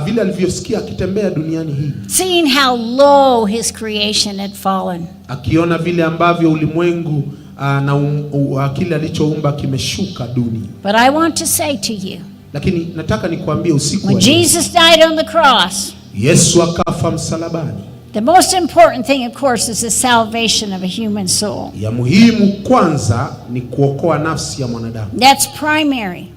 vile alivyosikia akitembea duniani hii. Seeing how low his creation had fallen. Akiona vile ambavyo ulimwengu na kile alichoumba kimeshuka duni. But I want to say to you, Lakini nataka nikuambie usiku when wa leo, Jesus died on the cross, Yesu akafa msalabani. the most important thing, of course, is the salvation of a human soul. Ya muhimu kwanza ni kuokoa nafsi ya mwanadamu. That's primary.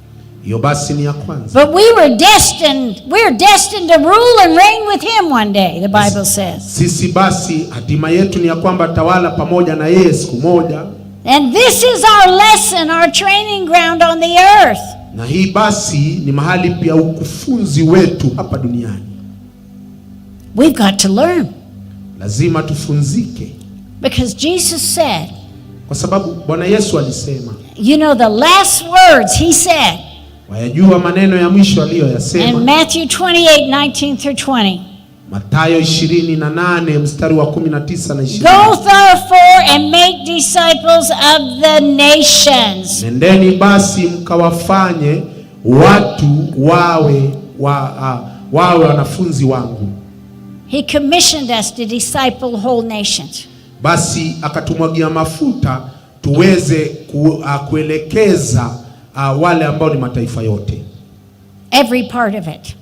Hiyo basi ni ya kwanza. But we were destined, we're destined to rule and reign with him one day, the Bible says. Sisi basi hatima yetu ni ya kwamba tawala pamoja na yeye siku moja. And this is our lesson, our training ground on the earth. Na hii basi ni mahali pia ukufunzi wetu hapa duniani. We've got to learn. Lazima tufunzike. Because Jesus said, Kwa sababu Bwana Yesu alisema, you know the last words he said wayajua maneno ya mwisho aliyoyasema. in Matthew 28:19 through 20. Mathayo 28 mstari wa 19 na 20. Go therefore and make disciples of the nations. Nendeni basi mkawafanye watu wawe wawe wanafunzi wangu. He commissioned us to disciple whole nations. Basi akatumwagia mafuta tuweze kuelekeza wale ambao ni mataifa yote. Every part of it.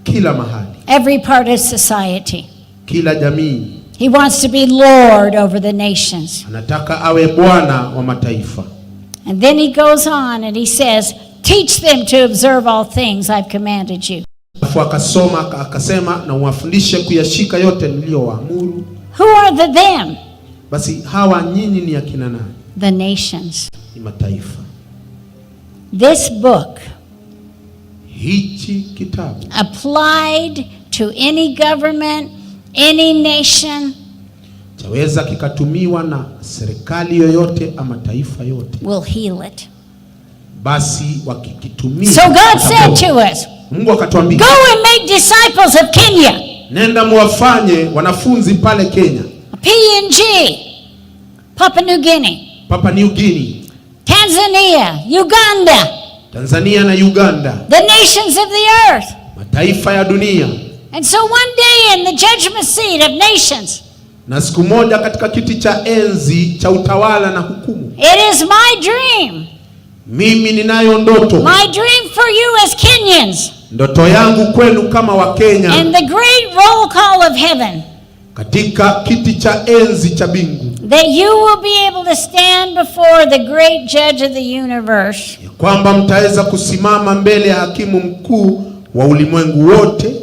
Kila mahali. Every part of society. Kila jamii. He wants to be Lord over the nations. Anataka awe Bwana wa mataifa. And then he goes on and he says, teach them to observe all things I've commanded you. Alafu akasoma akasema, na uwafundishe kuyashika yote niliyowaamuru. Who are the them? Basi hawa nyinyi ni akina nani? The nations. Ni mataifa. This book, hichi kitabu, applied to any government, any nation, chaweza kikatumiwa na serikali yoyote ama taifa yote, will heal it. Basi wakikitumia. So God said to us, Mungu akatuambia, "Go and make disciples of Kenya, nenda muwafanye wanafunzi pale Kenya, PNG, Papua New Guinea, Papua New Guinea, Tanzania, Uganda, Tanzania na Uganda, the nations of the earth." mataifa ya dunia. And so one day in the judgment seat of nations, Na siku moja katika kiti cha enzi cha utawala na hukumu, it is my dream, mimi ninayo ndoto, my dream for you as Kenyans, ndoto yangu kwenu kama Wakenya and the great roll call of heaven, katika kiti cha enzi cha mbingu, that you will be able to stand before the great judge of the universe kwamba mtaweza kusimama mbele ya hakimu mkuu wa ulimwengu wote,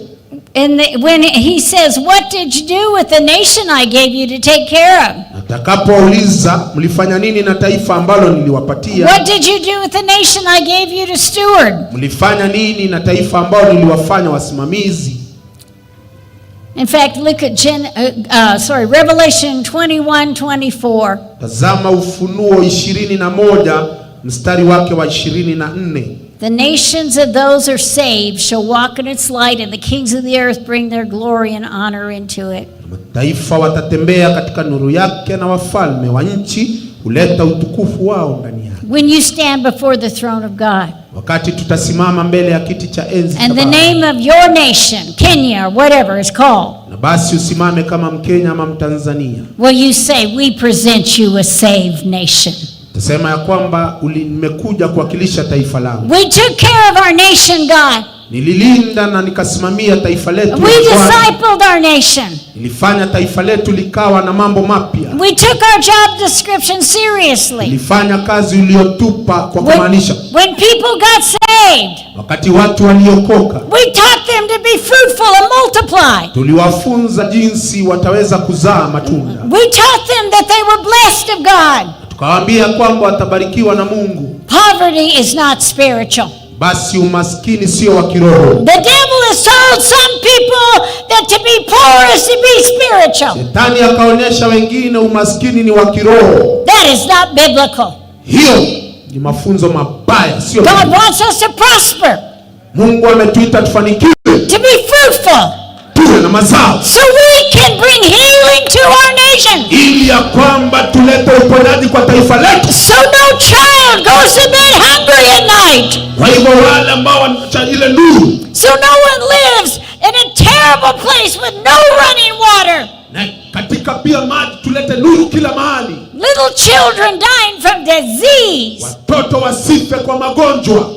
and when he says, "What did you do with the nation I gave you to take care of? atakapowauliza mlifanya nini na taifa ambalo niliwapatia, What did you do with the nation I gave you to steward?" mlifanya nini na taifa ambalo niliwafanya wasimamizi. In fact, look at Revelation 21:24. Tazama Ufunuo 21 mstari wake wa 24. The nations of those are saved shall walk in its light, and the kings of the earth bring their glory and honor into it. Mataifa watatembea katika nuru yake na wafalme wa nchi huleta utukufu wao ndani yake. When you stand before the throne of God, Wakati tutasimama mbele ya kiti cha enzi cha and the Baba, name of your nation, Kenya or whatever is called, na basi usimame kama Mkenya ama Mtanzania, will you say, "We present you a saved nation"? utasema ya kwamba nimekuja kuwakilisha taifa langu, We took care of our nation, God. nililinda na nikasimamia taifa letu. We Bwana. discipled our nation. Nilifanya taifa letu likawa na mambo mapya. We took our job description seriously. Nilifanya kazi uliyotupa kwa kumaanisha, When people got saved, wakati watu waliokoka we taught them to be fruitful and multiply. tuliwafunza jinsi wataweza kuzaa matunda, We taught them that they were blessed of God. tukawaambia kwamba watabarikiwa na Mungu. Poverty is not spiritual. Basi umaskini sio wa kiroho. The devil has told some people that to be poor is to be spiritual. Shetani akaonyesha wengine umaskini ni wa kiroho. That is not biblical. Hiyo ni mafunzo mabaya, sio. God wants us to prosper, Mungu ametuita tufanikiwe, to be fruitful, tuwe na mazao, so we can bring healing to our nation. ili ya kwamba tulete uponyaji kwa taifa letu. So no child goes to bed hungry at night. Kwa hivyo wale ambao wanaacha ile nuru So no one lives in a terrible place with no running water. na katika pia maji, tulete nuru kila mahali, Little children dying from disease. watoto wasife kwa magonjwa.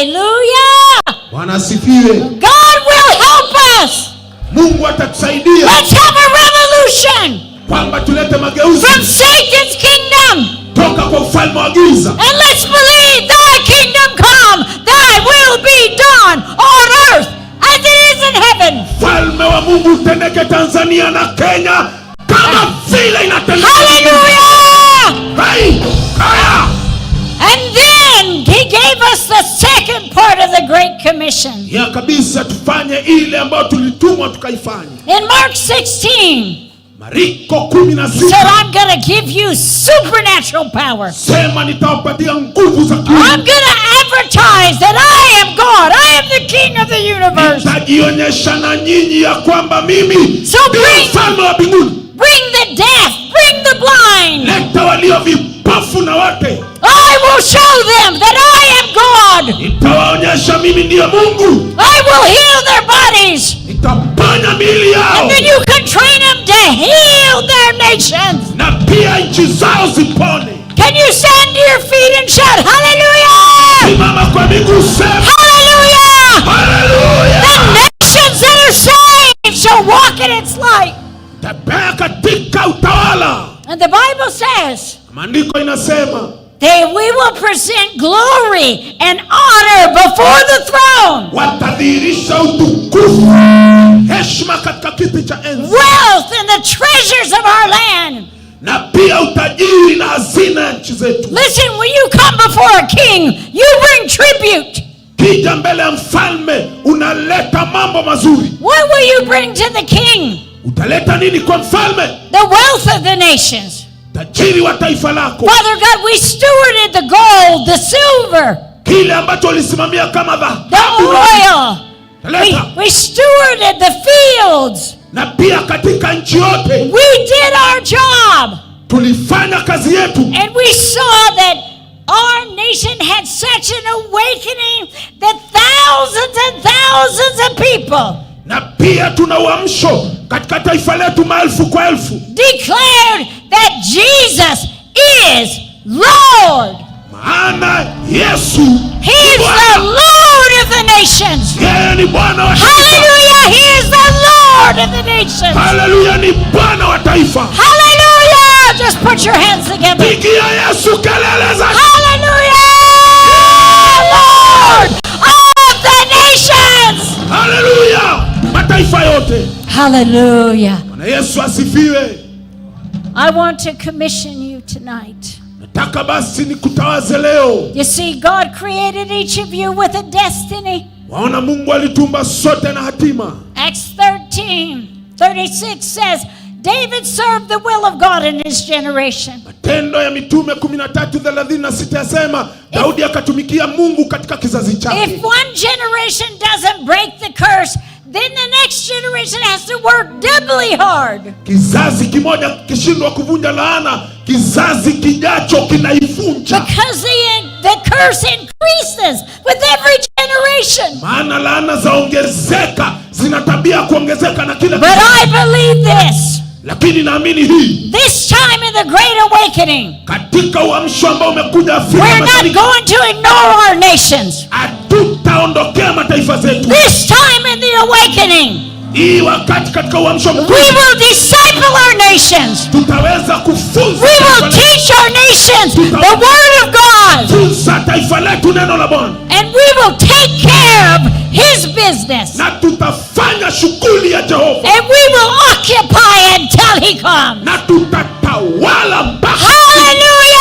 Hallelujah. Bwana asifiwe. God will help us. Mungu atatusaidia Let's have a revolution kwamba tulete mageuzi from Satan's kingdom. toka kwa ufalme wa giza, And let's believe thy kingdom come, thy will be done on earth as it is in heaven. ufalme wa Mungu utendeke Tanzania na Kenya kama vile inatendeka. Hallelujah! Hey, haya. And then he gave us the second part of the Great Commission. Ya kabisa tufanye ile ambayo tulitumwa tukaifanye. In Mark 16, Mariko kumi na he said, sita "I'm going to give you supernatural power. sema nitawapatia nguvu za I'm kiungu, going to advertise that I am God. I am the King of the universe. nitajionyesha na nyinyi ya kwamba mimi So ndiye mfalme wa mbinguni. Bring the deaf, bring the blind. Leta walio vipofu na wote, I will show them that I am God. nitawaonyesha mimi ndiye Mungu, I will heal their bodies. nitaponya miili yao And then you can train them to heal their nations. na pia nchi zao zipone. Can you stand to your feet and shout, "Hallelujah"? Simama kwa miguu, sema Hallelujah! haleluya. The nations that are saved shall walk in its light. Tembea katika utawala. And the Bible says Maandiko inasema that we will present glory and honor before the throne, watadhihirisha utukufu, heshima katika kiti cha enzi, wealth and the treasures of our land. na pia utajiri na hazina ya nchi zetu. Listen, when you come before a king, you bring tribute. Kija mbele ya mfalme unaleta mambo mazuri. What will you bring to the king? Utaleta nini kwa mfalme? The wealth of the nations. Tajiri wa taifa lako. Father God, we stewarded the gold, the silver. Kile ambacho ulisimamia kama The dhahabu oil. Leta. We stewarded the fields. Na pia katika nchi yote. We did our job. Tulifanya kazi yetu. And we saw that our nation had such an awakening that thousands and thousands of people Na pia tuna uamsho katika taifa letu, maelfu kwa elfu declared that Jesus is Lord. Maana Yesu He is the Lord of the nations. Yeye ni Bwana wa taifa. Hallelujah. He is the Lord of the nations. Haleluya, ni Bwana wa taifa. Hallelujah. Just put your hands together. Pigia Yesu kelele za Hallelujah. Lord of the nations. Haleluya, mataifa yote. Hallelujah. Bwana Yesu asifiwe. I want to commission you tonight. Nataka basi nikutawaze leo. You see, God created each of you with a destiny. Waona, Mungu alituumba sote na hatima. Acts 13:36 says, David served the will of God in his generation. Matendo ya Mitume 13:36 yasema Daudi akatumikia Mungu katika kizazi chake. If one generation doesn't break the curse, then the next generation has to work doubly hard. Kizazi kimoja kikishindwa kuvunja laana, kizazi kijacho kinaivunja. Because the curse increases with every generation. Maana laana zaongezeka, zina tabia ya kuongezeka na kila But kizazi. I believe this. Lakini naamini hii, This time in the Great Awakening, katika uamsho ambao umekuja Afrika we're not Mashariki, going to ignore our nations. Hatutaondokea mataifa zetu. This time in the awakening, Hii wakati katika uamsho mkuu, we will disciple our nations. Tutaweza kufunza We will taifa letu. teach our nations the Word of God. Funza taifa letu neno la Bwana. And we will take care of His business. Na tutafanya shughuli ya Jehova. And we will occupy until He comes. Na tutatawala mpaka. Hallelujah!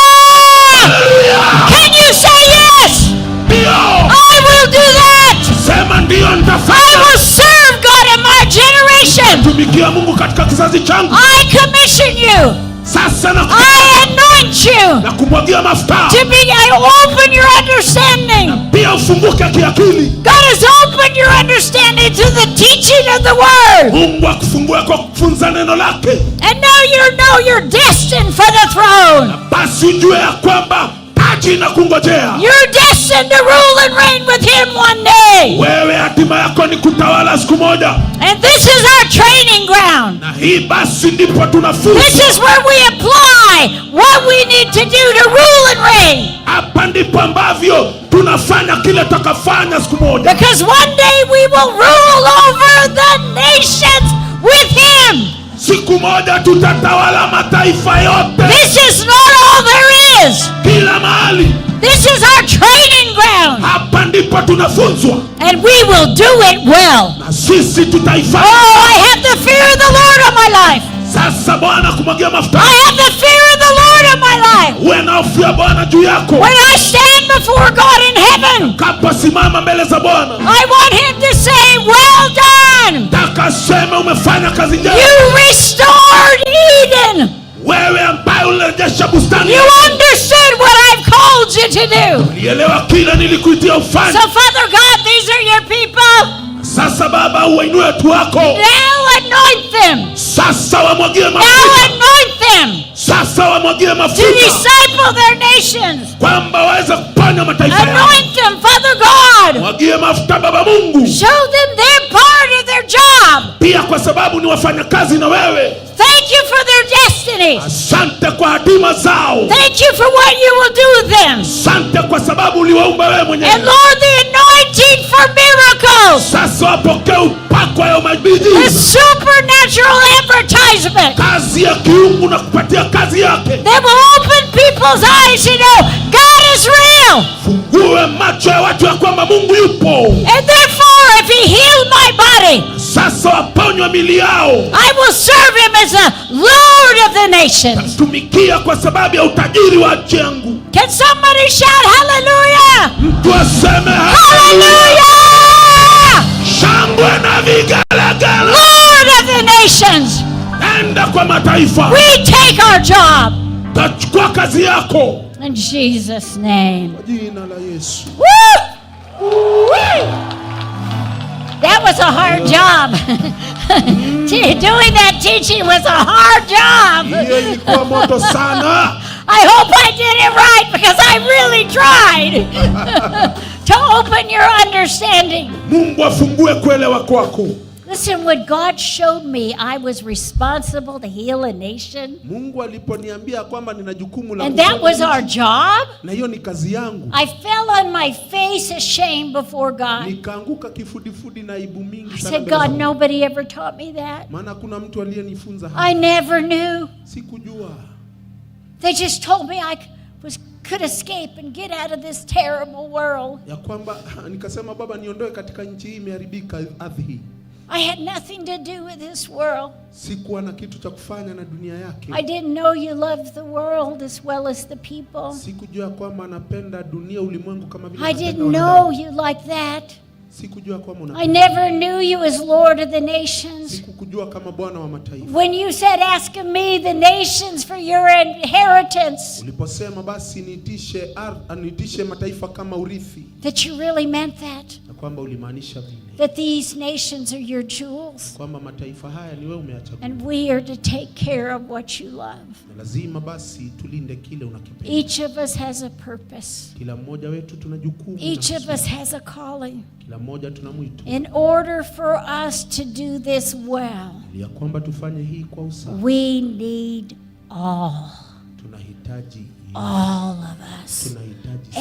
Hallelujah! Can you say yes? Ndio. I will do that. Sema ndio, nitafanya. I will serve God in my generation. Tumikia Mungu katika kizazi changu. I commission you. Sasa na I anoint you. Na kumwagia mafuta. To be, I open your understanding. Pia ufunguke kiakili. God has opened your understanding to the teaching of the word. Mungu akufungue kwa kufunza neno lake. And now you know you're destined for the throne. Basi ujue ya kwamba taji inakungojea. You're destined to rule and reign with Him one day. Wewe hatima yako ni kutawala siku moja. And this is our training ground. Na hii basi ndipo tunafunzwa. This is where we apply what we need to do to rule and reign. Hapa ndipo ambavyo tunafanya kile tutakafanya siku moja. Because one day we will rule over the nations with Him. Siku moja tutatawala mataifa yote. This is not all there is. Kila mahali. This is our training ground. Hapa ndipo tunafunzwa. And we will do it well. Na sisi tutaifanya. Oh, I have the fear of the Lord on my life. Sasa Bwana kumwagia mafuta. I have the fear of the Lord on my life. Uwe na hofu ya Bwana juu yako. When I stand before God in heaven, Kaposimama mbele za Bwana, I want Him to say, "Well done." Nataka aseme umefanya kazi njema. You restored Eden. Wewe ambaye ulirejesha bustani. You understood what I've called you to do. Ulielewa kile nilikuitia ufanye. So, Father God, these are your people. Sasa Baba, uwainue watu wako. Now anoint them. Sasa wamwagie Now mafuta. anoint them Sasa wamwagie to mafuta disciple their nations. kwamba waweze kuponya mataifa yao. Anoint them, Father God. Mwagie mafuta Baba Mungu, Show them their part of their job. pia kwa sababu ni wafanyakazi na wewe. Thank you for their destiny. Asante kwa hatima zao. Thank you for what you will do with them. Asante kwa sababu uliwaumba wewe mwenyewe. And Lord, the anointing for miracles, Sasa wapokee upako wa the miujiza, supernatural advertisement kazi ya kiungu na kupatia kazi yake. that will open people's eyes to know God is real. Fungue macho ya watu ya kwamba Mungu yupo. And therefore, if He healed my body, Sasa waponywe mili yao, I will serve Him as the Lord of the nations. tumikia kwa sababu ya utajiri wa nchi yangu. Can somebody shout hallelujah? Mtu aseme Hallelujah! shangwe na vigelegele. Lord of the nations, Enda kwa mataifa, we take our job tachukua kazi yako. In Jesus' name. Kwa jina la Yesu. Woo! Woo! That was a hard job. Doing that teaching was a hard job. Hiyo ilikuwa moto sana. I hope I did it right because I really tried to open your understanding. Mungu afungue kuelewa kwako. Listen, when God showed me I was responsible to heal a nation, Mungu aliponiambia kwamba nina jukumu la and that kuponya was our nchi, job, na hiyo ni kazi yangu, I fell on my face ashamed before God. Nikaanguka kifudifudi na aibu mingi I sana said, mbele za "God, Mungu. nobody ever taught me that. Maana kuna mtu aliyenifunza I haya. never knew. Sikujua. They just told me I could escape and get out of this terrible world. Ya kwamba nikasema, Baba, niondoe katika nchi hii imeharibika, ardhi hii. I had nothing to do with this world. Sikuwa na kitu cha kufanya na dunia yake. I didn't know you loved the world as well as the people. Sikujua kwamba anapenda dunia, ulimwengu kama vile I anapenda didn't wanadamu. know you like that. Sikujua kwamba I unapenda. never knew you as Lord of the nations. Sikukujua kama Bwana wa mataifa. When you said, "Ask of me the nations for your inheritance," Uliposema basi niitishe mataifa kama urithi, that you really meant that. Na kwamba ulimaanisha vile, That these nations are your jewels. Kwamba mataifa haya ni wewe umeyachagua. And we are to take care of what you love. Na lazima basi tulinde kile unakipenda. Each of us has a purpose. Kila mmoja wetu tuna jukumu na Each of kusudi. us has a calling. Kila mmoja tuna mwito. In order for us to do this well, Ili ya kwamba tufanye hii kwa usawa, we need all. Tunahitaji All of us. Tunahitaji sisi.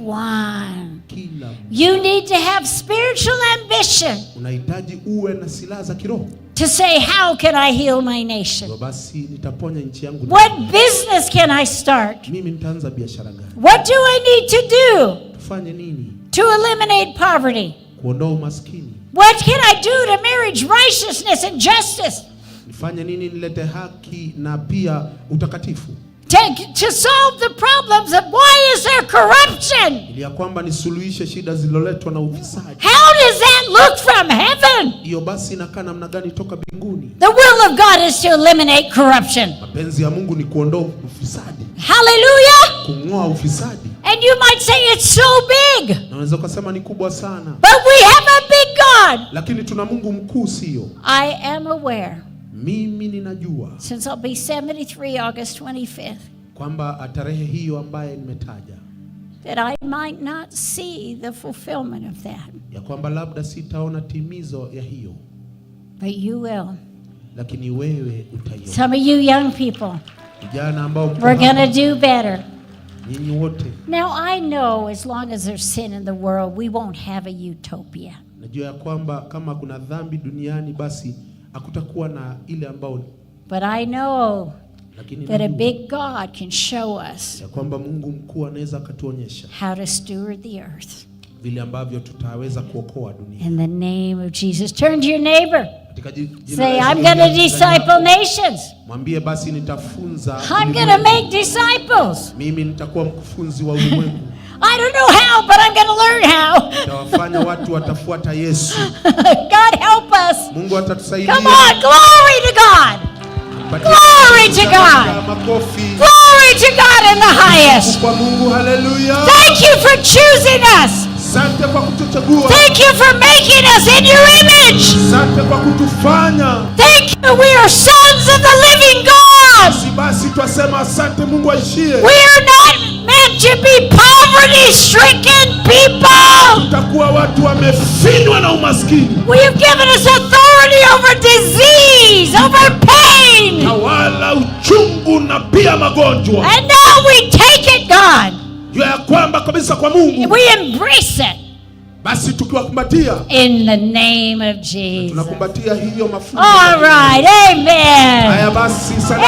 Everyone. Kila You need to have spiritual ambition unahitaji uwe na silaha za kiroho to say, "How can I heal my nation?" Hivyo basi nitaponya nchi yangu. What business can I start? Mimi nitaanza biashara gani? What do I need to do Tufanye nini to eliminate poverty? Kuondoa umaskini? What can I do to marriage righteousness and justice? Nifanye nini nilete haki na pia utakatifu? To solve the problems of why is there corruption? Ili ya kwamba nisuluhishe shida zilizoletwa na ufisadi. How does that look from heaven? Hiyo basi inakaa namna gani toka mbinguni? The will of God is to eliminate corruption. Mapenzi ya Mungu ni kuondoa ufisadi. Hallelujah! Kung'oa ufisadi. And you might say it's so big. Na unaweza ukasema ni kubwa sana. But we have a big God. Lakini tuna Mungu mkuu, sio? I am aware. Mimi ninajua Since I'll be 73 August 25th, kwamba tarehe hiyo ambaye nimetaja, that I might not see the fulfillment of that. Ya kwamba labda sitaona timizo ya hiyo. But you will. Lakini wewe utaiona. Some of you young people, Vijana ambao mko we're going hapa, to do better. nyinyi wote. Now I know as long as there's sin in the world, we won't have a utopia. Najua ya kwamba kama kuna dhambi duniani basi hakutakuwa na ile ambao, But I know lakini that a najua big God can show us ya kwamba Mungu mkuu anaweza akatuonyesha how to steward the earth. Vile ambavyo tutaweza kuokoa dunia. In the name of Jesus. Turn to your neighbor. Katika jina Say, la Yesu, "I'm going to jirani disciple yako, nations. mwambie basi nitafunza I'm going to ulimwengu. make disciples. Mimi nitakuwa mkufunzi wa ulimwengu. I don't know how, but I'm going to learn how." Nitawafanya watu watafuata Yesu. God help us. Mungu atatusaidia. Come on, glory to God. Mpatie Glory to God. Makofi. Glory to God in the highest. Kwa Mungu, haleluya. Thank you for choosing us. Asante kwa kutuchagua. Thank you for making us in your image. Asante kwa kutufanya. Thank you. We are sons of the living God. Basi basi twasema asante Mungu aishie. We are not meant to be poverty-stricken people. Tutakuwa watu wamefinywa na umaskini. We have given us authority over disease, over pain. Tawala uchungu na pia magonjwa. And now we take it, God. Jua ya kwamba kabisa kwa Mungu. We embrace it. Basi tukiwakumbatia. In the name of Jesus. Tunakumbatia hiyo mafunzo. All right, amen. Haya basi, sana.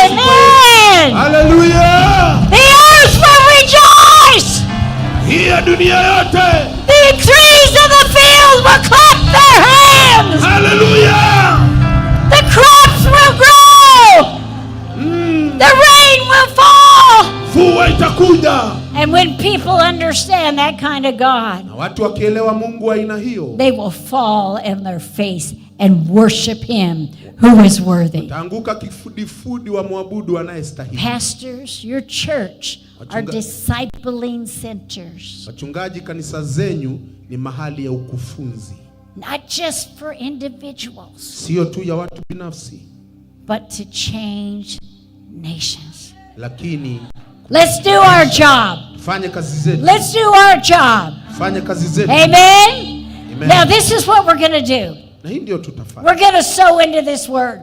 Amen. Hallelujah. The earth will rejoice. Hiyo dunia yote. The trees of the field will clap their hands. Hallelujah. The crops will grow. The rain will fall. Mvua itakuja. And when people understand that kind of God, Na watu wakielewa Mungu wa aina hiyo, they will fall in their face and worship him who is worthy. Wataanguka kifudifudi wa mwabudu anayestahili. Pastors, your church are discipling centers, Wachungaji, kanisa zenyu ni mahali ya ukufunzi, not just for individuals, sio tu ya watu binafsi, but to change nations. Lakini Let's do our job. Tufanye kazi zetu, Let's do our job. Tufanye kazi zetu. Amen. Amen. Now, this is what we're going to do. Na hii ndio tutafanya, We're going to sow into this word.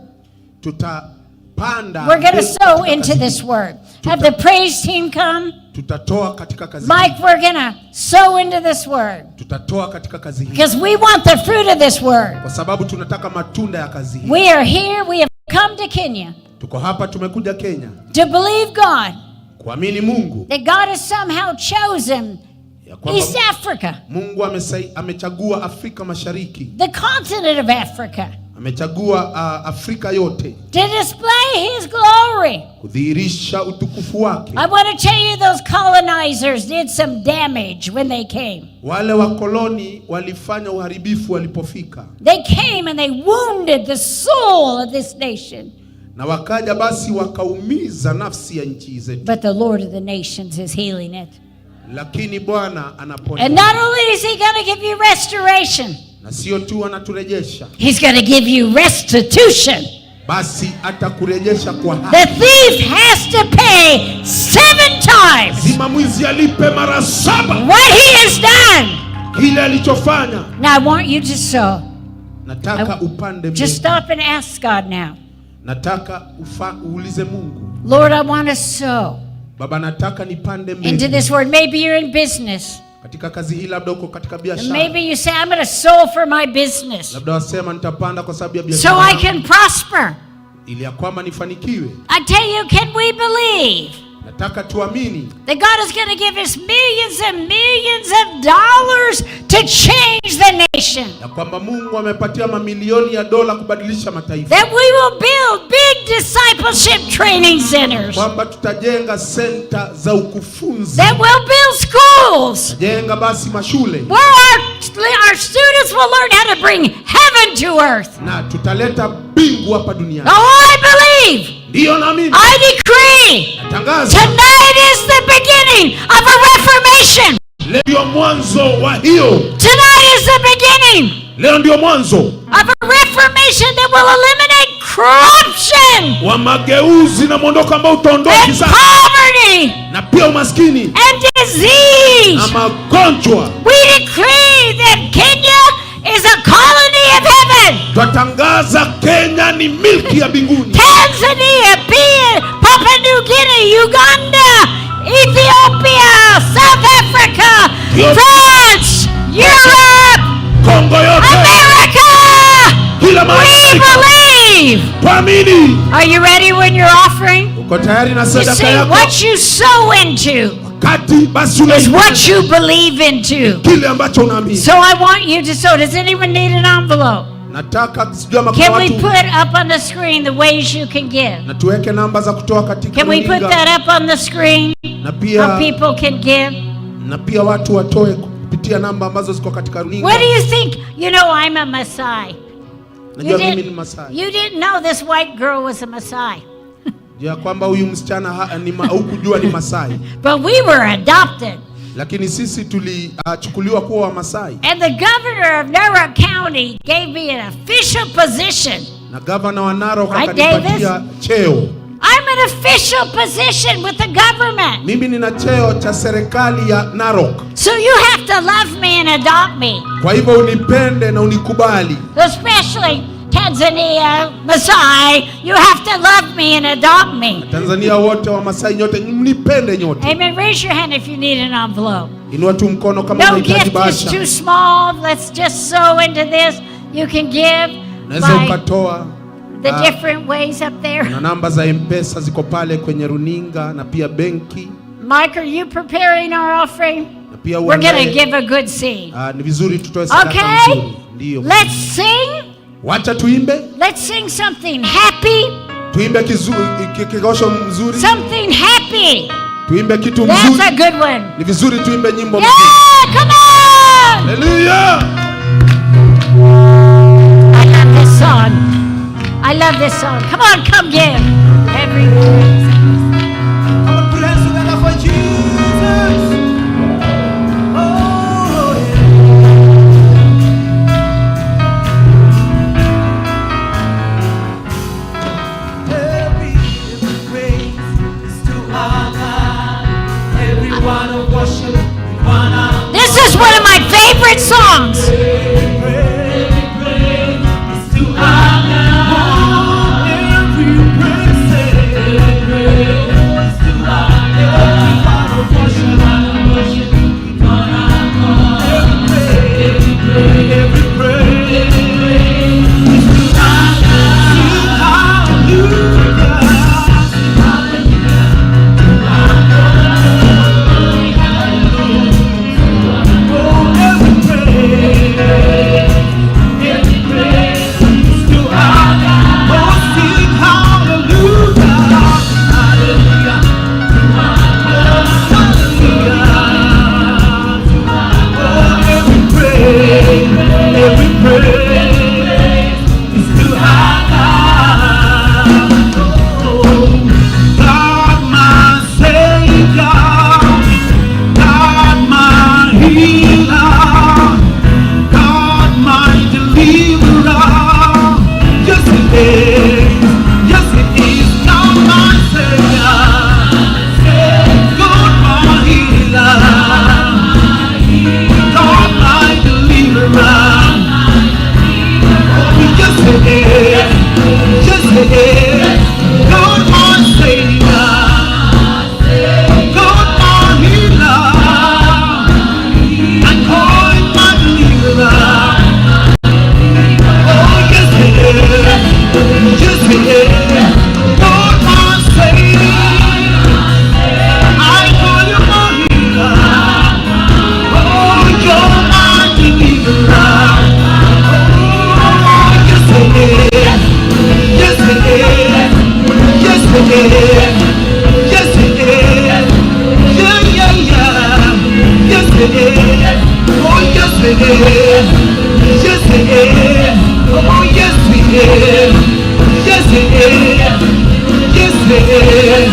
Tutapanda We're going to mbegu sow katika into kazi this hii. Word. Have the praise team come. Tutatoa katika kazi hii. Mike, we're going to sow into this word Tutatoa katika kazi hii because we want the fruit of this word. Kwa sababu tunataka matunda ya kazi hii. We are here. We have come to Kenya Tuko hapa, tumekuja Kenya to believe God kuamini Mungu that God has somehow chosen ya kwamba East Africa, Mungu amechagua Afrika Mashariki, the continent of Africa, amechagua Afrika yote to display His glory. Kudhihirisha utukufu wake. I want to tell you, those colonizers did some damage when they came. Wale wakoloni walifanya uharibifu walipofika, They came and they wounded the soul of this nation. Na wakaja basi wakaumiza nafsi ya nchi zetu, But the Lord of the nations is healing it. Lakini Bwana anaponya. And not only is He going to give you restoration, Na sio tu anaturejesha, He's going to give you restitution. Basi atakurejesha kwa The haki. thief has to pay 7 times Lazima mwizi alipe mara 7 what he has done. Kile alichofanya. Now I want you to sow. Nataka upande Just mbegu. stop and ask God now. Nataka uulize Mungu. Lord, I want to sow Baba, nataka nipande into mbegu this word. Maybe you're in business. Katika kazi hii, labda uko katika And biashara. maybe you say, I'm going to sow for my business Labda wasema nitapanda kwa sababu ya so biashara I yangu, can prosper. Ili ya kwamba nifanikiwe. I tell you, can we believe Nataka tuamini that God is going to give us millions and millions of dollars to change the nation? Ya kwamba Mungu amepatia mamilioni ya dola kubadilisha mataifa. That we will build big discipleship training centers. Kwamba tutajenga senta za ukufunzi. That we'll build schools. Tutajenga basi mashule. Where our students will learn how to bring heaven to earth. Na tutaleta mbingu hapa duniani. Oh, I believe. Ndiyo naamini. I decree. Natangaza. Tonight is the beginning of a reformation. Leo ndio mwanzo wa hiyo. Tonight is the beginning Leo ndio mwanzo of a reformation that will eliminate corruption wa mageuzi na mwondoko ambao utaondoa and kizazi poverty na pia umaskini and disease. na magonjwa. We decree that Kenya is a colony of heaven. Twatangaza Kenya ni milki ya mbinguni. Tanzania, Papua New Guinea, Uganda, Ethiopia, South Africa, Ethiopia. France, Europe, Kongo yote, America. Kila mahali We Afrika. believe. Tuamini. Are you ready when you're offering? Uko tayari na You sadaka see, yako? what you sow into Wakati basi is una what you believe into. kile ambacho unaamini. So I want you to sow. Does anyone need an envelope? Nataka sijui ama kuna Can we watu put up on the screen the ways you can give? na tuweke namba za kutoa katika Can we put runinga. that up on the screen? Na pia How people can give? na pia watu watoe kupitia namba ambazo ziko katika runinga. What do you think? You know, I'm a Maasai. Najua mimi ni Masai. You didn't know this white girl was a Maasai. Jua ya kwamba huyu msichana hukujua ni Masai. But we were adopted. Lakini sisi tulichukuliwa kuwa wa Masai. And the governor of Narok County gave me an official position. Na gavana wa Narok Right, akanipatia Davis? cheo. I'm an official position with the government. Mimi nina cheo cha serikali ya Narok. So you have to love me and adopt me. Kwa hivyo unipende na unikubali. Especially Tanzania, Maasai, you have to love me and adopt me. Tanzania wote wa Masai nyote mnipende nyote. Amen. Raise your hand if you need an envelope. Inua tu mkono kama No unahitaji gift is bahasha. too small. Let's just sow into this. You can give Unaweza by ukatoa the different ways up there. Na namba za M-Pesa ziko pale kwenye runinga na pia benki. Mike, are you preparing our offering? Na pia We're going to uandae. give a good seed. Ni vizuri tutoe sadaka Okay? nzuri. Ndio. Let's sing. Wacha tuimbe. Let's sing something happy. Tuimbe kikosho mzuri. Something happy. Tuimbe kitu That's mzuri. a good one. Ni vizuri tuimbe nyimbo Yeah, mzuri. come on. Hallelujah. I love this song. I love this song. Come on, come give. Every praise. Come on, put your hands together for Jesus. Oh, yeah. Every praise is to our God. Every one of worship, one of This is one of my favorite songs. God, my Savior, God, my healer, God, my deliverer. Yes, it is. Yes, it is. God, my Savior, God, my healer, God, my deliverer. Oh, yes, it is. Yes, it is. God, my Savior, God, my healer, and God, my deliverer. Oh, yes, it is. Yes, it is. God, my Savior, I call you my healer. Oh, you're my deliverer. Oh, yes, it is. Yes, it is. Yes, it is. Yes, it is. Yeah, yeah, yeah. Yes, it is. Oh, yes, it is. Yes, it is. Oh, yes, it is. Yes, it is. Yes, it is.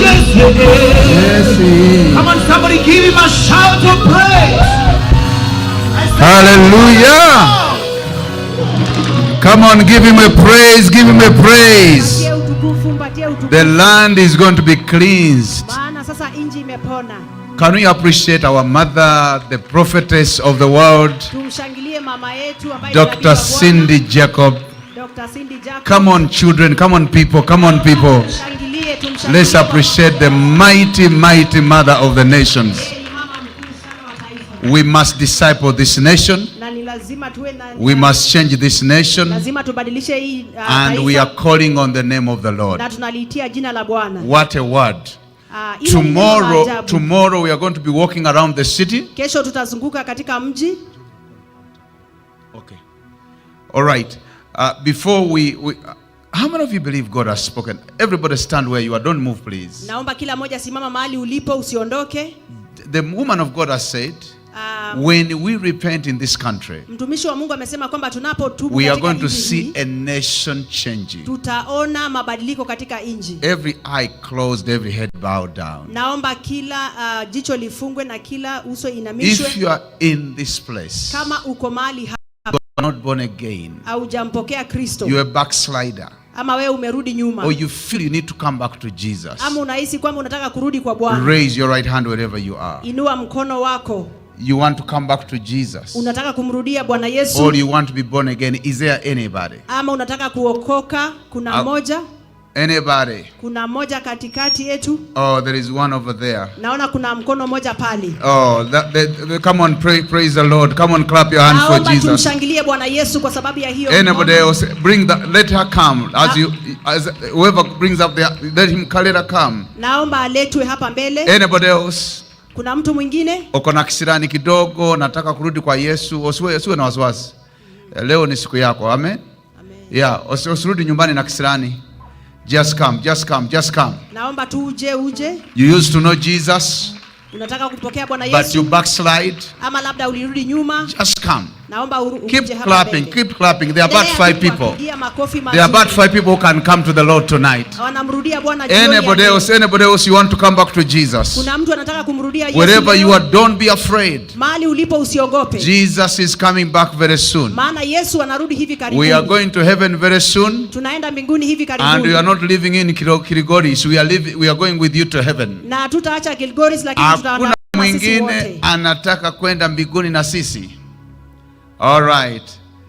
Yes, it is. Yes, it is. Come on, somebody give him a shout of praise. Hallelujah. Come on, give him a praise, give him a praise. Mpatie utukufu, mpatie utukufu. The land is going to be cleansed. Maana sasa nchi imepona. Can we appreciate our mother, the prophetess of the world, Tumshangilie mama yetu ambaye ni nabii Dr. wa Bwana, Cindy Jacob? Dr. Cindy Jacob. Come on, children, come on, people, come on, people. Tumshangilie, tumshangilie. Let's appreciate the mighty, mighty mother of the nations. Yeye ni mama mkuu sana wa taifa. We must disciple this nation. Na ni lazima tuwe na We must change this nation. lazima tubadilishe hii And we taifa are calling on the name of the Lord. na tunaliitia jina la Bwana. What a word. Hilo ni neno la Tomorrow, ajabu. tomorrow we are going to be walking around the city. Kesho tutazunguka katika mji. Okay. All right. Before we, how many of you believe God has spoken? Everybody stand where you are. Don't move, please. Naomba kila mmoja simama mahali ulipo, usiondoke. The woman of God has said, when we repent in this country, Mtumishi wa Mungu amesema kwamba tunapotubu we are katika going to nchi see hii, a nation changing. tutaona mabadiliko katika nchi. Every eye closed, every head bowed down. Naomba kila jicho lifungwe na kila uso inamishwe. If you are in this place, Kama uko mahali hapa you are not born again, haujampokea Kristo, you're a backslider, ama wewe umerudi nyuma, or you feel you need to come back to Jesus, ama unahisi kwamba unataka kurudi kwa Bwana, raise your right hand wherever you are. inua mkono wako. You want to come back to Jesus, Unataka kumrudia Bwana Yesu or you want to be born again. Is there anybody? ama unataka kuokoka? Kuna mmoja, Anybody? kuna mmoja katikati yetu. Oh, there is one over there. Naona kuna mkono mmoja pale. Oh, come on, pray, praise the Lord. Come on, clap your hands for Naomba Jesus. tumshangilie Bwana Yesu kwa sababu ya hiyo. Anybody mkono. else? Bring that. Let her come. As you, as whoever brings up the, let her come. Naomba aletwe hapa mbele. Anybody else? Kuna mtu mwingine? Uko na kisirani kidogo, nataka kurudi kwa Yesu. Usiwe na wasiwasi. Leo ni siku yako. Amen. Yeah, usirudi nyumbani na kisirani. Just come, just come, just come. Naomba tu uje uje. You used to know Jesus, Unataka kumpokea Bwana but Yesu you backslide. ama labda ulirudi nyuma? Just come. Naomba Keep ukuje hapa clapping, mbele. Keep clapping. There are about Endelea five tu people. kuwapigia makofi There are about mazuri. five people who can come to the Lord tonight. Wanamrudia Bwana jioni ya Anybody leo. else, anybody else you want to come back to Jesus? Kuna mtu anataka kumrudia Yesu Wherever leo? you are, don't be afraid. Mahali ulipo usiogope. Jesus is coming back very soon. Maana Yesu anarudi hivi We are karibuni. going to heaven very soon. Tunaenda mbinguni hivi And we are karibuni. not living in Kirigoris. We are going with you to heaven. Na hatutaacha Kilgoris lakini Hakuna tutaandamana sisi mwingine wote. anataka kwenda mbinguni na sisi. All right.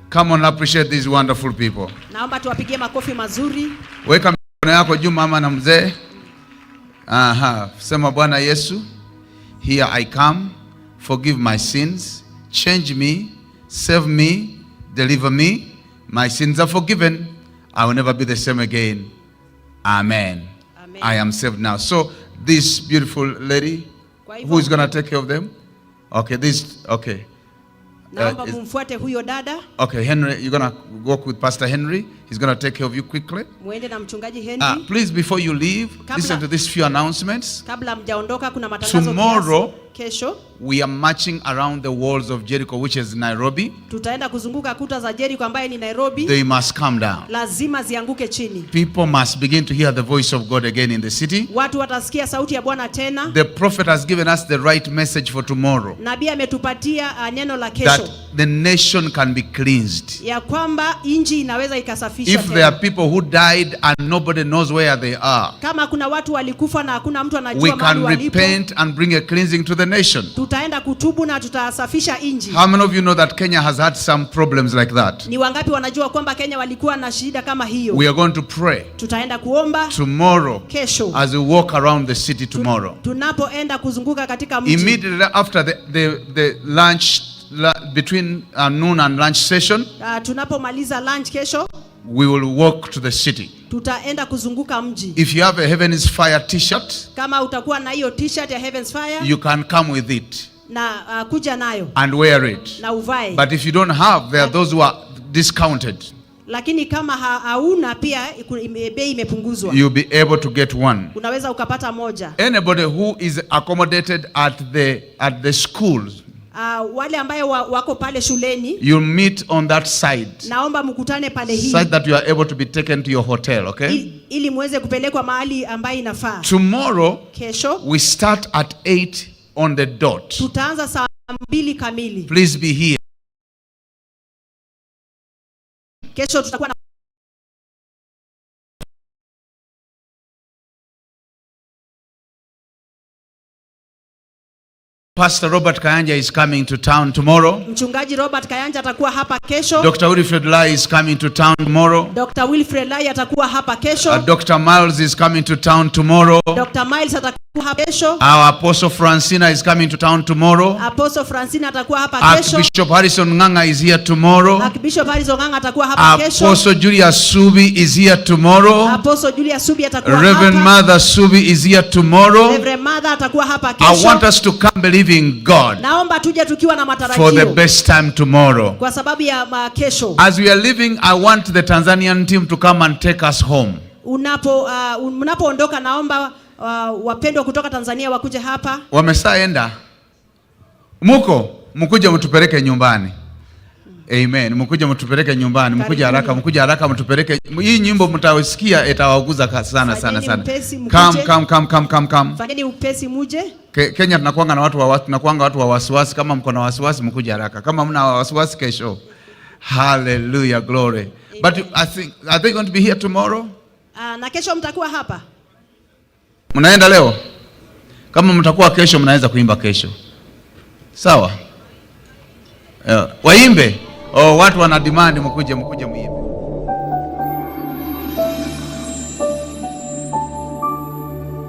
Come on, appreciate these wonderful people. Naomba tuwapigie makofi mazuri. Weka mikono yako juu, mama na mzee. Aha, sema Bwana Yesu, here I come. Forgive my sins, change me, save me, deliver me. My sins are forgiven. I will never be the same again. Amen. Amen. I am saved now. So this beautiful lady, Kwa hivyo- who is going to take care of them? Okay, this, okay. Naomba mumfuate huyo dada, Okay, Henry, you're going to work with Pastor Henry. He's going to take care of you quickly. muende na mchungaji Henry. Please, before you leave, Kabla- listen to these few announcements. Kabla mjaondoka kuna matangazo Tomorrow- kiasi. Kesho We are marching around the walls of Jericho, which is Nairobi. Tutaenda kuzunguka kuta za Jericho ambaye ni Nairobi. They must come down. Lazima zianguke chini. People must begin to hear the voice of God again in the city. Watu watasikia sauti ya Bwana tena. The prophet has given us the right message for tomorrow, Nabii ametupatia neno la kesho that the nation can be cleansed. Ya kwamba nchi inaweza ikasafishwa If there tena. are people who died and nobody knows where they are, Kama kuna watu walikufa na hakuna mtu we anajua mahali can walipo, repent and bring a cleansing to the nation. Tutaenda kutubu na tutasafisha nchi. How many of you know that Kenya has had some problems like that? Ni wangapi wanajua kwamba Kenya walikuwa na shida kama hiyo? We are going to pray Tutaenda kuomba tomorrow kesho as we walk around the city tomorrow. Tunapoenda kuzunguka katika mji. Immediately after the lunch, between noon and lunch session, Tunapomaliza lunch kesho we will walk to the city. Tutaenda kuzunguka mji. If you have a Heaven's Fire t-shirt, Kama utakuwa na hiyo t-shirt ya Heaven's Fire you can come with it na kuja nayo and wear it. Na uvae. But if you don't have, there are those who are discounted. Lakini kama hauna pia bei imepunguzwa. You'll be able to get one. Unaweza ukapata moja. Anybody who is accommodated at the schools, Wale ambayo wako pale shuleni, you'll meet on that side, naomba mkutane pale hii such that you are able to be taken to your hotel, okay? Ili muweze kupelekwa mahali ambayo inafaa. Tomorrow, Kesho we start at 8 on the dot. Tutaanza saa 2 kamili. Please be here. Kesho tutakuwa na Pastor Robert Kayanja is coming to town tomorrow. Mchungaji Robert Kayanja atakuwa hapa kesho. Dr. Wilfred Lai is coming to town tomorrow. Dr. Wilfred Lai atakuwa hapa kesho. Dr. Miles is coming to town tomorrow. Dr. Miles atakuwa hapa kesho. Our Apostle Francina is coming to town tomorrow. Apostle Francina atakuwa hapa kesho. Archbishop Harrison Nganga is here tomorrow. Archbishop Harrison Nganga atakuwa hapa kesho. Apostle Julius Subi is here tomorrow. Apostle Julius Subi atakuwa Reverend hapa. Mother Subi is here tomorrow. Reverend Mother atakuwa hapa I kesho. want us to come believing God Naomba tuje tukiwa na for the matarajio best time tomorrow. Kwa sababu ya kesho. As we are leaving, I want the Tanzanian team to come and take us home. Mnapoondoka naomba wapendwa kutoka Tanzania wakuje hapa. Wameshaenda. Muko, mkuje mtupeleke nyumbani. Amen. Mkuje mtupeleke nyumbani, mkuje haraka, mkuje haraka mtupeleke. Hii nyimbo mtawasikia itawaguza sana sana Fanyeni sana. upesi, mkuje. Come, come, come, come, come, come. Fanyeni upesi muje. Kenya tunakuanga watu wa wasiwasi. Kama mko na wasiwasi mkuje haraka. Kama mna wasiwasi kesho. Hallelujah, glory. But I think, are they going to be here tomorrow? Na kesho mtakuwa hapa? Mnaenda leo? Kama mtakuwa kesho mnaweza kuimba kesho. Sawa? Waimbe. Oh, watu wana demand mkuje, mkuje muimbe.